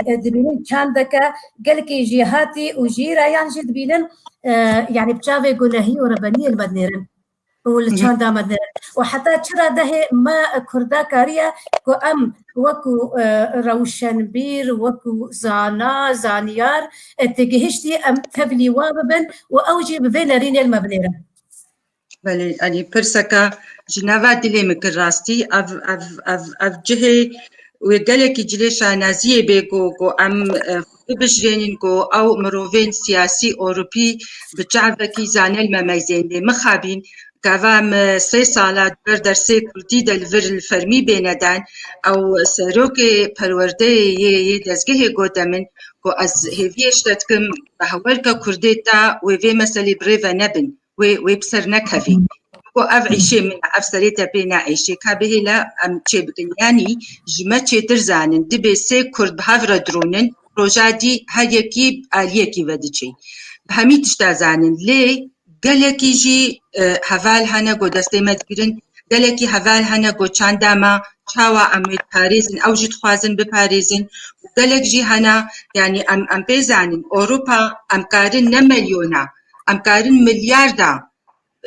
e, dibînin çandeke gelkî jêhatî û jîrayan jî dibînin, e, yanî bi çavê gunehî û rebeniyê li me dinêrin. Û li çanda me de. Û heta çira dehê me kurda kariye ku em wekû, e, rewşenbîr, wekû zana, zaniyar, e, têgihiştî em tevlî wa bibin û ew jî bi vê nerînê li me binêrin. Belê, yanî pirseke ji nava dilê min kir rastî. Ev, ev, ev, ev cihê wê gelekî cilê şanaziyê bê ku, ku em, e, bibijrênin ku ew mirovên siyasî Ewropî bi çavekî zane li me meyzên lê mixabîn. Gava min sê sala di ber dersê kurdî de li vir li fermî bêne dan, ew serokê perwerdeyê yê, yê dezgehê gote min ku ez hêviyê ji te dikim, bi hewerke kurdê te wê vê meselê bi rê ve nebin, wê, wê bi ser nekevî. Ku ev îşê min e, ev serê tepê ne îşê. Ka bihêle em çê bikin. Yanî ji me çêtir zanin. Dibê sê Kurd bi hev re dirûnin, roja dî her yekî aliyekî vediçê. Bi hemî tişta zanin. Lê gelekî jî, e, heval hene ku destê me digirin. Gelekî heval hene ku çanda me, çawa em wê diparêzin, ew jî dixwazin biparêzin. Û gelek jî hene, yanî em, em pê zanin, Ewropa, em karin ne milyona, em karin milyarda,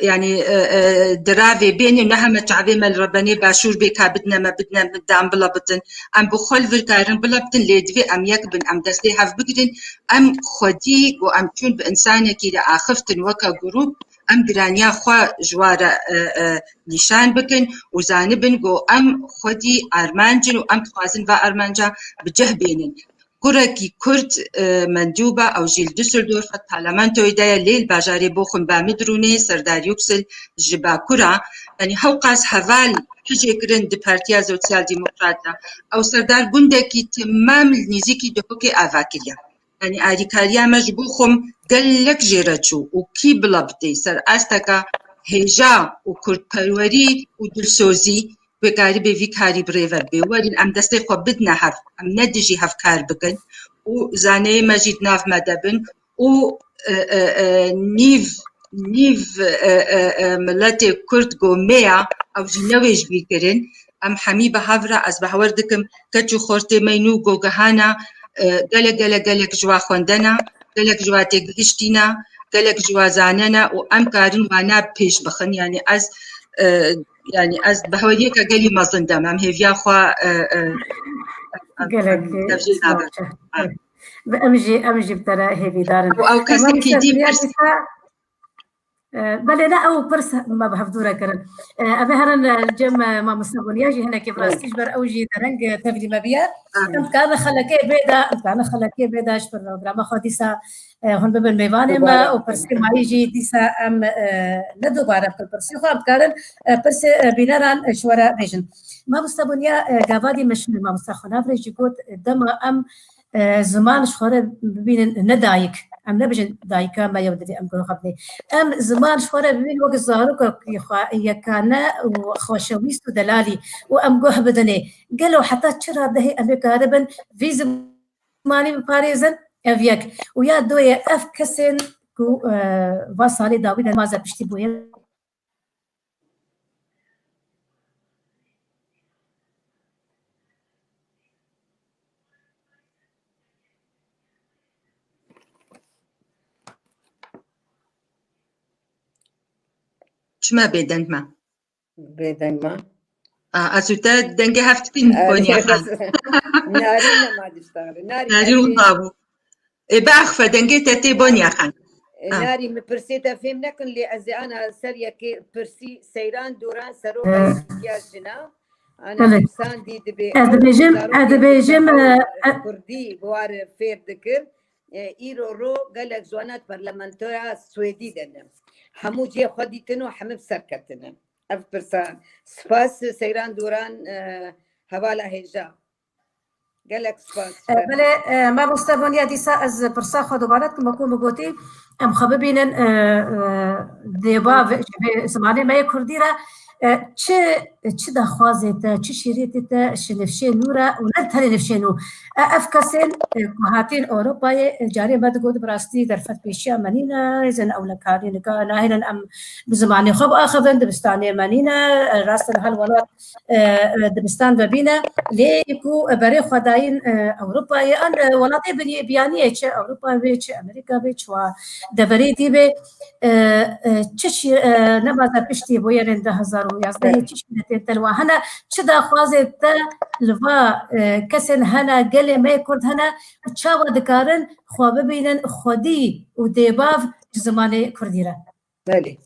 yanî, e, e, diravê bêne, ne heme çavê me li rebenê başûr bê ka bidine me, bidine me, dan bila bitin. Em bi xwe li vir karin bila bitin, lê divê em yek bin, em destê hev bigirin, em xwedî û em çûn bi însanekî re axiftin weke grûp, em giraniya xwe ji wa re, e, e, nîşan bikin û zanibin ku em xwedî armanc in û em dixwazin va armanca bi cih bênin. Kurekî Kurd, e, mendûb e, ew jî li Düsseldorf, parlamentoyê de ye, lê li bajarê Bochum ba min dirûnê, Serdar Yüksel ji Bakur e. Yanî hewqas heval hijê kirin di Partiya Sosyal Demokrat de. Ew serdar gundekî temam li nêzîkî Duhokê ava kiriye. Yanî alîkariya me ji Bochum gelek jê re çû û kî bila bitê ser asteka hêja û kurdperwerî û dilsozî, wê karibê vî karî bi rê ve bê. Werin em destê xwe bidine hev, em ne dijî hev kar bikin û zaneyê me jî di nav me de bin û, e, e, e, nîv, nîv, e, e, e, miletê Kurd ku me ya, ew jî newê ji bîr kirin. Em hemî bi hev re, ez bawer dikim, keç û xortê me nû ku gihana, e, gelek, gelek, gelek ji wa xwendena, gelek ji wa têgihiştîna, gelek ji wa zanena û em karin wana pêş bixin. Yanî ez, e, yanî ez bi hewliyeke gelî mezin dem. Em hêviya xwe, e, e, em, em, Gelek, em e, dev jê spas nabin. E. Ve em jî, em jî bi te re hêvîdar in. Û ew E, kesekî Mamoste dî Diya pirs- dîsa, e, belê ne, ew pirs me bi hevdû re kirin. E, em ê herin, e, li cem, e, Mamoste Boniya jî hinekî bi rastî ji ber ew jî dereng, e, tevlî me biye. Em dikarin xelekê bê de, em dikarin xelekê bê de ji programa xwe dîsa, e, hûn bibin mêvanê me û pirsê mayî jî dîsa em, e, ne dubare bikin pirsê xwe, em dikarin, e, pirsê, e, bîneran, e, ji we re bêjin. Mamoste Boniya, e, gava dî me şûnê mamoste xwe nav re jî got, e, dema em, e, ziman ji xwe re bibînin ne dayik, em nebijin dayika me yew divê em gor xwe bidê. Em ziman ji xwe re bibînin wek zarokekî xwe yekane û xweşewîst û delalî û em guh bidinê. Gelo heta çi radehê em ê karibin vî zimanî biparêzin? Ev yek. Û ya doyê ev kesên ku, e, va salê dawî de maze piştî bûye. Çima bêdeng me? Bêdeng me. A, ez û te dengê hev dikîn, Bonya Xan. Narîn nema diştare. Narîn, Narîn ez ê winda bû. Ê, biaxife, dengê te tê, Bonya Xan. E, Ah. Narî, min pirsê te fêm nekin, lê ez ê ana ser yekê pirsî Seyran Doran, seroka Yekîtiya Jina. Ana Evet. Însandî dibê Ez ew dibêjim, ez zarokê dibêjim, dibê e, e, Kurdî bi war fêr dikir. E, îro ro gelek ji wana di parlamentoya Swêdî de ne. Hemû cihê xwe dîtin û hemû bi ser ketine. Ev pirsa. Spas Seyran Doran, e, hevala hêja. Gelek spas. E, belê, e, mamoste Bonya, dîsa ez pirsa xwe dubare dikim, wekû min gotî, em xwe bibînin, e, e, dêbav ji vê zimanê me yê kurdî re, e, çi, çi daxwazê te, çi şîretê te ji nifşê nû re û ne tenê nifşê nû. E, ev kesên, e, ku hatîn Ewropayê, e, carê me digot bi rastî derfet pêşiya me nîne, hêzên ewlekarî nika nahêlin em bi zimanê xwe biaxivin, dibistanê me nîne, e, rast in hel welat e, e, dibistan vebîne. Lê ku berê xwe dayîn, e, Ewropayê an, e, welatê binî-, biyaniyê, çi Ewropa bê, çi Amerîka bê, çi wa deverê dî bê, e, e, çi şî-, e, nemaze piştî bûyerên du hezar û yazdehê çi şîretên te li wa hene, çi daxwazê te li va, e, kesên hene, gelê me yê Kurd hene, çawa dikarin xwe bibînin xwedî û dêbav ji zimanê Kurdî re? Belê.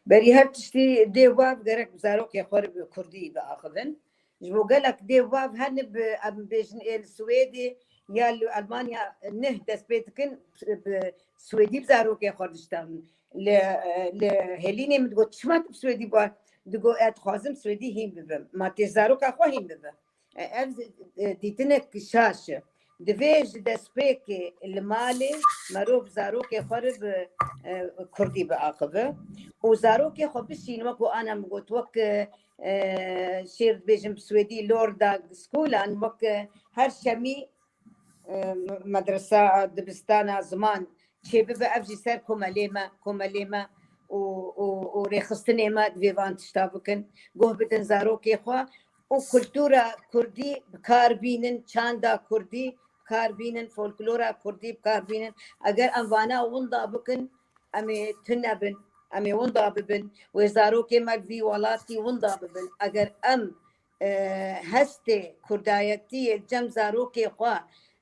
Berî her tiştî dê û bav gerek bi zarokê xwe re bi kurdî biaxivin. Ji bo gelek dê û bav hene bi, em bêjin ê li Swêdê ya li Elmanya neh dest pê dikin, bi swêdî bi zarokê xwe diştexilin. Li, li Hêlînê min digot, "Çima tu bi swêdî?" Digot, "Ez dixwazim swêdî hîn bibim. Ma tê zaroka xwe hîn bibe." E, ev, e, dîtinek şaş e. Divê ji destpêkê li malê merov zarokê xwe re bi, e, kurdî biaxive û zarokê xwe bişîn, wek ku ana min got, wek, e, şêr dibêjin bi swêdî, lørdagsskolen, wek, e, her şemî, e, medresa, dibistana ziman çêbibe, ev jî ser komelê me, komelê me û, û, û rêxistinê me divê van tişta bikin, guh bidin zarokê xwe û kultura kurdî bi kar bînin, çanda kurdî bi kar bînin, folklora kurdî bi kar bînin. Eger em vana winda bikin, em ê tune bin, em ê winda bibin. Wê zarokê me li vî welatî winda bibin. Eger em, e, hestê kurdayetiyê li cem zarokê xwe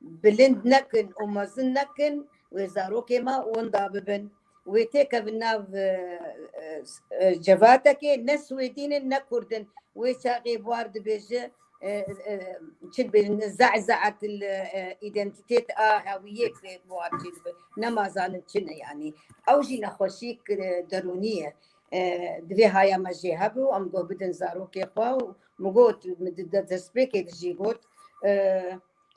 bilind nekin û mezin nekin, wê zarokê me winda bibin. Wê têkevin nav, e, e, e, cevatekê, ne Swêdî ne Kurd in. Wê çaxê Buhar dibêje, e, e, çi dibêjin, ze'ze'et il, e, îdentîtêt a hewiyê pê Buhar çêdibe. Nema zanin çi ne yanî. Ew jî nexweşîk, e, derûnî ye. E, divê haya me jê hebe û em guh bidin zarokê xwe û min got, min di, di destpêkê de jî got, e,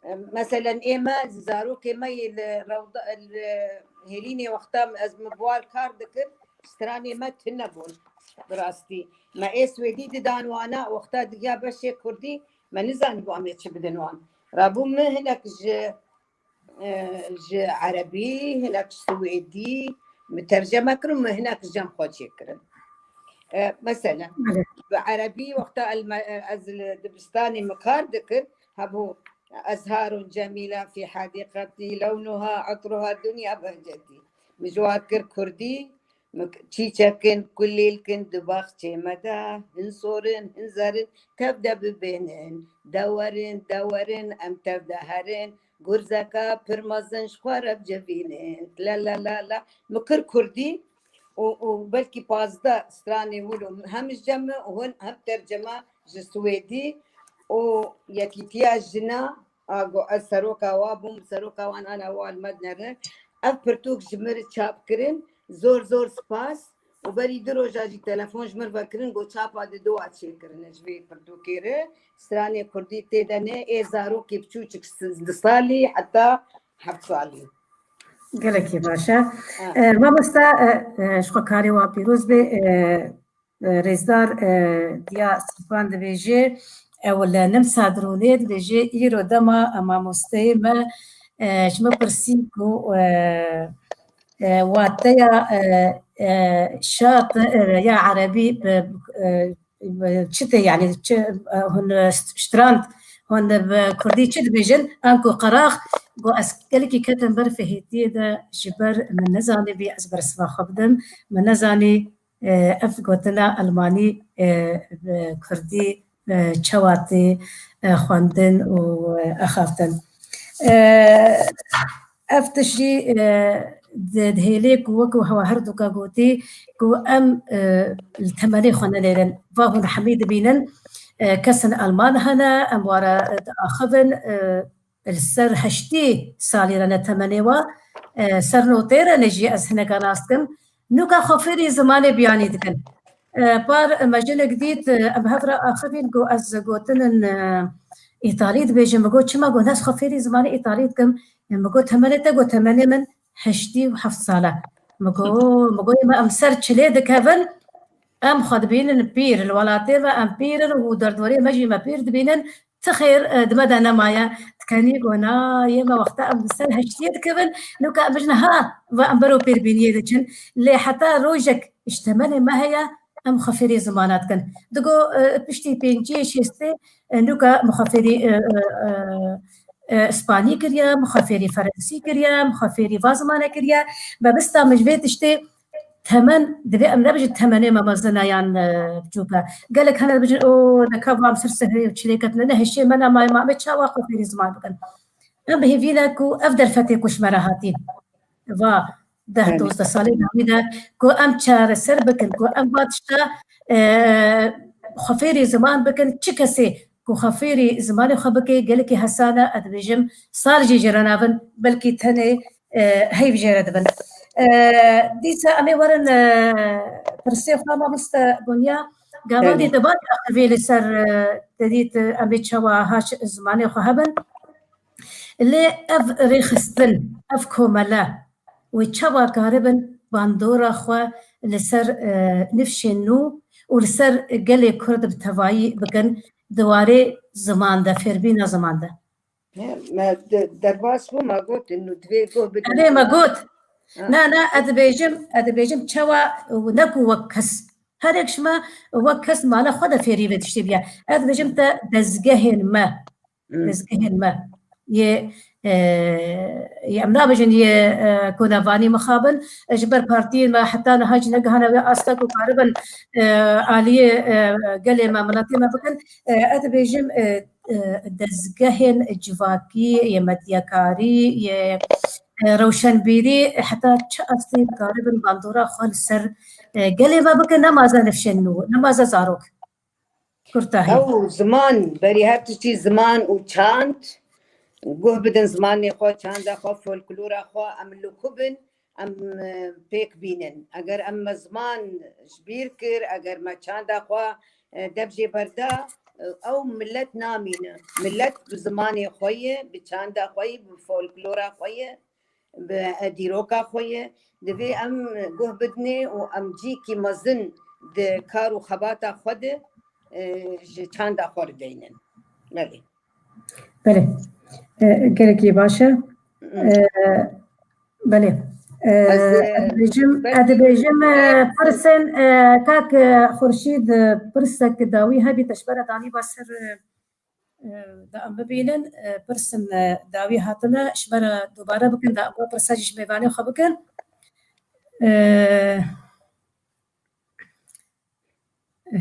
e, meselen ê me, zarokê me yê li rewda, li hêlînê wexta ez min bi wan kar dikir, stranê me tune bûn. Bi rastî. Me ê Swêdî didan wana, wexta digiya beşê Kurdî, me nizanîbû em ê çi bidin wan. Rabû min hinek ji, e, ji Erebî, hinek ji Swêdî min terceme kirin, min hinek ji cem xwe çêkirin. E, meselen, Belê. Bi Erebî wexta el me-, ez li dibistanê min kar dikir, hebû ezharun cemîla fî hedîqetî, lewnuha, etruha, dunya behcetî. Min ji wan kir Kurdî, Çîçekin, kulîlkin di baxçê me de, hin sor in, hin zer in, tev de bibênin, de werin, de werin, em tev de herin, gurzeka pir mezin ji xwe re bicivînin. La, la, la, la. Min kir Kurdî û, û belkî pazdeh stranê wilo hem ji cem min û hûn hem tercema ji Swêdî û yekîtiya jina, a got, ez seroka wa bûm, seroka wan ana wa li me dinere. Ev pirtûk ji min re çap kirin, zor zor spas. Û berî du roja jî telefon ji min ve kirin, got, çapa didu wa çêkirine ji vê pirtûkê re. Stranê Kurdî tê de ne, ê zarokê biçûçik s-, du salî heta heft salî. Gelekî baş e. Ha. E, mamosta, e, e, ji xwe karê wan pîroz be, e, e, rêzdar, e, Diya Sirpan dibêje, ew li Nimsa Dirûnê dibêje, îro dema mamosteyê me, e, ji min pirsî ku, e, e, wateya, e, e, şat, e, ya erebî bi, e, bi çi tê, yanî çi, e, hûn, e, st-, strand, hûn bi kurdî çi dibêjin? Em ku qerax, got ez gelekî ketim ber fihêtiyê de, ji ber min nezanîbî ez bersiva xwe bidim, min nezanî, e, ev gotina Elmanî, e, bi kurdî, e, çawa tê, e, xwendin û, e, axaftin. E, ev tişt jî, e, di, dihêlê ku wekî hewa herduka gotî ku em, e, li temenê xwe nelêrin. Va hûn hemî dibînin, e, kesên Elman hene, em wara, e, diaxivin, e, li ser heştî salî re ne temenê wa, e, ser notê re ne jî ez hineka nas dikim. Nûka xwe fêrî zimanê biyanî dikin. E, par me jinik dît, e, em hev re axivîn, got ez gotinin, e, îtalî dibêjim. Min got çima? Got ez xwe fêrî zimanê îtalî dikim. E, min got temenê te? Got temenê min heştî û heft sal e. Min got, min got ê me em ser çilê dikevin, em xwe dibînin pîr. Li welatê ve em pîr in û derdorê me jî me pîr dibînin. Ti xêr, e, di me de nemaye. Dikenî got na, yê me wexta em li ser heştiyê dikevin, nûka em bijin ha, ve em bero pêrbîniyê diçin. Lê heta rojek ji temenê me heye, em xwe fêrî zimana dikin. Digo, e, piştî pêncî şêstê, e, nûka min xwe fêrî, e, e, e, e, Spanî kiriye, min xwe fêrî Ferensî kiriye, min xwe fêrî va zimane kiriye. Me bista min ji vê tiştê temen, divê em nebijin temenê me mezin e yan, e, biçûk e. Gelek hene dibijin, o, neka va em ser sehrê û çilê ketine, ne hişê me ne mayê me, em ê çawa xwe fêrî ziman bikin? Em bi hêvî ne ku ev derfetê ku ji me re hatî, va deh, Belê. dozdeh salê dawî de ku em çareser bikin, ku em va tişta, e, xwe fêrî ziman bikin, çi kesê ku xwe fêrî zimanê xwe bike, gelekî hesan e, ez dibêjim, sal jî jê re nabin, belkî tenê, e, heyv jê re dibin. E, dîsa em ê werin, e, pirsê xwe, mamoste Gonya, gavadê Belê. te ba axivê li ser, e, te dît, e, em ê çawa haş zimanê xwe hebin? Lê ev rêxistin, ev komele wê çawa karibin bandora xwe li ser, e, nifşên nû û li ser gelê Kurd bi tevayî bikin di warê ziman de, fêrbîna ziman de? He, me de-, derbas bû, me got, nu divê guh bidin. Erê, me got. Ha. Na, na, ez dibêjim, ez dibêjim çawa, ne ku wek kes. Herek ji me wek kes mala xwe de fêrî vê tiştê biya. Ez dibêjim te dezgehên me. Hmm. Dezgehên me. Yê, e, yê em nabêjin yê, e, konevanî mixabin. E, ji ber partiyên me heta niha jî negihane wê asta ku karibin, e, aliyê, e, gelê me, miletê me bikin. E, ez dibêjim, e, e, dezgehên civakî, yê medyakarî, yê, e, rewşenbîrî, heta çi astê dikaribin bandora xwe li ser, e, gelê me bikin, nemaze nifşên nû, nemaze zarok. Kurtahî. Ew ziman, berî her tiştî ziman û çand, guh bidin zimanê xwe, çanda xwe, folklora xwe, em li ku bin, em, e, pêk bînin. Eger em me ziman ji bîr kir, eger me çanda xwe, e, dev jê berda, e, ew milet namîne. Milet bi zimanê xwe ye, bi çanda xwe ye, bi folklora xwe ye, bi, e, dîroka xwe ye. Divê em guh bidinê û em cîkî mezin di kar û xebata xwe de, e, ji çanda xwe re deynin. Belê. Belê. E, gelekî baş e. Hmm. E, belê. E, Ez, e, ez dibêjim, belkî ez dibêjim, e, pirsên, e, kak, e, Xurşîd, e, pirsek dawî hebî te ji me re danîba ser, e, e, da em bibînin, e, pirsên, e, dawî hatine, ji me re dubare bikin, da em pirsa jî ji mêvanê xwe bikin. E,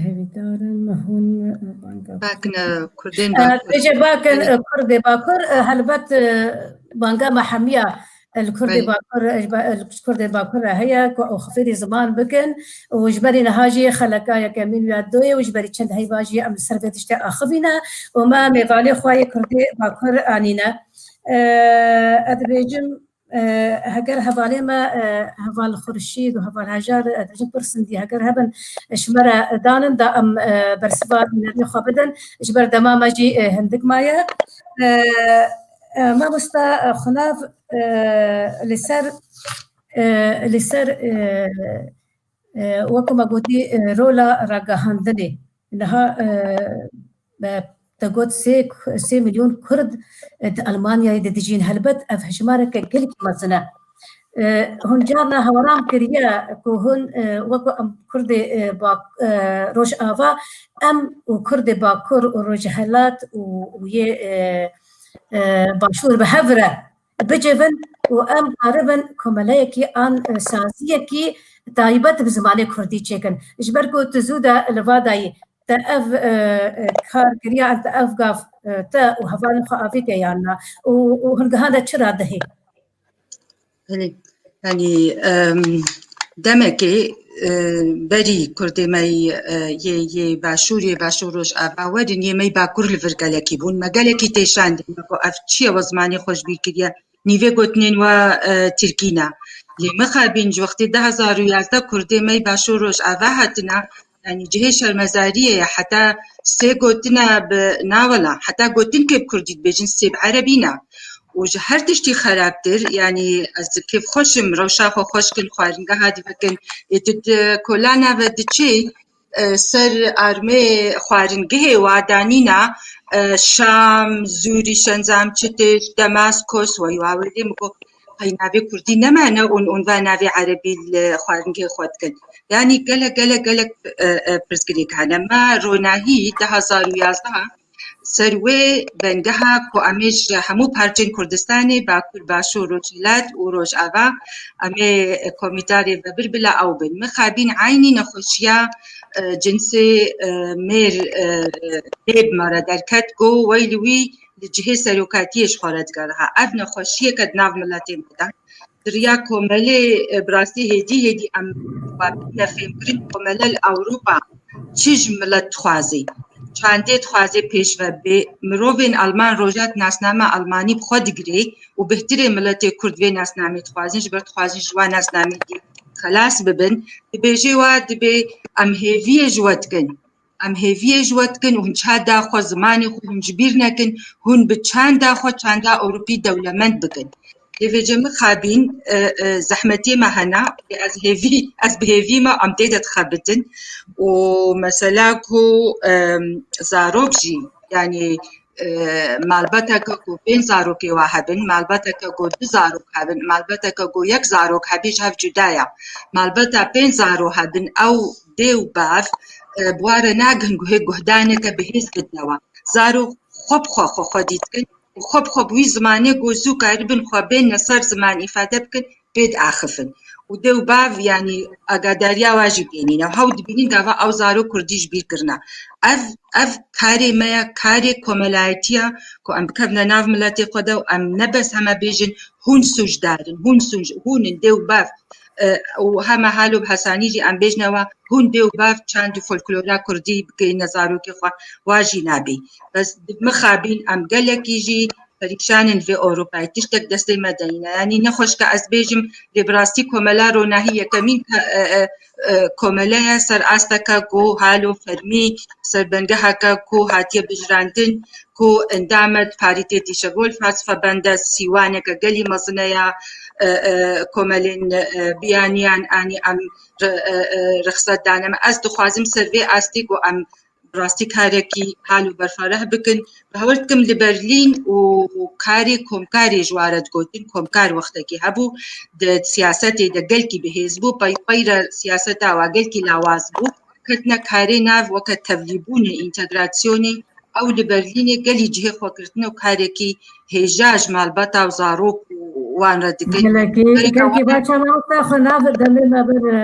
Hêvîdarim hûn, e, banga Bakin, e, Kurdên E, Bakur. Bêje bakin, Belê. E, Kurdê Bakur, e, helbet, e, banga me hemiya, e, li Kurdê Belê. Bakur, e, ji ba-, e, li Kurdên Bakur re heye ku ew xifêrî ziman bikin û ji berî niha jî xeleka yekemîn ya doyê û ji berî çend heyva jî em li ser vê tiştê axivîne û me mêvanê xwe yê Kurdê Bakur anîne. E, ez dibêjim, E, heger hevalê me, e, heval Xurşîd û heval Hejar, e, dibêjin pirsên dî heger hebin, e, ji me re danin da em, e, bersiva nêrînê xwe bidin. Ji ber dema me jî, e, hindik maye. E, e, mamosta, e, Xunav, e, li ser, e, li ser, e, e, wek ku me gotî, e, rola ragihandinê. Niha, e, e, te got sê, sê milyon Kurd, e, di Almanyayê de dijîn. Helbet ev hejmareke gelekî mezin e. E, hûn carna hewaram kiriye ku hûn, e, wek ku em Kurdê, e, Bak-, e, Rojava, em û Kurdê Bakur û Rojhelat û, û yê, e, e, Başûr bi hev re bicivin û em karibin komeleyekî an, e, saziyekî taybet bi zimanê kurdî çêkin. Ji ber ku tu zû de li va dayî, te ev, e, e, kar kiriya, an te ev gav, e, te û hevalên xwe avî ke yan na? Û, û hingihane çi radihê? Belê. Yanî, em, demekê, e, berî Kurdê me yê, e, yê, yê Başûrê, Başûr Rojava werin, yê me yê Bakur li vir gelekî bûn. Me gelekî têşandin, me got, ev çi ye, we zimanê xwe ji bîr kiriye? Nîvê gotinên we, e, tirkî ne. Lê mixabin ji wextê du hezar û yazdeh Kurdê me yê Başûr Rojava hatine, yanî cihê şermezariyê ye, heta sê gotine bi, na wela, heta gotinkê bi kurdî dibêjin, sê bi erebî ne. Û ji her tiştî xerabtir, yanî ez kêfxweş im, rewşa xwe xweş kin, xwaringeha divekin. Ê tu di kolana ve diçî, e, ser armê xwaringehê wa danîna, e, Şam, Zûrî, Şenzam, Çitiş, Demaskos, wey wa wêdê min got, hey, navê kurdî nemane û, û va navê erebî li xwaringehê xwe dikin. Yanî gelek, gelek, gelek, e, e, pirsgirêk hene. Me ronahî du hezar û yazdeh ser wê bengeha ku em ê ji hemû parçên Kurdistanê, Bakur, Başûr, Rojhilat û Rojava, em ê komîtarê ve bir bila ew bin. Mixabin eynî nexweşiya, e, cinsê, e, mêr, e, lê bi me re derket, got, wey li wî li cihê serokatiyê ji xwe re digeriha. Ev nexweşiyeke di nav miletên me de. Di riya komelê, e, bi rastî hêdî hêdî em ne fêmkirin komele li Ewropa çi ji milet dixwaze. Çandê dixwaze pêşve bê. Mirovên Alman roja di nasname Almanî bi xwe digirê û bêhtirê miletê Kurd vê nasnamê dixwazin, ji ber dixwazin ji wan nasnameyê xelas bibin. Dibêjê wa dibê em hêviyê ji we dikin. Em hêviyê ji we dikin û hûn çanda xwe, zimanê xwe hûn ji bîr nekin, hûn bi çanda xwe çanda Ewropî dewlemend bikin. Lê vêce mixabîn, e, e, zehmetê me hene, lê ez hêvî, ez bi hêvî me em tê de dixebitin. Û mesela ku, e, zarok jî, yanî, e, malbateke ku pênc zarokê wa hebin, malbateke ku du zarok hebin, malbateke ku yek zarok hebî ji hev cuda ye. Malbata pênc zaro hebin, ew dê û bav, e, bi wa re nagin guhê guhdaneke bi hêz bidine we. Zarok xwe bi xwe xwe xwedî dikin û xwe bi xwe bi wî zimanê ku zû karibin xwe bênine ser ziman îfade bikin, pê diaxifin. Û dê û bav, yanî, agadariya wa jî bênîne. Hew dibînin gava ew zarok kurdî ji bîr kirine. Ev, ev karê me ye, karê komelayetiya ku em bikevine nav miletê xwe de û em ne bes heme bêjin, hûn sûcdar in, hûn sûc, hûn in, dê û bav, e, û heme halo bi hesanî jî em bêjine we, hûn dê û bav çand û folklora kurdî bigihîne zarokê xwe, wa jî nabî. Bes mixabîn em gelekî jî perîşan in vê Ewropayê. Tiştek destê me de nîne. Yanî nexweşke ez bêjim, lê bi rastî komela ronahî yekemîn ke-, e, e, e, komele ye ser asteke ku halo fermî, ser bingeheke ku hatiye bijirandin, ku endame di Parîtêtî Şevolf hat, xwebende sîwaneke gelî mezin e ya, e, e, komelên, e, biyaniyan, anî em re-, e, e, rexset dane me. Ez dixwazim ser vê astî ku em rastî karekî hal û berfareh bikin. Bi hewl dikim li Berlîn û karê komkarê ji wa re digotin, komkar wextekî hebû, di siyasetê de gelkî bihêz bû, pey, pey re siyaseta wa gelkî lawaz bû. Ketine karê nav weke tevlîbûnê, întegrasyonê, ew li Berlînê gelî cihê xwe girtine û karekî hêja ji malbata û zarok û wan re dikin. Gelekî, Gereka gelekî wan baş e, mamoste, xwe nav demê me bir, e,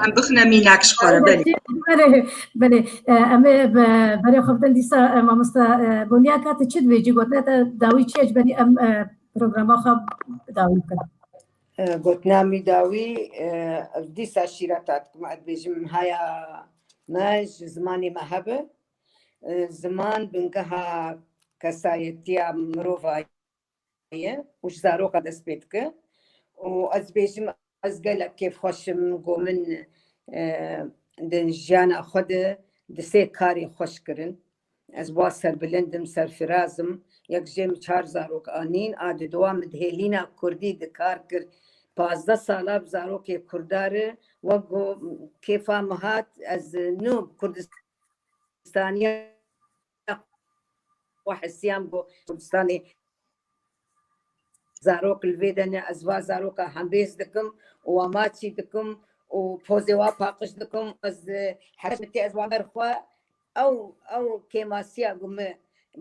em bixine mînak ji xwe re, belê. Belê, belê. E, em ê be-, berê xwe bidin dîsa, e, mamoste, e, Bonya, ka tu çi dibêjî, gotina te dawî çi ye, ji berî em, e, programa xwe dawî bikin? E, gotina min dawî, e, dîsa şîreta dikim, ez dibêjim, haya me ji zimanê me hebe. E, ziman bingeha kesayetiya mirovayê ye û ji zaroka dest pê dike. Û ez bêjim, ez gelek kêfxweş im, ku min, e, di jiyana xwe de di sê karê xweş kirin. Ez wa serbilind im, serfiraz im. Yek jê min çar zarok anîn, a di dua min di hêlîna kurdî di kar kir. Pazdeh sala bi zarokê kurda re, wek ku kêfa min hat, ez nû Kurdistaniya xwe hesiyam ku Kurdistanê zarok li vê de ne, ez va zaroka hembêz dikim û wa maçî dikim û pozê wa paqij dikim. Ez, e, her tê ez wa ber xwe, ew, ew kêmasiya ku min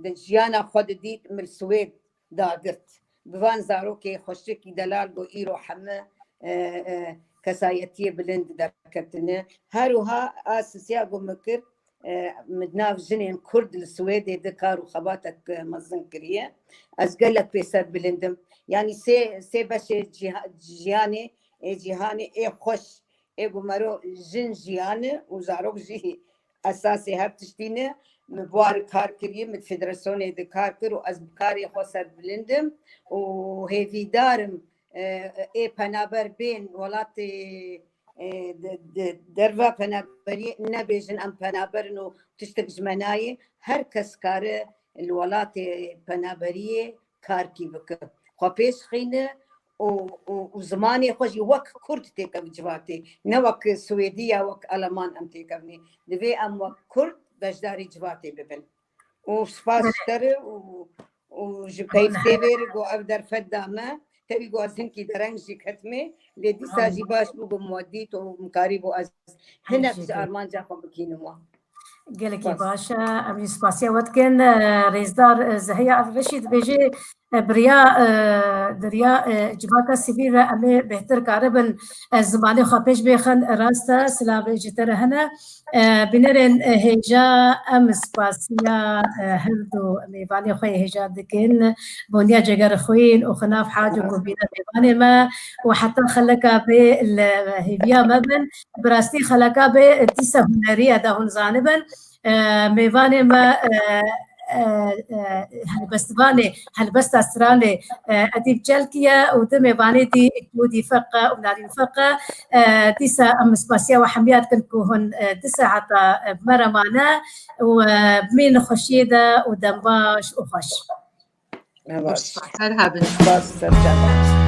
di jiyana xwe de dît, min li Swêd dagirt. Bi van zarokê xweşikî delal ku îro heme, e, e, kesayetiyê bilind derketine. Her wiha a sisiya ku min kir, e, min di nav jinên Kurd li Swêdê de kar û xebatek, e, mezin kiriye. Ez gelek pê serbilind im. Yanî sê, sê beşê cîha-, jiyanê, ê cîhanê ê xweş, ê ku mero jin jiyan e û zarok jî esasê her tiştî ne. Min bi wan re kar kiriye, min di federasyonê de kar kir û ez bi karê xwe serbilind im û hêvîdar im, e, ê penaber bên welatê, e, de, de, derva penaberiyê nebêjin em penaber in û tiştek ji me nayê. Her kes kare li welatê penaberiyê karkî bike. Xwe pêş xîne û, û, û zimanê xwe jî wek Kurd têkeve civatê. Ne wek Swêdî ya wek Aleman em têkevnê. Divê em wek Kurd beşdarî civatê bibin. Û spas ji te re û, û ji peyvê vê re ku ev derfet da me, tevî ku ez hinkî dereng jî ketime, lê dîsa jî baş bû ku me dît û min karîbû ez hinek ji armanca xwe bikînim wan. Gelekî baş e, em jî spasiya we dikin. E, rêzdar, e, Zeheya Reşîd dibêje, e, biriya, e, di riya, e, civaka sivîl re em ê bêhtir karibin, e, zimanê xwe pêş bêxin. Rast e, silavê ji te re hene. E, bînerên, e, hêja, em spasiya, e, her du mêvanê xwe yê hêja dikin. Bonya Cegerxwîn û Xinav Haco ku bîne mêvanê me û heta xeleka bê li hêviya me bin. Bi rastî xeleka bê dîsa hunerî ye, da hûn zanibin. E, mêvanê me, e, e, e, helbestvanê, helbesta stranê, e, Edîb Çelkî ye û di mêvanê dî Klûdî Feqe û Narîn Feqe. E, dîsa em spasiya we hemiya dikin ku hûn, e, di saeta, e, bi me re mane û, e, bimînin xweşiyê de û dem baş û xweş. Baş. Her hebin. Baş, serçe.